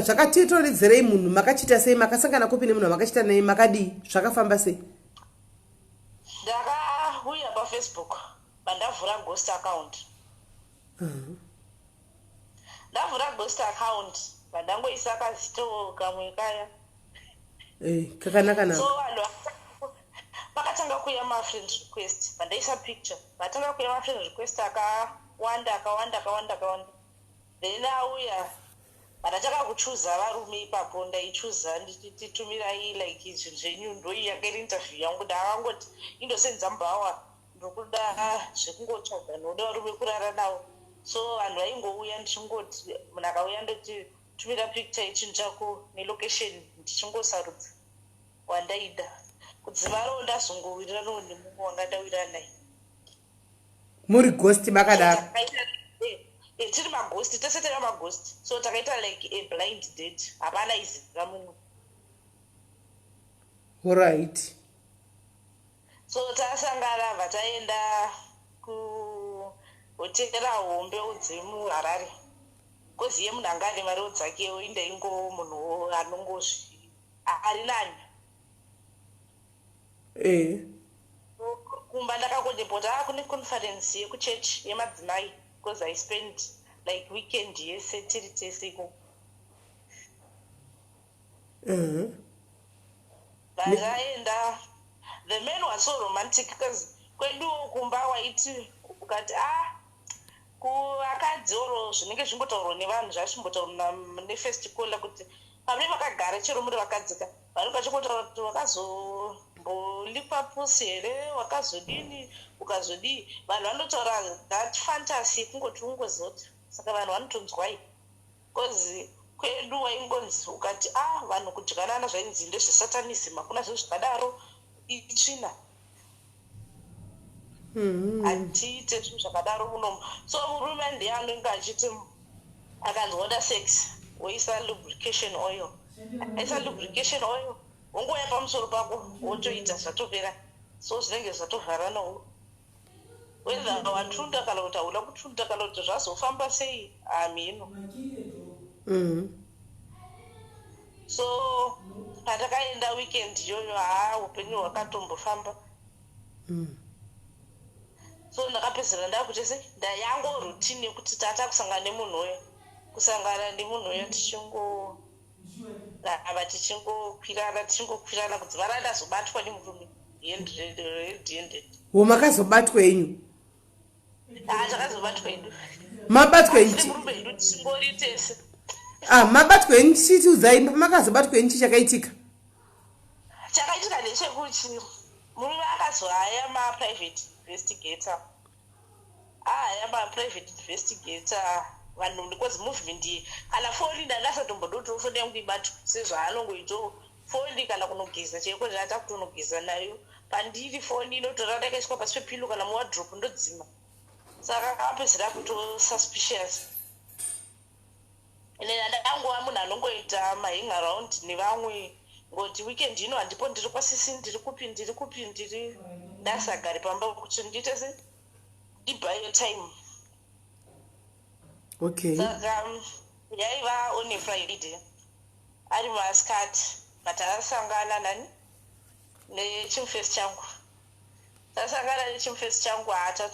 zvakatitoredzerei munhu makachita sei? Makasangana kupi nemunhu wamakachita naye? Makadii? Zvakafamba sei? Ndakauya paFacebook, vandavhura ghost account. Ndavhura ghost account, vandangoisa kazito kamwe kaya. Eh, kakanaka So naka. Vanhu vakatanga kuuya mafriend request. Vandaisa picture, vatanga kuuya mafriend request akawanda akawanda akawanda akawanda. Then auya, vandatanga kuchuza varume ipapo. Ndaichuza ndichiti tumirai like zvinhu zvenyu. Ndoi yanga iri interview yangu. Ndakangoti indosenza mubhawa, ndokuda zvekungotsvaga, nokuda varume kurara navo. So vanhu vaingouya, ndichingoti munhu akauya ndoti tumira picture yechinhu chako nelocation, ndichingosarudza wandaida. Kudzimarawo ndazongowiriranawo nemumwe wanga ndawirana naye. Muri ghost makadaro? Tiri maghost, tese taiva maghost. So takaita like a blind date, hapana iziva mumwe. Horait. So tasangana bva taenda kuhotera hombe dzemuHarare. Kozi iye munhu anga ane mariwo dzakewo, indaingo munhu anongozvi ari nani. Kumba ndakakondepota kune conference yekuchurch yemadzimai, because I spend like weekend yese tiri tese ikoko. Vakaenda, the man was so romantic, because kweduwo kumba waiti ukati a kuvakadzi oro zvinenge zvimbotaurwa nevanhu, zvachimbotaurwa nefirst caller kuti pamune vakagara chero muri vakadzika, vanenge vachingotaura kuti wakazombolikwa pusi here, wakazodini, ukazodii. Vanhu vanotaura that fantasy kungoti ungozoti, saka vanhu vanotonzwai, because kwedu waingonzi ukati a vanhu kudyanana zvainzi ndezvesatanism, hakuna zvinhu zvakadaro, itsvina, hatiite zvinhu zvakadaro munomu. So murume ndiye anenge achiti akanzi woda sex, woisa lubrication oil, aisa lubrication oil, wongouya pamusoro pako, wotoita, zvatopera. So zvinenge zvatovharanawo, whether watunda kana kuti hauna kutunda kana kuti zvazofamba sei, hamino. So patakaenda weekend iyoyo, haa, upenyu hwakatombofamba. So ndakapedzisira ndakuti se ndayango routine yekuti tata kusangana nemunhu uyo, kusangana nemunhu uyo, tichingorava, tichingokwirana, tichingokwirana, kudzimara ndazobatwa nemurume red handed. Wo, makazobatwa henyu? Haa, takazobatwa hedu. Mabatwa henyu? Asi nemurume hedu tichingori tese. Ah, mabatwa henyu, chitiudzai, makazobatwa henyu, chii chakaitika? Chakaitika ndechekuti murume akazohaya maprivate investigator, ahaya maprivate investigator vanhu, because movement iyi kana foni ndandasatombodi kuti foni yangu ibatwe sezvaanongoitawo foni, kana kunogeza chaiko zvaata kutonogeza nayo pandiri, foni inotora yakaiswa pasi pepillow kana muwardrobe, ndodzima. Saka akapedzera kuto suspicious. Ine ndangova munhu anongoita mahang around nevamwe, ngoti weekend ino handipo, ndiri kwasisi, ndiri kupi, ndiri kupi, ndiri ndasagari pamba kuti ndiite se ndibuye time. Saka yaiva on a Friday, ari masikati, but asangana nani nechimufesi changu, tasangana nechimufesi changu, hata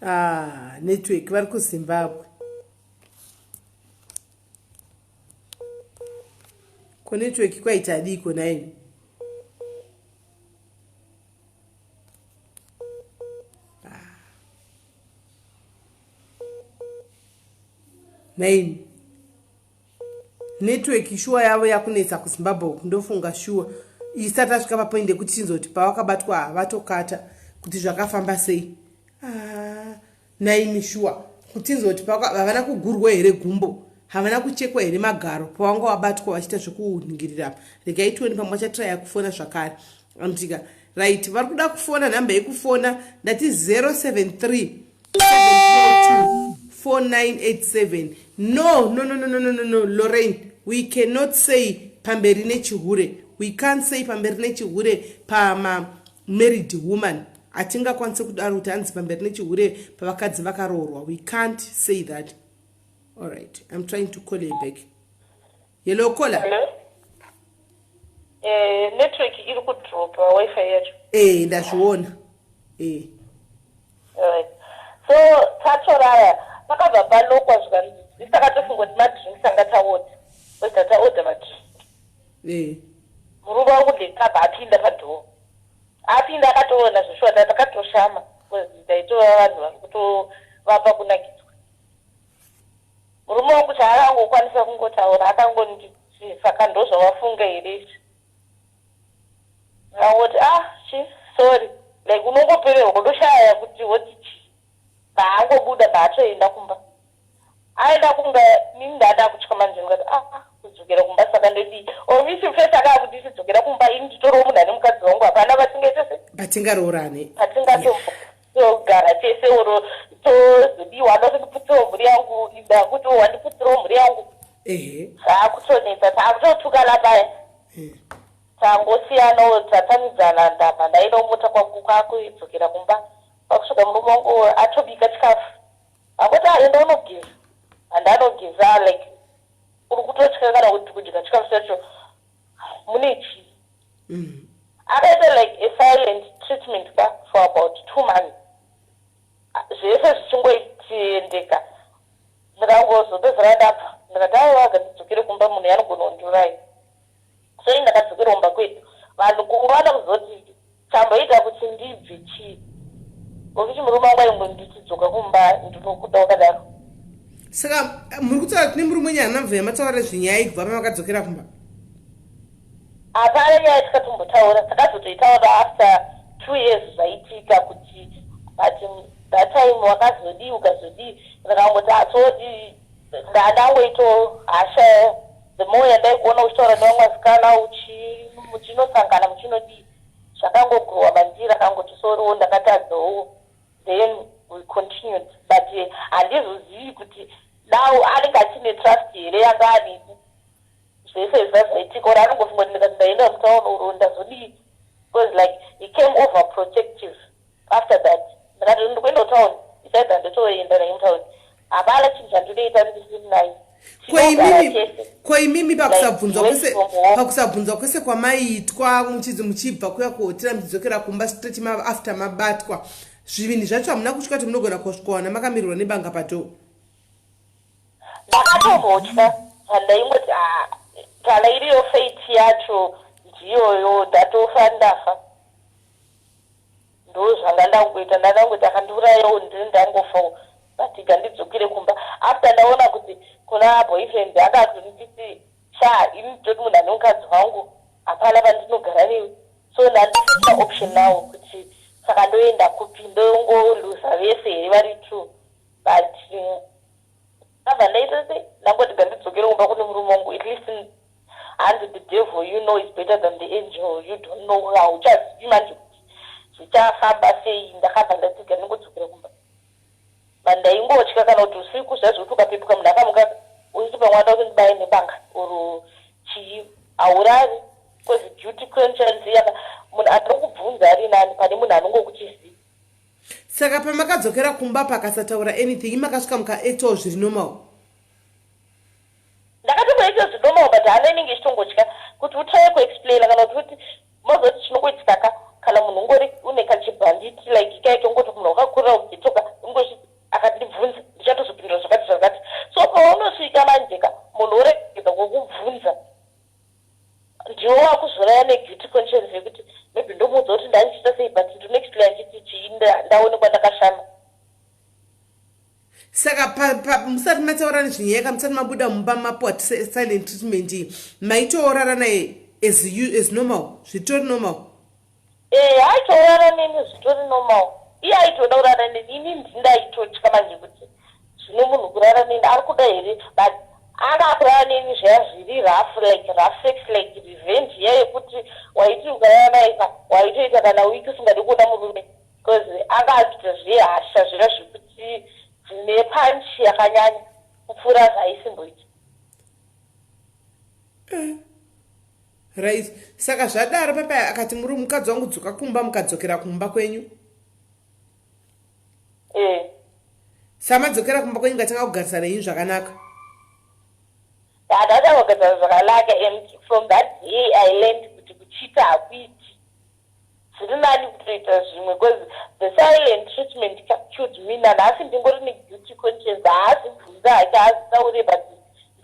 Ah, network, vari kuZimbabwe ko network kwaita diko naini? Ah. Naini network shuwa yavo yakunetsa kuZimbabwe uku, ndofunga shuwa isati asvika papoint yekuti chinzoti pavakabatwa havatokata kuti zvakafamba sei. Ah, naimi shuwa kutinzoti havana kugurwa here gumbo, havana kuchekwa here magaro pavanga wabatwa vachiita zvekuningirira apa? Regai tione, pamwe vachatraya kufona zvakare. Amtika right, vari kuda kufona, nhamba yekufona ndati 073 742 4987. No, no, no, no, no, no, no, no, Lorraine, we cannot say pamberi nechihure. We can't say pamberi nechihure pama married woman. Hatingakwanisi kudaro kuti hanzi pamberi nechihure pavakadzi vakaroorwa. We can't say that. All right, I'm trying to call her back. Hello, caller. Hello? Network iri kudropa, WiFi yacho. Ndazviona. Alright. So tatoraya pakabva palokwa, zvikanzi isi takatofunga kuti madrinks anga taodha, because taodha madrinks. Murume wangu ndekabva apinda padoor, apinda akatoona zveshuwa, takatoshama because taitova vanhu vari kutovapa kunakidzwa. Murume wangu chaakangokwanisa kungotaura, akangonditi, "Saka ndozvawafunga here izvi?" Angoti, "Ah, chi sorry." Like unongopererwa, unoshaya kuti woti chii. Paangobuda, paatoenda kumba, aenda kumba, nini ndada kutya manje, ndikati, "Ah, kudzokera kumba saka ndodii?" Omisi first akaakuti tidzokera kumba, ini nditoriwo munhu ane mukadzi wangu, hapana vatingaite se Patingaroorane. Patingatogara tese oro. Tozodiwa ada kuti ndiputirewo mhuri yangu, ndakuti wandiputirewo mhuri yangu. Zvakutonetsa, takutotukana paya. Tangosiyanawo, tatamidzana. Ndabva ndaendawo mota kwangu, kwakuidzokera kumba. Kwakusvika murume wangu atobika chikafu, angoti, "Aenda unogeza." Handanogeza, like uri kutotya kana kuti kudya chikafu chacho mune chii. Akaita like a silent treatment ka for about 2 months, zvese zvichingoitendeka. Ndikangozopedzera ndabva, ndikati, "Aiwa, gandidzokere kumba, munhu yanogona kundiurai." So ini ndakadzokera kumba kwedu. Vanhu kuvada kuzoti chamboita kuti ndibve chii, okuti murume wangu aingonditi, "Dzoka kumba, ndinokuda," wakadaro. Saka muri kutaura kuti nemurume wenyu haana mubva yamataura nezvenyaya kubva pamakadzokera kumba? Hapana nyaya tikatombotaura. Takazotoitaura after 2 years zvaitika, kuti but that time wakazodii, ukazodii. Ndakangoti asodi, ndandangoito hasha. The more yandaikuona uchitaura nevamwe vasikana, muchinosangana, muchinodii, zvakangogrowa mandiri. Akangoti, "Sorry wo, ndakatadzawo." Then we continued, but handizozivi kuti now anenge achine trust here yanga anini zvese izva zvaitika, or anongofunga kuti ndikati ndaenda mutauni uro ndazodii, because like he came over protective after that. Ndikati ndikuenda kutauni, isaidha ndotoenda naye mutauni, hapana chinhu chandinoita ndisiri naye. Ko imimi pakusabvunzwa kwese kwamaiitwa muchibva kuya kuhotera muchidzokera kumba straight after mabatwa, zvinhu zvacho hamuna kutya kuti munogona kusvikawana makamirirwa nebanga pato? Ndakatombotya, pandaingoti, "Ah, kana iriyo fate yacho ndiyoyo, ndatofa, ndafa." Ndo zvanga ndangoita, ndandangoita akandiurayawo, ndini ndangofawo, but gandidzokere kumba. After ndaona kuti kuna boyfriend akatonditi, "Sha, ini nditoti munhu ane mukadzi wangu, hapana pandinogara newe." So ndandisina option now kuti saka ndoenda kupi, ndongoluza vese here vari two? But ndabva ndaita sei, ndangoti gandidzokere kumba kune murume wangu. At least hanzi the devil you know is better than the angel you don't know. Hauchazivi manje kuti zvichafamba sei. Ndakabva ndati gandingodzokera kumba, but ndaingotya kana kuti usiku zvazi kuti ukapepuka munhu akamuka uchiti pamwe ada kundibaye nebanga or chii, haurari, because guilty conscience yaka munhu anokubvunza ari nani pane munhu anongokuchizivi. Saka pamakadzokera kumba pakasataura anything, makasvika mukaitawo zviri normal? Ndakatomboita zviri normal, but hana inenge ichitongotya kuti utraye kuexplaina kana kuti mozoti chinongoitika ka kana munhu ungori une kachibhanditi like kaitongoti munhu wakakurira kugetoka, ungochiti akandibvunza ndichatozopindura zvakati zvakati. So paunosvika manje ka munhu oregedza kwokubvunza, ndiwo wakuzoraya neguilty conscience yekuti maybe ndomuudza kuti ndandichiita sei, but ndinoexplaina chiti chii, ndaonekwa ndakashama. Saka musati mataura nezvenyaya, musati mabuda mumba mapuwa silent treatment iyi, maitoorara naye as normal, zvitori normal? E, aitorara neni zvitori normal. Iye aitoda kurara neni, ini ndindaitotya manje kuti zvino munhu kurara neni ari kuda here, but anga akurara neni zvaya zviri rough, like rough sex, like revenge iya yekuti waiti ukarara naye ka waitoita kana wiki usingadi kuona murume, because anga akuita zvehasha zviya zvekuti dzine punch yakanyanya kupfuura zvaaisimboita. Right, saka zvadaro papa akati muri mukadzi wangu, dzoka kumba, mukadzokera kumba kwenyu? E. Saka madzokera kumba kwenyu, ngatanga kugarisana nenyu zvakanaka? Ndatanga kugadzira zvakanaka, and from that day I learned kuti kuchita hakuiti, zviri nani kutoita zvimwe, because the silent treatment killed me. Nanhasi ndingori neguilty conscience. Haazibvunza hake, haazitaure, but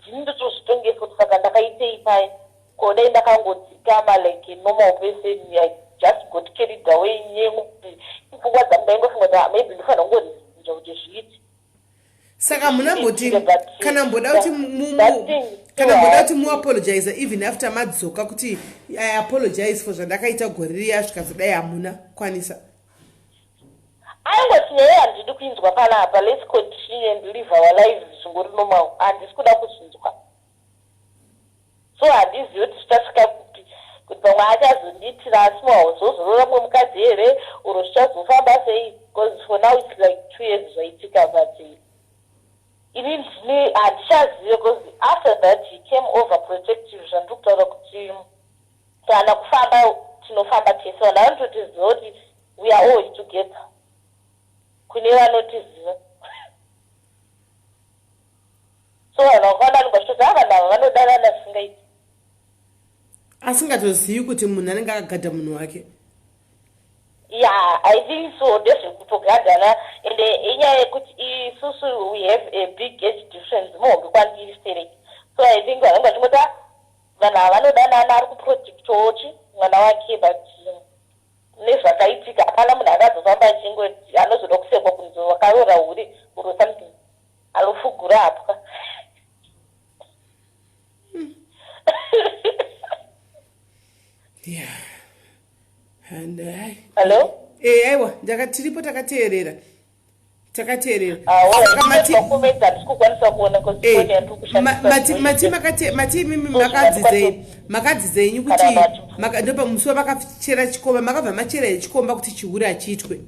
ndini ndotozvitongesa kuti saka ndakaitei paya, ko dai ndakangodzikama like a normal person. I just got carried away nyengu pfungwa dzangu, ndaingofunga kuti, "Ah, maybe ndofanira kungorizija kuti zviite." Saka munamboti kana mboda kuti kana mboda kuti muapologize even after madzoka, kuti I apologize for zvandakaita gore riya, zvikazodai, hamuna kwanisa? Aingoti, "Nyaya handidi kuinzwa panapa. Let's continue and live our lives zvingori normal. Handisi kuda kuzvinzwa." So handizivi kuti zvichasvika kupi, kuti pamwe achazondiitira asi mahozozorora mumwe mukadzi here, uro zvichazofamba sei. Because for now it's like 2 years zvaitika, but ini ndine handichazive, because after that he came over protective. Zvandiri kutaura kuti kana kufamba tinofamba tese, vanhu vanototiziva kuti we are always together, kune vanotiziva. So vanhu vakawanda vanenge vachitoti, "A, vanhu ava vanodanana zvisingaiti." Asingatozivi kuti munhu anenge akagadha munhu wake. Yeah, I think so. Ndezvekutogadhana, ende inyaya yekuti isusu we have a big age difference, muhombe kwandiri stereki. So I think vanenge vachingoti, "Ah, vanhu ava vanodanana, ari kuprotectawo chi mwana wake." But nezvakaitika hapana munhu akazofamba achingoti anozoda kusekwa kunzi wakaroora hure or something, anofugura hapwa. Yeah, and ai. Hello? Eh, aiwa, tiripo, takateerera, takateerera. Saka handisi kukwanisa kuona. Eh, mati imimi makadzidzei, makadzidzei kuti Kana ndopa musi wamakachera chikomba, makabva machera chikomba kuti chihure hachiitwe?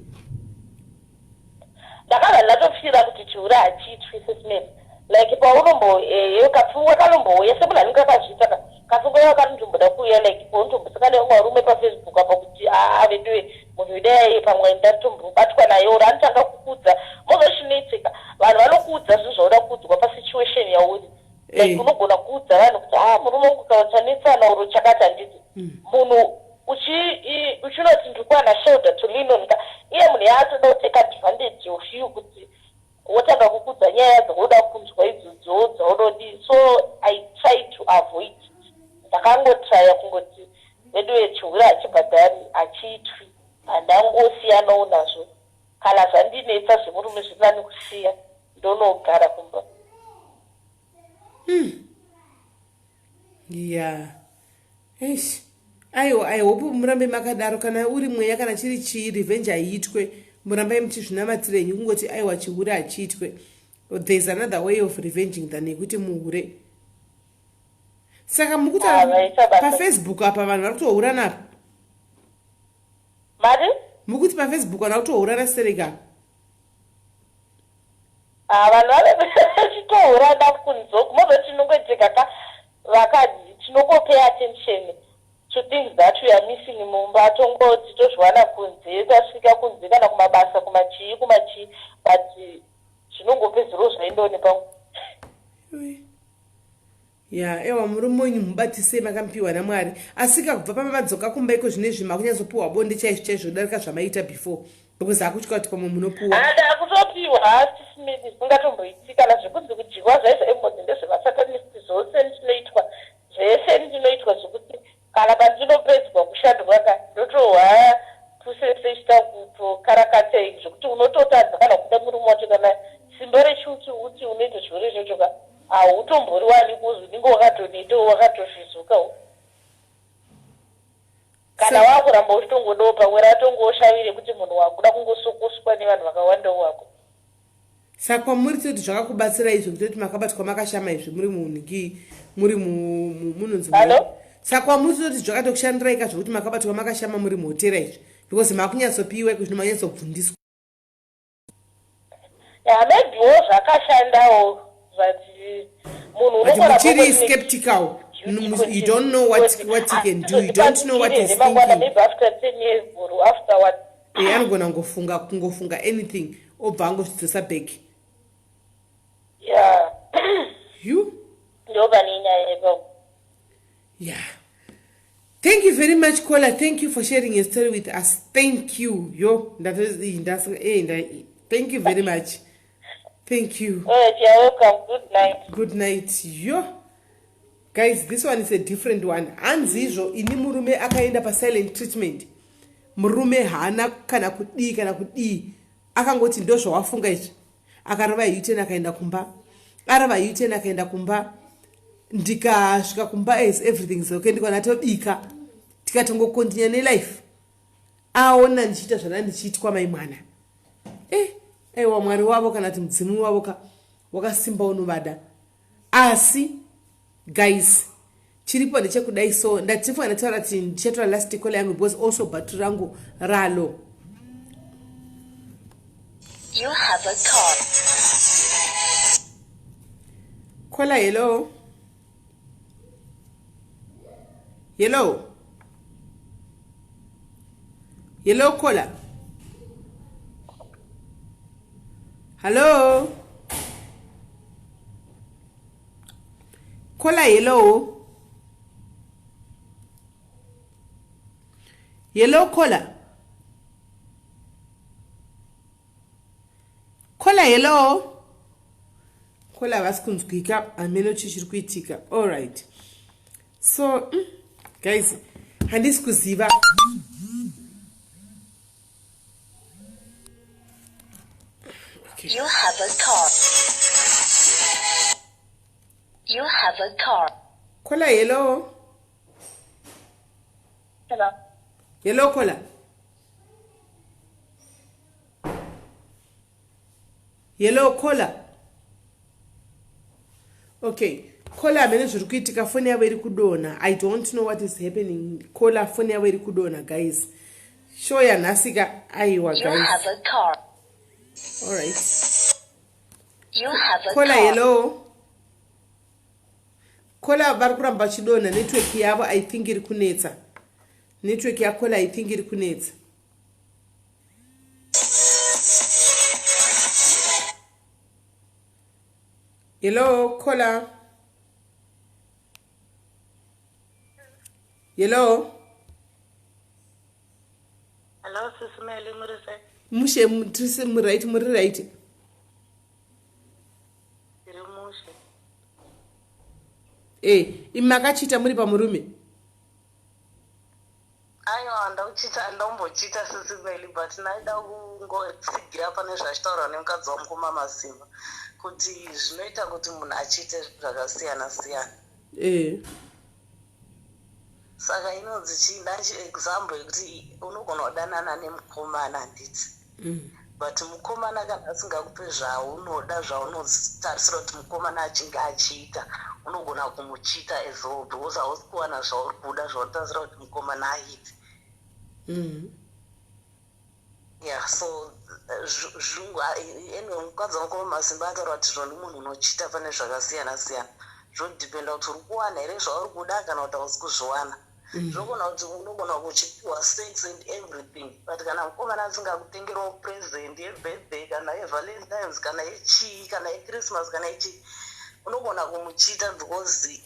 Ndakabva ndatofira kuti chihure hachiitwi, Sis Melly. Like paunombo kapfungwa kanombouya semunhu anenge akazviita, kapfungwa yako kanotomboda kuuya, like paunotombosangana nevamwe varume paFacebook apa kuti, "Aa, veduwe, munhu idai pamwe ndatombobatwa naye," oro anotanga kukudza. Mozva chinoitika, vanhu vanokuudza zvinhu zvauda kuudzwa pasituation yauri. Like unogona kuudza vanhu kuti, "A, murume wangu kautanetsana," oro chakati, handiti? Munhu uchinoti, "Ndiri kuwana shoulder to lean on," ka iye munhu yaatoda kutake advantage of you, kuti wotanga kukudza nyaya dzaunoda kunzwa idzodzo dzaunodii. So I try to avoid it. Ndakangotraya kungoti, "Veduwe, chihure hachibhadhari, hachiitwi." Handangosiyanawo nazvo. Kana zvandinetsa zvemurume, zvirinani kusiya, ndonogara kumba. Ya, eish, aiwa, I hope murambe makadaro. Kana uri mweya, kana chiri chii, revenge haiitwe. Murambai muchizvinamatirei kungoti, "Aiwa, chihure hachiitwe." There is another way of revenging than yekuti muhure. Saka mukutaura Ah, vaita basa. paFacebook apa vanhu vari kutohurana apa? Mari? Mukuti paFacebook vanhu vari kutohurana stereka? Ah, vanhu vave vachitohurana kunzoku. Mobva tinongoitika ka, vakadzi tinongopay attention to things that we are missing mumba, tongoti tozviwana kunze, tasvika kunze kana kumabasa, kumachii, kumachii, but zvinongopedzerawo zvaendawo nepamwe. Ya, ewa, murume wenyu mubatisei, makamupiwa naMwari. Asi kakubva pamamadzoka kumba iko zvino izvi, makunyatsopiwa bonde chaizvo chaizvo kudarika zvamaita before, because akutya kuti pamwe munopuwa. Hada kutopiwa, Sis Melly, zvisingatomboiti. Kana zvekunzi kudyiwa zvaizvo embodzi ndezvemasatanist, zvose ndinoitwa, zvese ndinoitwa, zvekuti kana pandinopedzwa kushandwa ka, ndotohwa pusese ichita kutokarakatei, zvekuti unototadza kana kuda murume wacho. Kana simba rechiuti uti unoita chihure ichocho ka, hautomboriwani, kuzi unenge wakatonetawo, wakatozvizukawo. Kana wakuramba uchitongodawo, pamwe ratongoshavire kuti munhu wakuda kungosokoswa nevanhu vakawandawo wako. Saka kwamuri toti zvakakubatsirai izvo, kutoti makabatwa makashama izvi, muri munhiki, muri munonzi Hello? Saka kwamuri toti zvakatokushandirai ka, zvokuti makabatwa makashama muri muhotera izvi, because makunyatsopiwa iko zvino, manyatsobvundiswa? Ya, maybewo zvakashandawo, but munhu But unogona muchiri kungoti skeptical. You don't know what he can do, you don't know what he's mangwana, thinking. Maybe after 10 years or after what. Eh, anogona kungofunga anything, obva angozvidzosa back. Ya. You Ndo pane nyaya ipapo. Yeah, thank you very much, caller. Thank you for sharing your story with us. Thank you. Yo, thank you very much, thank you. Alright, you're welcome. Good night. Good night. Yo guys, this one is a different one. Hanzi izvo, ini murume akaenda pasilent treatment. Murume haana kana kudii kana kudii, akangoti, "Ndozvawafunga izvi." Akarova U-turn, akaenda kumba. Arova U-turn, akaenda kumba. Ndikasvika kumba as everything is okay, ndikaona tobika, tikatongokontinya nelife. Aona ndichiita zvana ndichiitwa mai mwana. Aiwa, Mwari wavo kana kuti mudzimu wavo ka wakasimba, unovada. Asi guys, chiripo ndechekudai. So ndatifunga ndataura kuti ndichatora last call yangu, because also bhatiri rangu ralo. You have a call. Caller, hello. Hello. Hello, caller. Hello. Caller, hello. Hello, caller. Caller, hello. Caller havasi kunzwika hameno chii chiri kuitika. All right. So, guys, handisi kuziva. Okay. You have a car. You have a car. Caller, hello. Hello. Hello, caller. Hello, caller. Okay. Caller, hamene zviri kuitika, foni yavo iri kudonha. I don't know what is happening. Caller, foni yavo iri kudonha, guys. Show yanhasika aiwa, You guys. have a car. All right. You have a Caller, car. hello. Caller vari kuramba vachidonha, network yavo I think iri kunetsa. Network yacaller I think iri kunetsa. Hello, caller. Hello. Hello, Sisi Meli, muri sei? Mushe, tiri muright, muri right. Ndiri mushe. Eh, imi makachiita muri pamurume? Aiwa, ndauchita, ndombochita, Sisi Meli, but ndaida kungotsigira pane zvachitaurwa nemukadzi wamukoma Masimba kuti zvinoita kuti munhu achiite zvakasiyana siyana. Saka inonzi chii, ndachi example yekuti unogona kudanana nemukomana, handiti? But mukomana kana asingakupe zvaunoda, zvaunotarisira kuti mukomana achinge achiita, unogona kumuchita as well because hausi kuwana zvauri kuda, zvaunotarisira kuti mukomana aite. Yeah, so anyway, mukadzi wangu Masimba ataura kuti zvoni munhu unochita pane zvakasiyana siyana, zvodhipenda kuti uri kuwana here zvauri kuda kana kuti hausi kuzviwana. Zvinogona kuti unogona kuchipiwa sex and everything, but kana mukomana asingakutengerawo present yebirthday kana yeValentines kana yechii kana yeChristmas kana yechii, unogona kumuchita because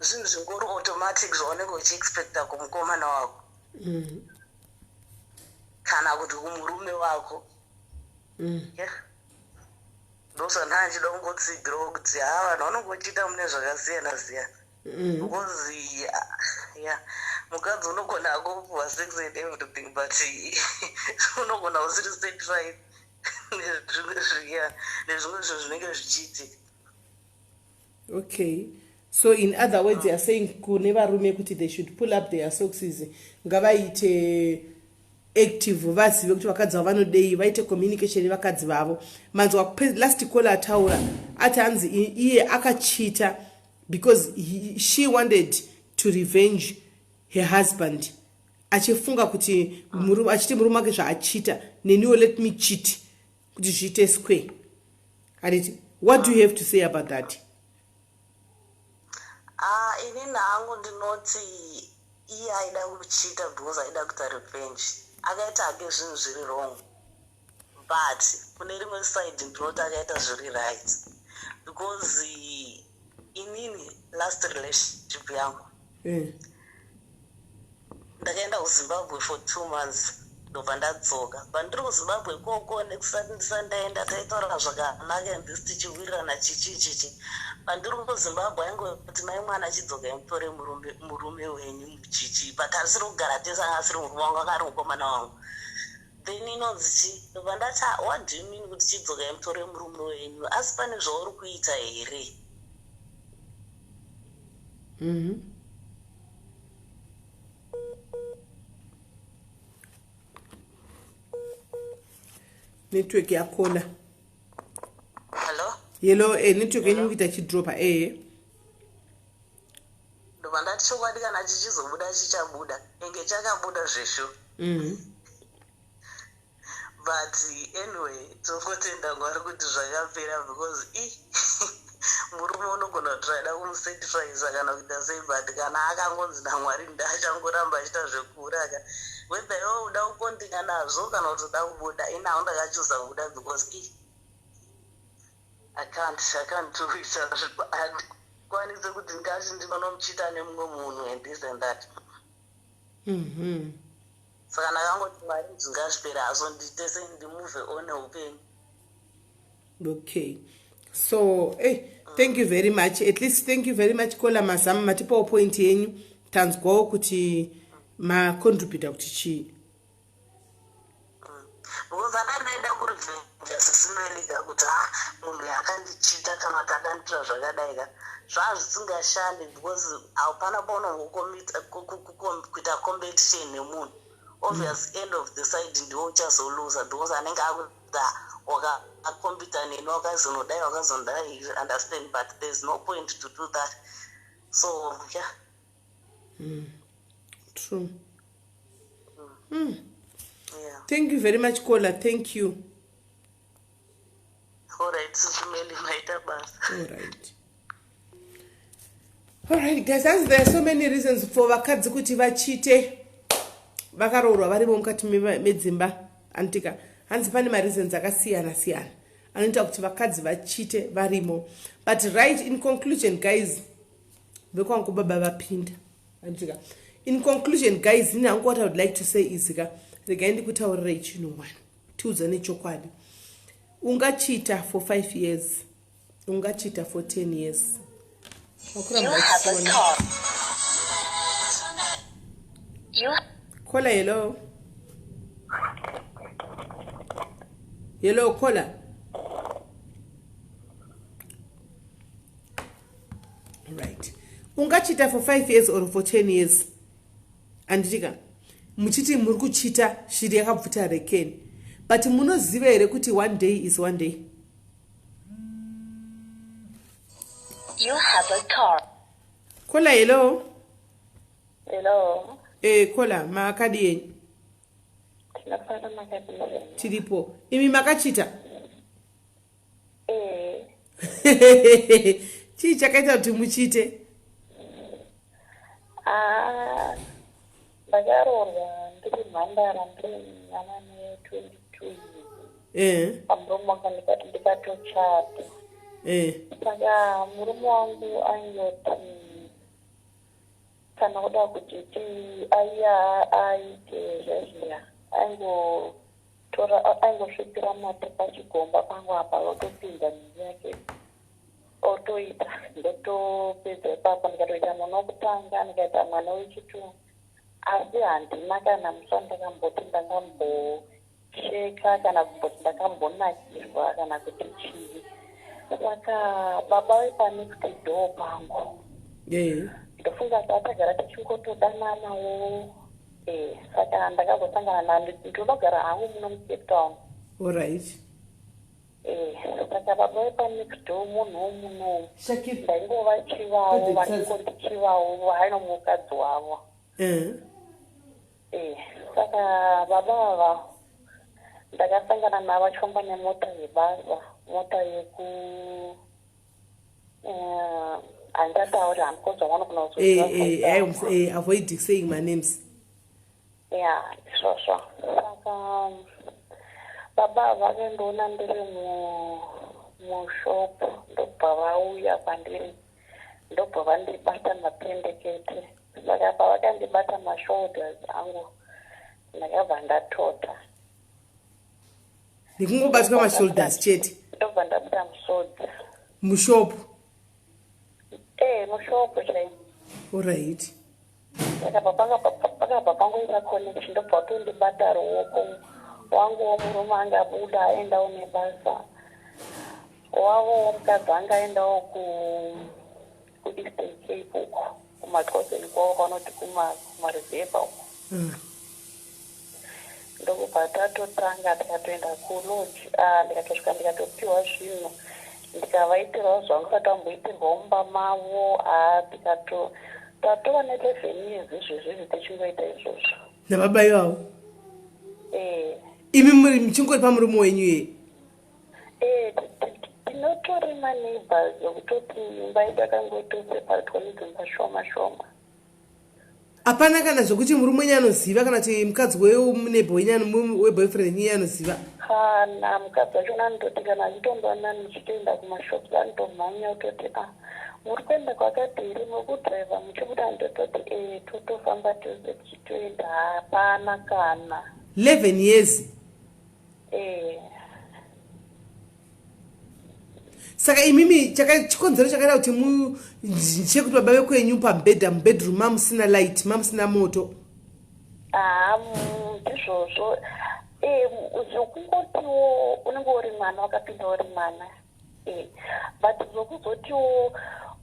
zvinhu zvingori automatic zvaunenge uchiexpecta kumukomana wako kana kuti kumurume wako. Yeah, ndosvandaa ndichida kungotsigirawo kuti ha, vanhu vanongochita mune zvakasiyana siyana because yeah, mukadzi unogona kupuwa sex and everything, but unogona usiri satisfied nezvimwe zvinhu zvinenge zvichiitika. Okay, so in other words, you are saying kune varume kuti they should pull up their socks, ngavaite active, vazive kuti vakadzi vavo vanodei, vaite communication nevakadzi vavo. Manzwa last call ataura ati hanzi iye akachita because she wanted to revenge her husband, achifunga kuti achiti murume wake zvaachita, neniwo let me cheat kuti zviite square, handiti? What do you have to say about that? Ah, inini hangu ndinoti iye aida kuchita because aida kuita revenge. Akaita hake zvinhu zviri wrong, but kune rimwe side ndinoti akaita zviri right because inini last relationship yangu ndakaenda kuZimbabwe for 2 months, ndobva ndadzoka. Pandiri kuZimbabwe ikoko, nekusati ndisati ndaenda, taitaura zvakanaka and this tichiwirirana chichi chichi. Pandiri kuZimbabwe aingoti, "Mai mwana, achidzoka mutore murume wenyu," chichi, but asiri kugara tese, anga asiri murume wangu, anga ari mukomana wangu. Then inonzi chi, ndobva ndati, "Ah, what do you mean kuti chidzokai mutore murume wenyu? Asi pane zvauri kuita here?" Network yacaller. Hello? Hello, network yenyu kuita chidropa, ehe. Ndobva ndati chokwadi kana chichizobuda chichabuda, enge chakabuda zvesho. But anyway, tongotenda Mwari kuti zvakapera because i murume unogona kuti raida kumusatisfyisa kana kuita sei, but kana akangonzi naMwari ndaachangoramba achiita zvekuura ka, whether iwe uda kukondinga nazvo kana kuti uda kubuda. Inawo ndakachuza kubuda because i I can't do it. Handikwanise kuti ndingati ndinonomuchita nemumwe munhu and this and that. Saka ndakangoti Mwari zvingazvipera hazvo, nditese ndimove on neupenyu. Okay, so thank you very much. At least thank you very much, caller. Mazama matipawo point yenyu, tanzwawo kuti macontributa kuti chii. Because andandaida kurevenge sisimelika kuti ha, munhu akandichita kana kuti akandiitira zvakadai ka, zvazvisingashandi because hapana paunongokuita competition nemunhu. Obvious, end of the side ndiwo uchazoluza because anenge akuti wakakombita neni, wakazonodai, wakazonodai, you understand? But there is no point to do that, so yeah. True. Yeah. Thank you very much, caller. Thank you. Alright, sisimeli, maita basa. All right guys, as there are so many reasons for vakadzi kuti vachite vakaroorwa varimo mukati medzimba, antika hanzi pane mareasons akasiyana siyana anoita kuti vakadzi vachite varimo. But right, in conclusion guys, vekwangu baba vapinda, antika in conclusion guys, ini hangu what I would like to say is ka, regai ndikutaurirei chinhu one, tiudzane chokwadi. Ungachita for 5 years, ungachita for 10 years. You Wakuramba have a uchifona. car. You Caller, hello. Hello, caller. Right, ungachita for 5 years or for 10 years, anditika muchiti muri kuchita shiri yakabvuta rekeni, but munoziva here kuti one day is one day? You have a car. Caller, hello. Hello. Caller, makadi yenyu? Tinofara, makadii? Tiripo. Imi makachita? Eh. Chii chakaita kuti muchite? Ah, ndakaroorwa ndiri mhandara, ndiri mwana ne22 years. Pamurume wangu ndikatochata. Saka murume wangu aingoti kana kuda kuti ti aiya aite zvezviya, aingotora, aingosvipira mate pachigomba pangu apa, otopinza mhiri yake otoita. Ndotopedza ipapo, ndikatoita mwana wokutanga, ndikaita mwana wechitwo, asi handina kana musi wandakamboti ndakambosheka kana kumboti ndakambonakirwa kana kuti chii. Saka baba vepanext door pangu, ndofunga tatagara tichingotodananawo. Saka ndakazosangana na ndinogara hangu muno muCape Town. Alright. Saka baba vepanext door munhu womunomu. Shakir. Ndaingovachivawo. Project. Vaingondichivawo haino mukadzi wavo. Saka baba ava ndakasangana navo vachifamba nemota yebasa, mota yeku handingatauri handikozwa vanogona. Avoid saying my names. Ya, izvozvo. Saka baba ava vakandiona ndiri mushop, ndobva vauya kwandiri, ndobva vandibata mapendekete. Saka pavakandibata mashoulders angu, ndakabva ndatota. Nekungobatwa mashoulders chete? Ndobva ndabuda musodzi. Mushop? Mushop chai. Alright. Saka pakabva pangoita connection, ndobva tondibata ruoko. Wangu womurume anga abuda aendawo nebasa, wavo womukadzi anga aendawo kuEastern Cape uko kumaxhoseni kwavo, vanoti kumareserve uko. Ndokubva tatotanga, tikatoenda kulodge. Ndikatosvika, ndikatopiwa zvinhu, ndikavaitirawo zvangu sati vamboitirwawo mumba mavo. Tikato tatova ne11 years izvezvizvi tichingoita izvozvo. Nababa ivavo? Eh. Imi muri muchingori pamurume wenyu ye? Eh, tinotori maneighbors ekutoti imba yedu yakangotoseparatwa nedzimba shoma shoma. Hapana kana zvekuti murume wenyu anoziva kana kuti mukadzi weneighbor wenyu weboyfriend yenyu anoziva? Kana mukadzi wachona anototi kana achitomboona ndichitoenda kumashops anotomhanya ototi ah muri kuenda kwakati here muri kudriver muchibuda ndototi ee totofamba tose tichitoenda hapana kana 11 years ee saka imimi chikonzero chakaita kuti chekuti baba vekwenyu pamubhedha mubedroom mamusina light mamusina moto haa ndizvozvo eh, zvokungotiwo unenge uri mwana wakapinda uri mwana eh, but zvokuzotiwo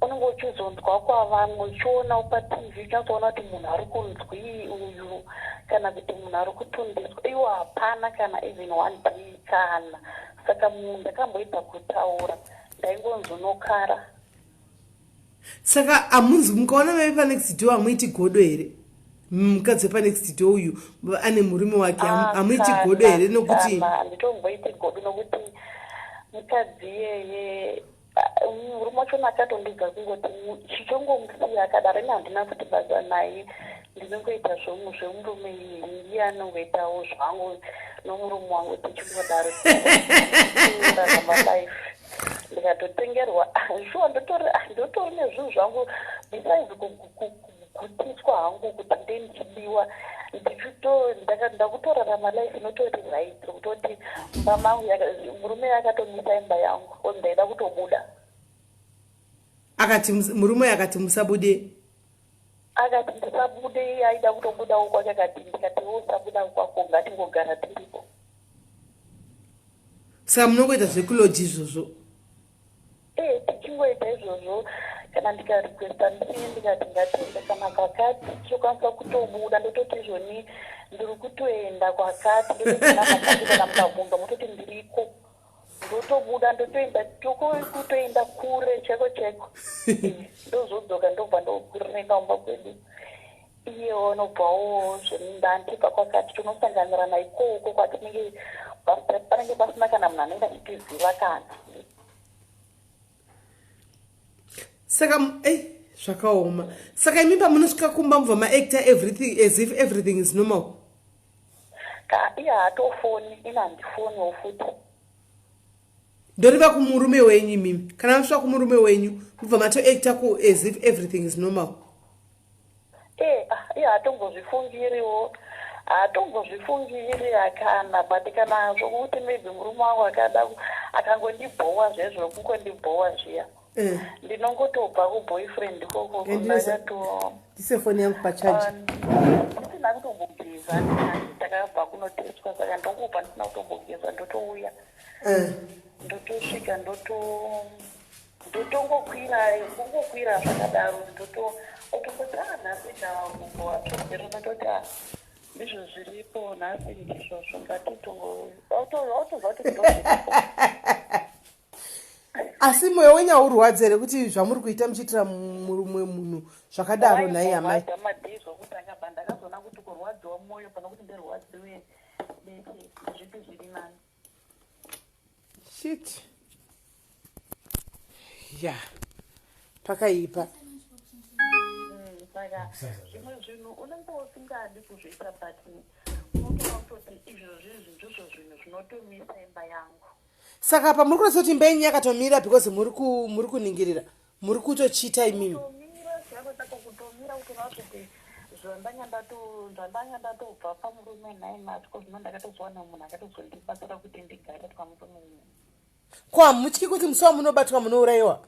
unenge uchizonzwa kwavamwe uchionawo patv uchatsoona kuti munhu ari kunzwii uyu kana kuti munhu ari kutundiswa iwo hapana kana even one day kana saka munhu ndakamboedza kutaura ndaingonzonokara Saka hamunzi mukaona mai vepanext door hamuiti godo here? Mukadzi wepanext door uyu ane murume wake ah, hamuiti godo here nokuti handitomboiti godo nokuti mukadzi iyeye ah, murume wachona akatondudza kungoti chichongomusiya akadaro ini handina kuti basa naye ndinongoita zvemurume iyeye iye anongoitawo zvangu nomurume wangu tichingodaro rarama life ndikatotengerwa shuwa ndotori ndotori nezvinhu zvangu besides kugutiswa hangu kuti nde ndichidiwa ndichito ndakutorarama life inotori right kutoti mumba mangu murume akatomisa imba yangu bcause ndaida kutobuda akati murume akati musabude akati ndisabude iye aida kutobudawo kwake akati ndikati iwe usabuda kwako ngatingogara tiripo Saka munongoita zvekuloji izvozvo? Eh, tichingoita izvozvo kana ndikarequesta ndii ndikati ngatiende kana kwakati tinokwanisa kutobuda ndototi izvoni ndiri kutoenda kwakati ndotoenda kwakati kana mukabvunza mototi ndiriko ndotobuda ndotoenda kutoenda kure chaiko chaiko eh, ndozodzoka ndobva ndokurenda kumba kwedu Iyewo anobvawo zvemundandibva kwakati tonosanganirana ikoko kwatinenge panenge pasina kana munhu anenge achitiziva kana. Saka ei zvakaoma. Saka imi pamunosvika kumba mubva maactor everything as if everything is normal. Ka iye haatofoni ini handifoniwo futi. Ndoreva kumurume wenyu imimi. Kana masvika kumurume wenyu mubva matoactor ku as if everything is normal. Eh, ah, iye haatombozvifungiriwo haatombozvifungiri akana but kana zvokuti maybe murume wangu akada akangondibhowa zviya zvokungondibhowa zviya eh. ndinongotobva kuboyfriend ikoko ndakato ndise foni yangu pachaji ah, ndisina kutombogeza ndakabva kunotestwa saka ndongobva ndisina kutombogeza ndotouya eh. ndotosvika ndoto Ndotongokwira kungokwira zvakadaro ndoto otongoti ah nhasi ndagumbo watsvedzero ndototi ah ndizvo zviripo nhasi ndizvozvo ngatitongo otozva kuti ndozviripo asi moyo wenyu haurwadzi here kuti zvamuri kuita muchiitira mumwe munhu zvakadaro nhai amai madii zvokutanga ba ndakazoona kuti kurwadziwa moyo pane kuti ndirwadziwe zvipi zviri nani Shit. Ya. Pakaipa. Saka zvimwe zvinhu unenge usingadi kuzviita but unotoona kutoti izvozvi izvi ndizvo zvinhu zvinotomisa imba yangu. Saka apa muri kuratidza kuti imba yenyu yakatomira because muri ku muri kuningirira. Muri kutochita imimi. Kutomira chako chako kutomira kutoona kuti zvandanga ndato zvandanga ndatobva pamurume nhai matiko zvino ndakatozowana munhu akatozondibatsira kuti ndigare pamurume uyu. Ko hamutyi kuti musi wamunobatwa munourayiwa?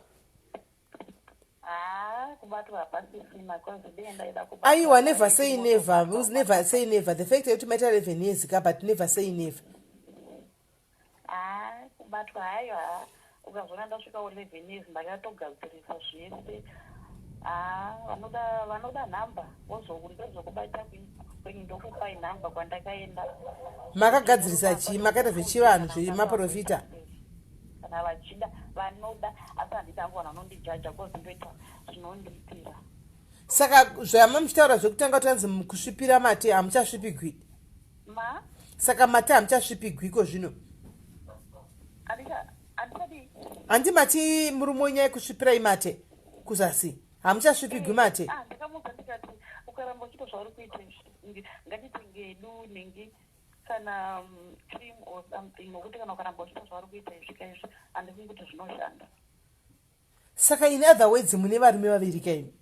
Haa kubatwa hapasisina cause dei ndaida kubatwa. Aiwa never say never, never say never. The fact yekuti maita 11 years ka but never say never. Haa kubatwa hayo haa ukazoona ndasvika 11 years ndakatogadzirisa zvese haa vanoda vanoda nhamba vozokubata kwenyu ndokupai nhamba kwandakaenda. Makagadzirisa chii makaita zvechivanhu zvemaprofita? Kana vachida vanoda asi handiti hangu vanhu vanondijaja cause ndoita zvinondiitira. Saka zvama muchitaura zvekutanga kuti hanzi kusvipira mate hamuchasvipigwi? Ma? Saka mati hamuchasvipigwiko zvino? Handi mati murume wenyu aikusvipirai mate kuzasi, hamuchasvipigwi mate? Ah, ndakamuudza ndikati ukaramba uchiita zvauri kuita izvi, ngatitenge hedu nhingi kana cream or something, nokuti kana ukaramba uchiita zvauri kuita izvi kaizvi, handifungi kuti zvinoshanda. Saka in other words mune varume vaviri kaimi?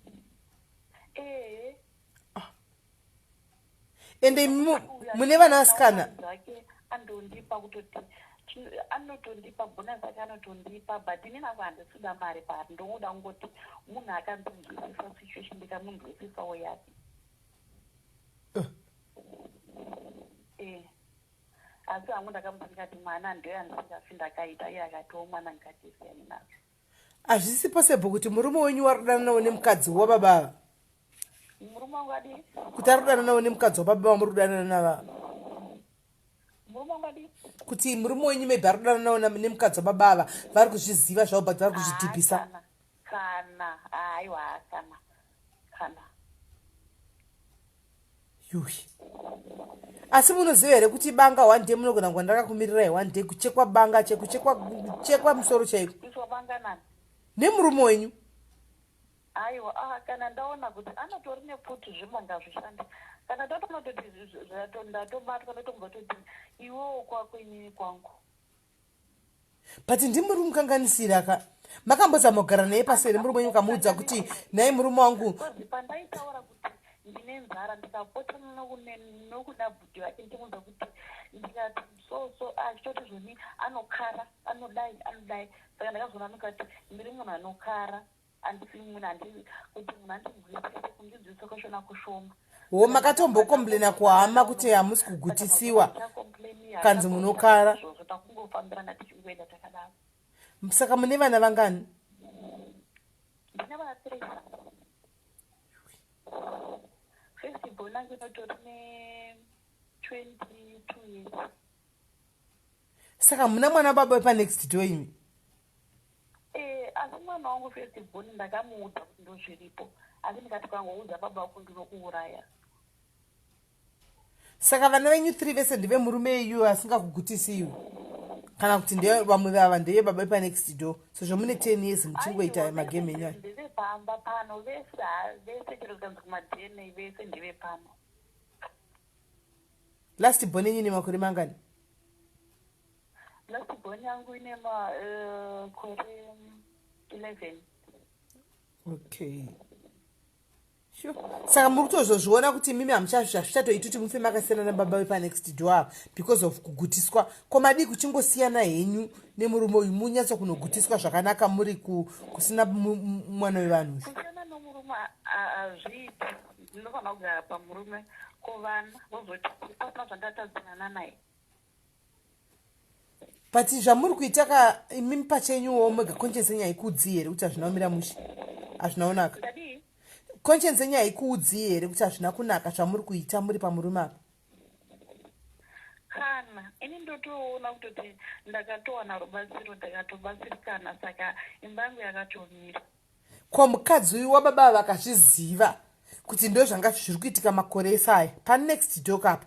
Ehe. Ende mune vana vasikana? Zvake andondipa kutoti anotondipa bonus ake anotondipa, but inini ako handisida mari paari. Ndongoda kungoti munhu akandinzwisisa situation, ndikamunzwisisawo yake. Asi hangu ndakamuti ndikati mwana ndoyo handisingafi ndakaita. Iye akatiwo mwana ngatisiyane nazvo. Hazvisi possible kuti murume wenyu wari kudananawo nemukadzi wababa ava? Murume wangu adii? Kuti ari kudananawo nemukadzi wababa vamuri kudanana nava. Murume wangu adii? Kuti murume wenyu maybe ari kudananawo nemukadzi wababa ava, vari kuzviziva zvavo but vari kuzvidhibhisa. Kana aiwa, kana. Yuhi, asi munoziva here kuti banga one day munogona kunga ndakakumirirai one day kuchekwa banga, chekuchekwa, kuchekwa musoro chaiko? Kuiswa banga nani? Nemurume wenyu. Aiwa, ah, kana ndaona kuti anotori nepfuti, zvimanga zvishande. Kana ndatoona kuti ndatobatwa, ndotombototi iwewo kwako, inini kwangu. But ndimuri kumukanganisira ka. Makambozama kugara naye pasi here murume wenyu, ukamuudza kuti nhai murume wangu? Because pandaitaura kuti ndine nzara, ndikapota nokuda bhudhi vake, ndichimuudza kuti ndikati so so, achitoti zvoni anokara, anodai, anodai. Saka ndakazoona ndikati ndiri munhu anokara, handisi munhu handi kuti munhu andinzwisise, kundinzwisisa kwachona kushoma. Wo makatombocomplaina kuhama kuti hamusi kugutisiwa, kanzi munokara? Izvozvo takungofambirana tichingoenda takadaro. Saka mune vana vangani? Ndine vana three. First born yangu inotori ne22 years. Saka muna mwana baba wepanext door imi? Asi mwana wangu first born ndakamuudza kuti ndozviripo, asi ndikati kangoudza baba vako ndinokuuraya. Saka vana venyu three vese ndevemurume iyu asingakugutisiwi, kana kuti ndeye vamwe vava, ndeye baba wepanext door, sezvo mune 10 years muchingoita magame enyu aya? Ndevepamba pano vese, vese, chero zikanzi kumaDNA vese ndevepano. Last born yenyu ine makore mangani? Last born yangu ine makore 11. Okay, sure. Saka muri kutozozviona kuti mimi hamuchazvichatoiti kuti mufe makasiyana nababa vepanext door ava because of kugutiswa. Ko madii kuchingosiyana henyu nemurume uyu, munyatso kunogutiswa zvakanaka muri kusina mwana wevanhu uyu? Kusiyana nomurume hazviiti. Ndinofanira kugara pamurume, ko vana vozoti pasina zvandatadzirana naye? But zvamuri kuita ka, imimi pachenyuwo mega conscience yenyu haikuudzii here kuti hazvina kumira mushe, hazvina kunaka? Ndadii? Conscience yenyu haikuudzii here kuti hazvina kunaka zvamuri kuita muri pamurume apa? Kana ini ndotoona kutoti ndakatowana rubatsiro, ndakatobatsirikana, saka imba yangu yakatomira. Ko mukadzi uyu wababa ava akazviziva kuti ndo zvanga zviri kuitika makore ese aya panext door apa,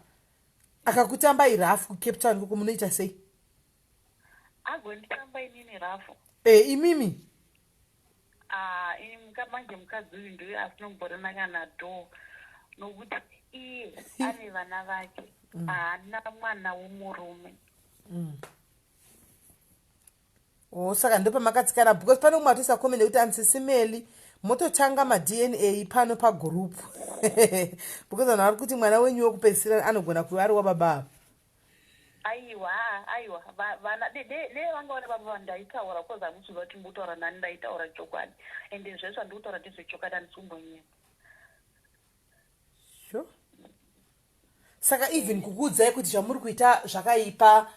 akakutambai rough kuCape Town koko, munoita sei? Agonditamba inini rough? E, imimi. Ah, ini manje mukadzi uyu ndiye asinomborina kana door, nokuti iye ane vana vake, haana mwana womurume. O, saka ndopamakatsikana, because pane umwe atoisa comment yekuti ansisimeli mototanga maDNA pano pagroup, because vanhu vari kuti mwana wenyu wekupedzisira anogona kuva ari wababa ava. Aiwa, aiwa, vana de vanga vari baba ndaitaura, because hamusiziva kuti ndikutaura nani. Ndaitaura chokwadi, ende zvese zvandikutaura ndezvechokwadi, handisi kumbonyema. Sure. Saka even kukuudzai kuti zvamuri kuita zvakaipa,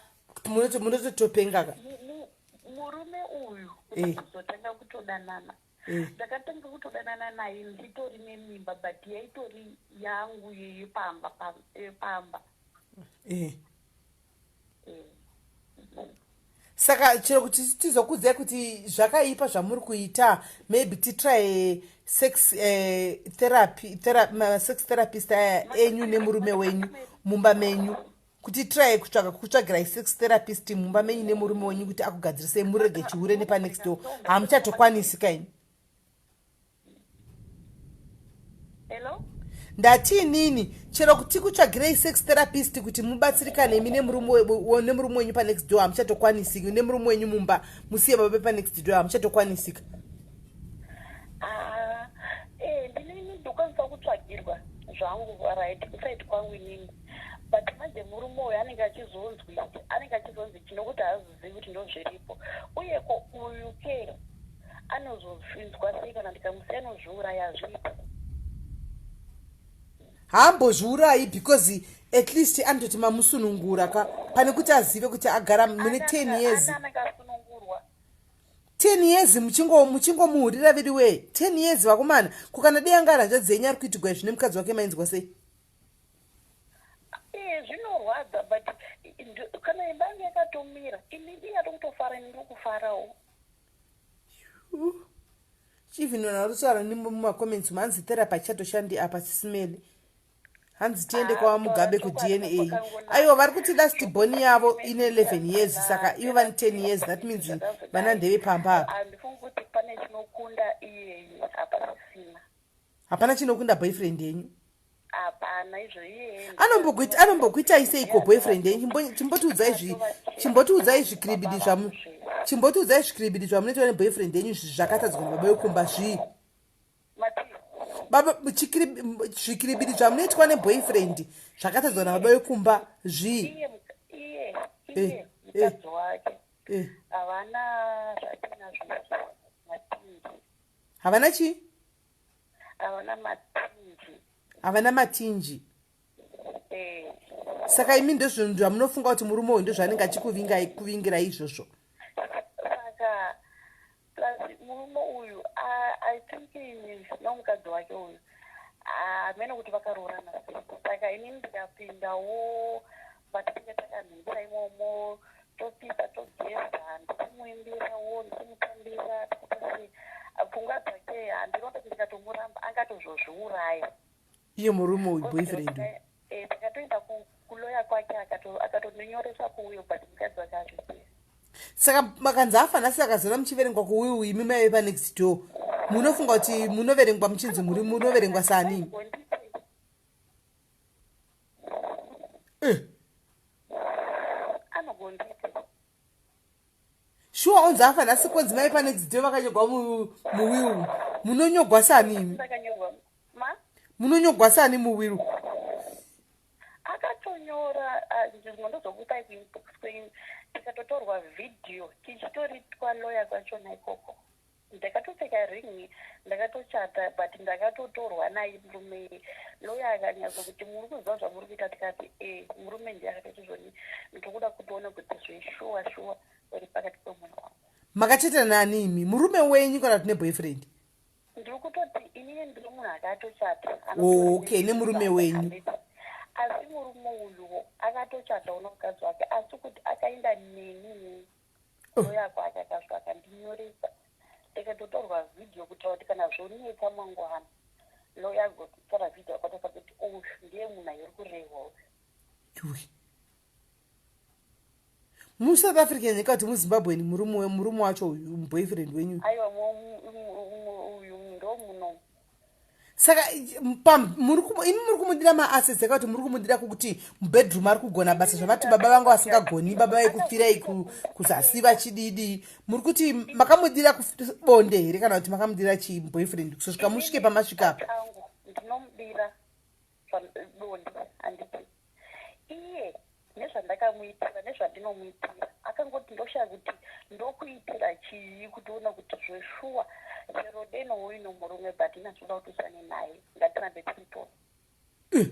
munototopengaka? Murume uyu kuzotanga kutodanana, ndakatanga kutodanana naye nditori nemimba, but yaitori yangu yepamba yepamba. Saka chero kuti tizokudzai kuti zvakaipa zvamuri kuita, maybe titry sex therapy, sex therapist aya enyu nemurume wenyu mumba menyu. Kuti try kutsvaga kutsvagirai sex therapist mumba menyu nemurume wenyu kuti akugadzirisei murege chihure nepanext door, hamuchatokwanisi kaini. Hello? Ndati inini chero kuti kutsvagirei sex therapist kuti mubatsirikane imi nemurume wenyu panext door, hamuchatokwanisiki. Nemurume wenyu mumba, musiye baba panext door, hamuchatokwanisika. Ah, ndinini ndokwanisa kutsvagirwa zvangu, right, kuside kwangu inini, but manje murume uyu anenge achizonzwi, anenge achizonzi chinokuti haazozivi kuti ndo zviripo. Uye ko uyu ke anozozvinzwa sei kana ndikamusiya? Anozviuraya? Hazviiti. Haambozviurayi, because at least anototi mamusunungura ka, pane kuti azive kuti agara mune 10 years. Anenge asunungurwa. 10 years muchingomuhurira viri wee, 10 years, vakomana. Kukana dei anga hanzvadzi yenyu ari kuitigwa izvi nemukadzi wake, mainzwa sei? Zvinorwadza, but kana imba yangu yakatomira, ini ingatokutofara, ini ndokufarawo. Even vanhu vari kutaura mumacomments, hanzi therapy achatoshandi apa. Sisimele, hanzi tiende kwaVaMugabe kuDNA. Aiwa, vari kuti last born yavo ine 11 years, saka ivo vane 10 years, that means vana ndeve pamba apa. Handifungi kuti pane chinokunda iyeye, hapasisina. Hapana chinokunda boyfriend yenyu? Hapana, izvo iyeye. Anombokuitai seiko boyfriend yenyu? Chimbotiudzai zvikiribidi zvamu, chimbotiudzai zvikiribidi zvamunoitwa neboyfriend yenyu zvakatadzwa nababa vekumba zvii? Mati? Baba, zvikiribidi zvamunoitwa neboyfriend zvakatadzwa nababa vekumba zvii? Iye iye mukadzi wake havana zvatinazvo, matinji. Havana chii? Havana matinji. Havana matinji? Eh. Saka imi ndozvinhu zvamunofunga kuti murume uyu ndozvaanenge achikuvingai, kuvingirai izvozvo? Saka plus murume uyu, I think nomukadzi wake uyu, hamene kuti vakaroorana sei. Saka inini ndikapindawo matinenge takanhingira imomo, topisa, togeza, ndichimuimbirawo, ndichimutambira, tichiita sei, pfungwa dzake handinoda kuti ndikatomuramba angatozozviuraya. Iye murume uyu, boyfriend uyu? Takatoenda kuloya kwake, akatondinyoresa kuuyo, but mukadzi wake azvisiya. Saka makanzi afa nhasi, akazona muchiverengwa kuwiu, imi maive panext door, munofunga kuti munoverengwa muchinzi muri munoverengwa sani? Anogonditi. Shuwa, onzi afa nhasi, konzi mai panext door vakanyogwa muwiu, munonyogwa sani imi? Akanyorwa ma Munonyogwa sani muwill? Akatonyora zvimwe, ndozokupai kuinbox kwenyu. Tikatotorwa vhidhiyo tichitoritwa loya kwachona ikoko. Ndakatopfeka ring, ndakatochata, but ndakatotorwa naye murume. Loya akanyatso kuti, "Muri kuziva zvamuri kuita?" Tikati, "E." Murume ndiye akatoti zvoni, "Ndokuda kutoona kuti zveshuwa shuwa uri pakati pemunhu wangu." Makachata nani imi, murume wenyu kana kuti neboyfriend? Ndiri kutoti inini ndiri munhu akatochata. Okay, nemurume wenyu. Asi murume uyuwo akatochata uno mukadzi wake, asi kuti akaenda neni loya kwake, akasvika akandinyoresa, ndikatotorwa vhidhiyo kutaura kuti kana zvonetsa mangwana, loya agotora vhidhiyo akataura kuti uyu ndiye munhu ayiri kurehwa uyu. Yui. MuSouth African nyika kuti muZimbabweni, murume wacho uyu, boyfriend wenyu? Aiwa, uyu ndo muno. Saka imi muri kumudira maassets eka kuti muri kumudira kukuti mubedroom ari kugona basa zvavati baba vanga vasingagoni, baba vaikupfirai kuzasi vachididi, muri kuti makamudira bonde here kana kuti makamudira chiboyfriend kusvika musvike pamasvika apa? Angu ndinomudira bonde, handiti? Iye nezvandakamuitira, nezvandinomuitira, akangoti ndoshaya kuti ndokuitira chii kuti uone kuti zveshuwa chero deno uino murume, but inazoda kuti usane naye, ngatirambe tiri tose.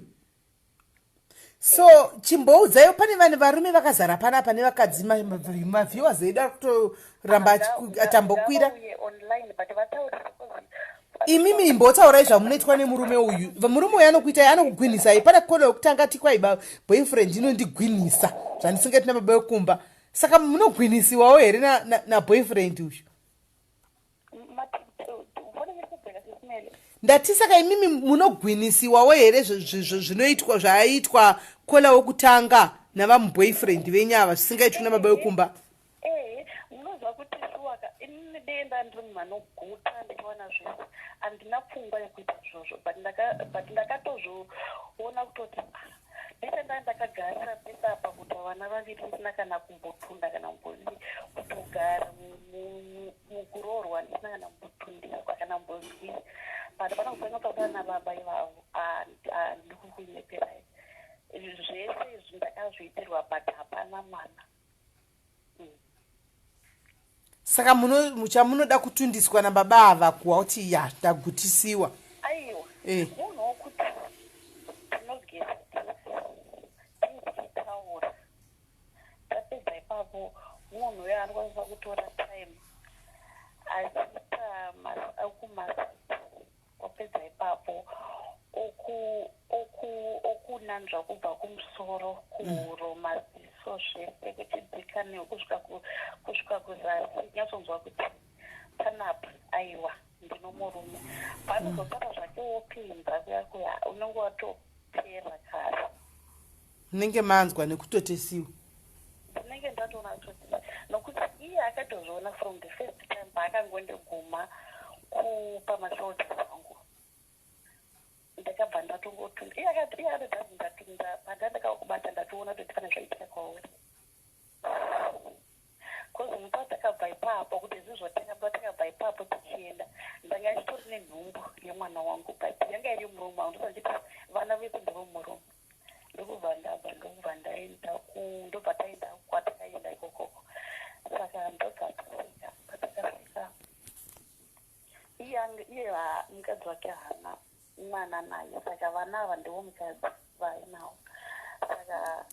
So chimboudzaiwo, pane vanhu varume vakazara panapa nevakadzi, maviewers edu ari kutoramba achambokwira. Ngavauye online, but vataurire because Imimi imbotaurai zvamunoitwa nemurume uyu. Murume uyu anokuitai, anokugwinisai. Pane kona yekutanga tikwaiba boyfriend inondigwinisa zvandisingati nababa vekumba. Saka munogwinisiwawo here naboyfriend uyu? Foni iri kubheka, sisimele. Ndati saka imimi munogwinisiwawo here zvinoitwa zvaiitwa caller wokutanga? navamuboyfriend venyu ava zvisingaitwi nababa vekumba. Ehe, munoziva kuti shuwaka inini dei ndandiri munhu anoguta ndichiwana zvese, handina pfungwa yekuita izvozvo, but but ndakatozviona kutoti ah, ndese ndaa ndakagarira pese apa kuita vana vaviri ndisina kana kumbotunda kana kumbodii, kutogara mukuroorwa ndisina kana kumbotundiswa kana kumbozwii, but pana kutanga kutaura nababa ivavo, handikukunyeperai, zvese izvi ndakazviitirwa, but hapana mwana. Saka chamunoda kutundiswa nababa ava kuwa kuti ya ndagutisiwa? Aiwa. Munhu wokuti tinogeza tese, tichitaura, tapedza ipapo munhu uyo anokwanisa kutora time achiita okumassage, wapedza ipapo okunanzva kubva kumusoro, kuhuro, maziso, zvese kuchidzika kusvika kuzasi, nyatsonzwa kuti panapa aiwa ndino murume. Panozopata zvake wopinza kuya kuya, unenge watopera kare. Munenge manzwa nekutotesiwa. Ndinenge ndatoona kutoti, nokuti iye akatozviona from the first time paakangondiguma kupamashoulders angu, ndakabva ndatongotunda. Iye akati, iye akati ndatunda pandandakakubata, ndatoona kuti pane zvaitika kwauri, cause mupa takabva ipapo kuti zvizvotenga, patakabva ipapo tichienda ndanga ndichitori nenhumbu yemwana wangu, but yanga iri murume wangu. Ndosa ndichiti vana vese ndevemurume. Ndokubva ndabva, ndokubva ndaenda ndobva taenda kwatakaenda ikokoko. Saka ndobva tasvika, patakasvika iye mukadzi wake haana mwana naye, saka vana ava ndevo mukadzi vainawo. Saka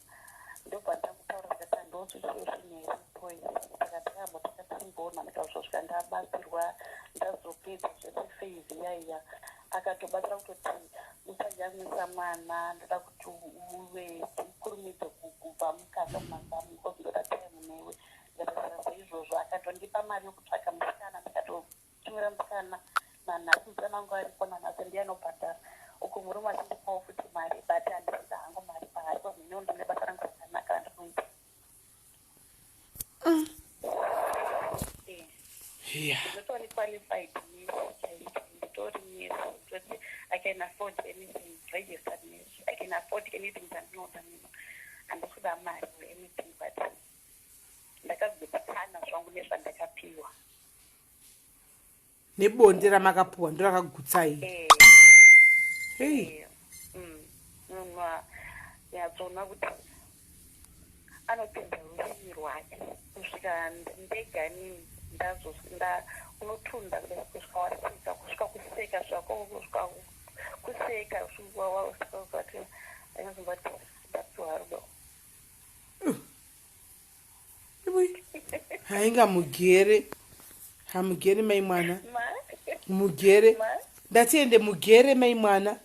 ndobva ndamutaura ndikati ndo situation iripo iyi. Saka takabva takatimbona ndikazosvika ndabatsirwa, ndazopedza zvese phase iyaiya. Akatobatsira kutoti usayamwisa mwana, ndoda kuti uve ukurumidze kubva mukaka mumazamu because ndoda time newe. Ndikataura saizvozvo, akatondipa mari yokutsvaka musikana, ndikatotumira musikana. Nanhasi musikana wangu aripo nanhasi, ndiye anobhadhara uku murume achindipawo futi mari, but handisida hangu mari paari because iniwo ndine basa rangu rakanaka randinoita. Nditori qualified nurse chaicho, nditori nurse kutoti I can afford anything, registered nurse. I can afford anything zvandinoda nino, handisi kuda mari or anything, but ndakagutsikana zvangu nezvandakapiwa. Nebonde ramakapuwa ndo rakagutsai? Eh. Hei. Munhu nyatsoona kuti anopinza rurimi rwake kusvika ndega nini nda unotunda kudai kusvika waseka, kusvika kuseka zvako, kusvika kuseka, kusvika waseka ukati anyazombati ndapiwa rudo. Iwe, hainga mugere, hamugere mai mwana? Ma? Mugere? Ma? Ndatiende mugere mai mwana.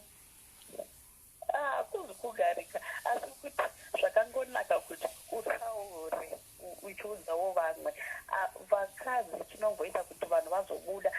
Ah, kuzi kugarika, asi kuti zvakangonaka kuti utaure uchiudzawo vamwe. Ah, vakadzi chinomboita kuti vanhu vazobuda,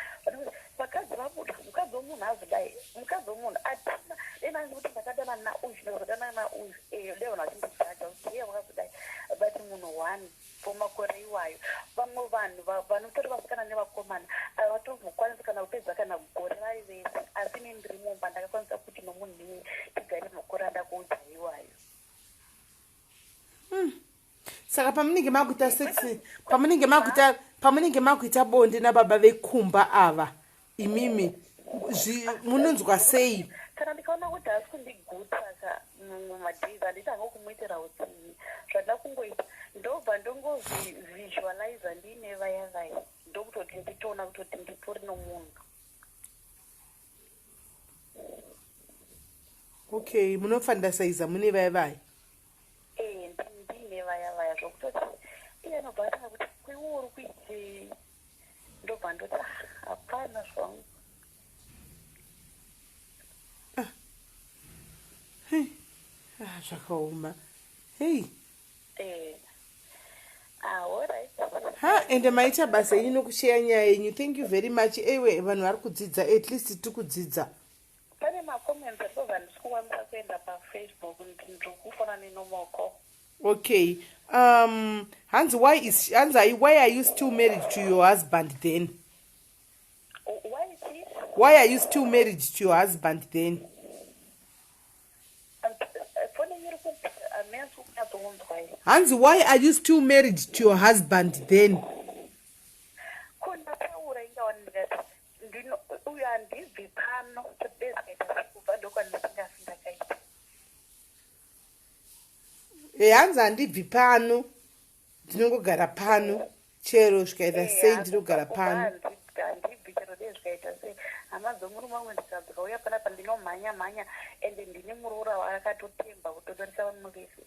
vakadzi vabuda, mukadzi womunhu azodai, mukadzi womunhu atina dena kuti ndakadana nauyu, ndakazodana nauyu, dai vanhu vachindijudger kuti iye wakazodai, but munhu one for makore iwayo. Vamwe vanhu vanotori vasikana nevakomana havatombokwanisi kana kupedza kana gore vari vese, asi inini ndiri mumba ndakakwanisa kuti nomunhu iye tigare makore andakuudza iwayo. Saka pamunenge makuita sex, pamunenge makuita bonde nababa vekumba ava, imimi munonzwa sei? Kana ndikaona kuti haasi kundigutsa ka mumadays, handiti hango kumuitira utsinyi. Zvandida kungoita, ndobva ndongozvivisualiza ndiine vaya vaya, ndokutoti nditoona kutoti nditori nomunhu. Okay, munofantasaiza mune vaya vaya. Ee, ndiine vaya vaya, zvokutoti iye anobva atanga kuti kwiwo uri kuitei, ndobva ndoti, "Ah, hapana zvangu." Hey. Ah, zvakaoma, hei. Ah, alright. Ha, ende maita basa yenyu nokusheya nyaya yenyu, thank you very much. Ewe, vanhu vari kudzidza, at least tiri kudzidza. Pane macomments because handisi kukwanisa kuenda paFacebook, ndiri kufona nenormal call. Okay, hanzi why is, hanzi why are you still married to your husband then? Why chii? Why are you still married to your husband then? Foni iri kuhamesi kunyatsonzwa. Hanzi why are you still married to your husband then? Ko ndataura ingawa ndikati ndino uyu handibvi pano chebezikaita kubva ndokwandisingafi ndakaita. E, hanzi handibvi pano, ndinongogara pano chero zvikaita sei, ndinogara pano. Handibvi chero dei zvikaita sei. Hama dzomurume wangu ndikauya panapa ndinomhanya mhanya, ende ndine muroora waakatotemba kutodarisa vamwe vese.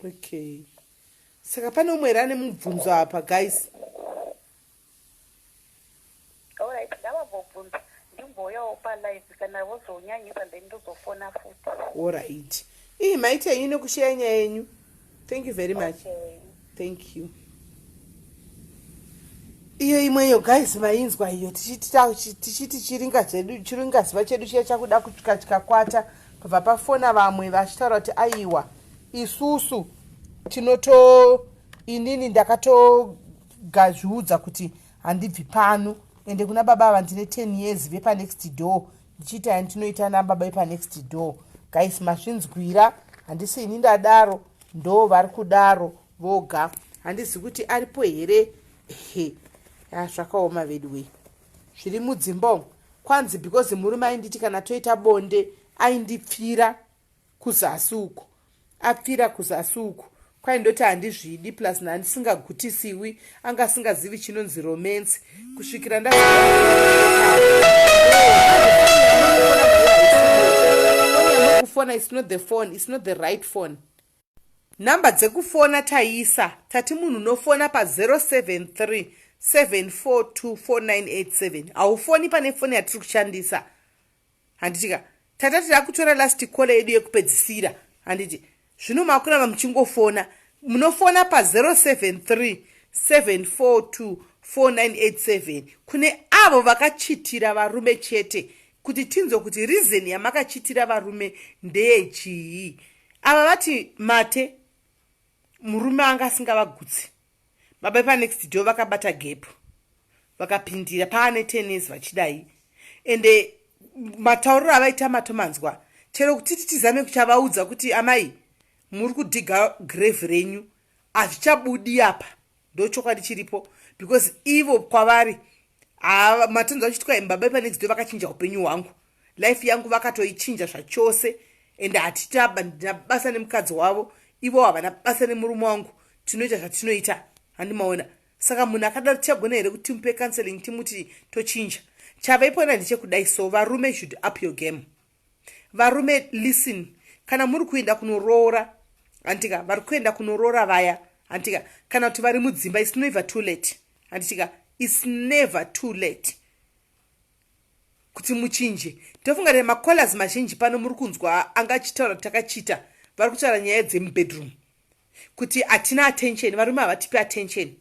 Okay, saka pane umwe here ane mubvunzo apa, guys? Alright, ndavambobvunza, ndimbouyawo palive. Kana vozonyanyisa, then ndozofona futi. Alright, ii maita henyu nekusheya nyaya yenyu. Thank you very much. Okay. Thank you. Iyo imweyo, guys, mainzwa iyo tichiti chiringa chedu, chiringazuva chedu chiya chakuda kusvika chikakwata, pabva pafona vamwe vachitaura kuti aiwa, isusu tinoto, inini ndakatogazviudza kuti handibvi pano, ende kuna baba ava ndine 10 years vepanext door ndichiita yandinoita nababa vepanext door. Guys, mazvinzwira, handisi ini ndadaro, ndo vari kudaro voga. Handizi kuti aripo here. He, zvakaoma vedu wei zviri mudzimba umu. Kwanzi because murume ainditi kana toita bonde aindipfira kuzasi uku, apfira kuzasi uku, kwaindoti handizvidi, plus nhandisingagutisiwi, anga asingazivi chinonzi romance kusvikira nda kufona. It's not the phone, it's not the right phone. Nhamba dzekufona taisa, tati munhu unofona pa073 742 4987. Haufoni pane foni yatiri kushandisa, handitika? Tata tida kutora last call yedu yekupedzisira, handiti? Zvino makuramba muchingofona. Munofona pa073 742 4987 kune avo vakachitira varume chete, kuti tinzwe kuti reason yamakachitira varume ndeyechii. Ava vati mate murume anga asingavagutsi, baba vepanext door vakabata gap, vakapindira paane 10 years vachidai. Ende matauriro avaita matomanzwa. Chero kutiti tizame kuchavaudza kuti amai, muri kudhiga grave renyu, hazvichabudi apa. Ndo chokwadi chiripo, because ivo kwavari matonzo vachitwa baba vepanext door vakachinja upenyu hwangu, life yangu vakatoichinja zvachose, ende hatichaba basa nemukadzi wavo, ivo havana basa nemurume wangu, tinoita zvatinoita, handimaona? Saka munhu akadaro tichagona here kuti timupe counseling, timuti tochinja? Chavaipona ndechekudai. So varume should up your game. Varume, listen, kana muri kuenda kunoroora, handitika? Vari kuenda kunoroora vaya, handitika? Kana kuti vari mudzimba, it's never too late, handitika? It's never too late kuti muchinje. Tofunga kuti macallers mazhinji pano muri kunzwa anga achitaura kuti takachita, vari kutaura nyaya dzemubedroom, kuti hatina attention, varume havatipi attention.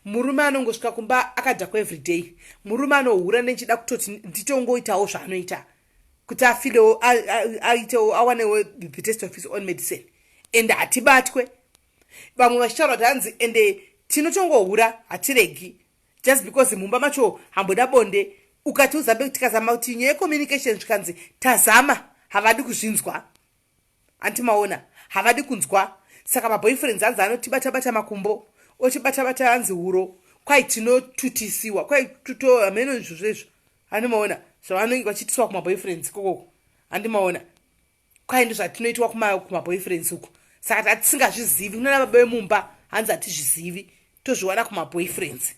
Murume anongosvika kumba akadhakwa everyday, murume anohura nechida kutoti nditongoitawo zvaanoita kuti afilewo, aitewo, awanewo the taste of his own medicine, and hatibatwe. Vamwe vachitaura kuti hanzi ende tinotongohura, hatiregi just because mumba macho hamboda bonde. Ukati uzambe, tikazama kuti nyaya yecommunication, zvikanzi tazama, havadi kuzvinzwa, antimaona? Havadi kunzwa. Saka maboyfriends hanzi anotibata-bata makumbo, otibata-bata hanzi huro, kwai tinotutisiwa, kwai tuto hameno izvozvo izvo, handimaona zvavanenge vachiitiswa kumaboyfriends kokoko, handimaona? Kwai ndo zvatinoitwa kumaboyfriends uko. Saka tatisingazvizivi kunana baba vemumba, hanzi hatizvizivi, tozviwana kumaboyfriends.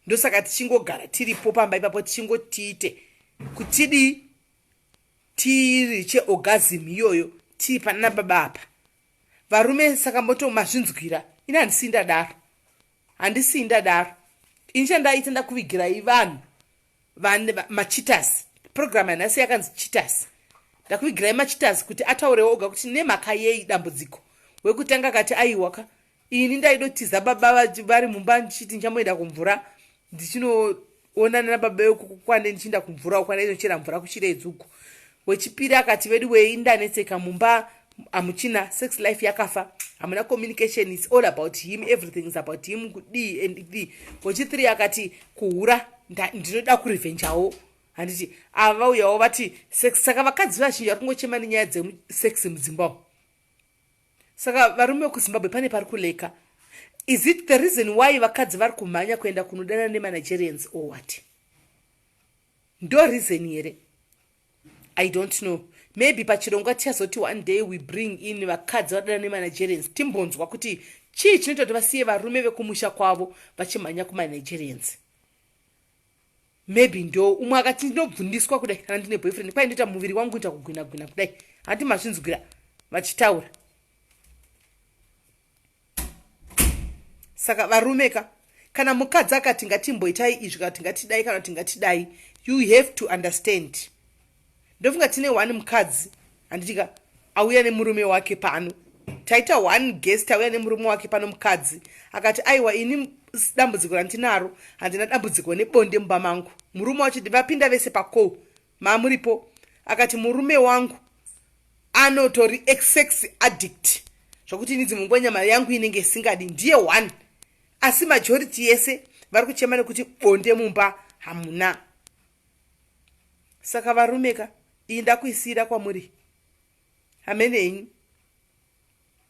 Ndosaka tichingogara tiripo pamba ipapo, tichingotiite kutidii, tiri cheorgasm iyoyo tiri panana baba apa. Varume, saka moto mazvinzwira. Ini handisii ndadaro, handisii ndadaro. Ini chandaita, ndakuvigirai vanhu macheaters. Program yanhasi yakanzi cheaters. Ndakuvigirai macheaters kuti ataurewo oga kuti nemhaka yei dambudziko. Wekutanga kati aiwaka, ini ndaidotiza baba vari mumba ndichiti ndichamboenda kumvura, ndichinoonana nababa vekukwane, ndichienda kumvura uko, ndainochera mvura kuchiredzi uko. Wechipiri akati vedu wei, ndanetseka mumba. Hamuchina sex life, yakafa, hamuna communication. It's all about him, everything is about him, kudii and dii. Wechi3 akati kuhura, ndinoda kurevenjawo, handiti? Ava vauyawo vati sex. Saka vakadzi vazhinji vari kungochema nenyaya dzesex mudzimba umu. Saka varume vekuZimbabwe, pane pari kuleka. Is it the reason why vakadzi vari kumhanya kuenda kunodana nemaNigerians or what? Ndo reason here? I don't know. Maybe pachirongwa tichazoti one day we bring in vakadzi vadana nemaNigerians, timbonzwa kuti chii chinoita kuti vasiye varume vekumusha kwavo vachimhanya kumaNigerians. Maybe ndo umwe akati, "Ndinobvundiswa kudai kana ndine boyfriend, kwai ndoita muviri wangu kuita kugwina gwina kudai." Handi mazvinzwira vachitaura? Saka varume ka, kana mukadzi akati ngatimboitai izvi, kana kuti ngatidai, kana kuti ngatidai, you have to understand. Ndofunga tine one mukadzi, handitika, auya nemurume wake pano. Taita one guest auya nemurume wake pano. Mukadzi akati, "Aiwa, ini dambudziko randinaro, handina dambudziko nebonde mumba mangu." Murume wacho, vapinda vese pacall, mamuripo. Akati, "Murume wangu anotori sex addict, zvokuti ini dzimwe nguva nyama yangu inenge isingadi." Ndiye one, asi majority yese vari kuchema nekuti bonde mumba hamuna. Saka varume ka, iyi ndakuisiyira kwamuri, hamene henyu,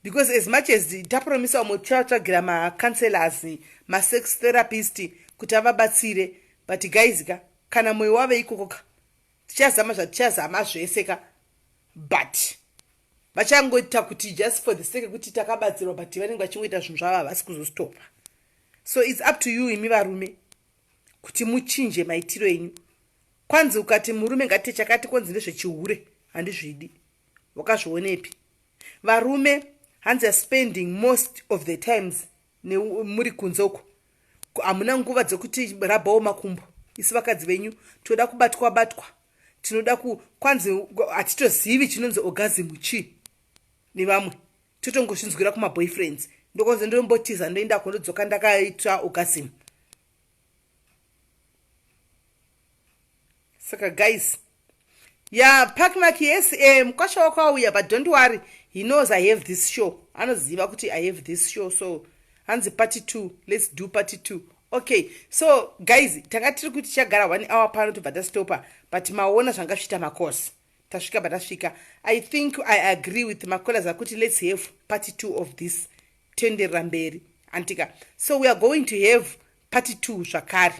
because as much as tapromisa umwe tichavatsvagira macounselors, masex therapist kuti avabatsire, but guys ka, kana mwoyo wave ikoko ka, tichazama zvatichazama zvese ka, but vachangoita kuti just for the sake yekuti takabatsirwa, but vanenge vachingoita zvinhu zvavo, havasi kuzostopa. So it's up to you, imi varume, kuti muchinje maitiro enyu. Kwanzi ukati murume ngatite chakati, kwanzi ndezvechihure, handizvidi. Wakazvionepi? Varume, hanzi are spending most of the times muri kunze uko, hamuna nguva dzekuti rabhawo makumbo. Isi vakadzi venyu toda kubatwa batwa, tinoda ku kwanzi hatitozivi chinonzi orgasm chii nevamwe, totongozvinzwira kumaboyfriends. Ndokonzi ndombotiza, ndoenda kundodzoka ndakaita orgasm. Saka guys, ya Pakmak, yes, mukwasha wako auya, but don't worry, he knows I have this show. Anoziva kuti I have this show. So hanzi part two, let's do part two. Okay, so guys, tanga tiri kuti tichagara one hour pano, tobva tastopa, but maona zvanga zviita makosi, tasvika patasvika. I think I agree with macallers akuti let's have part two of this, toenderera mberi, antika? So we are going to have part two zvakare,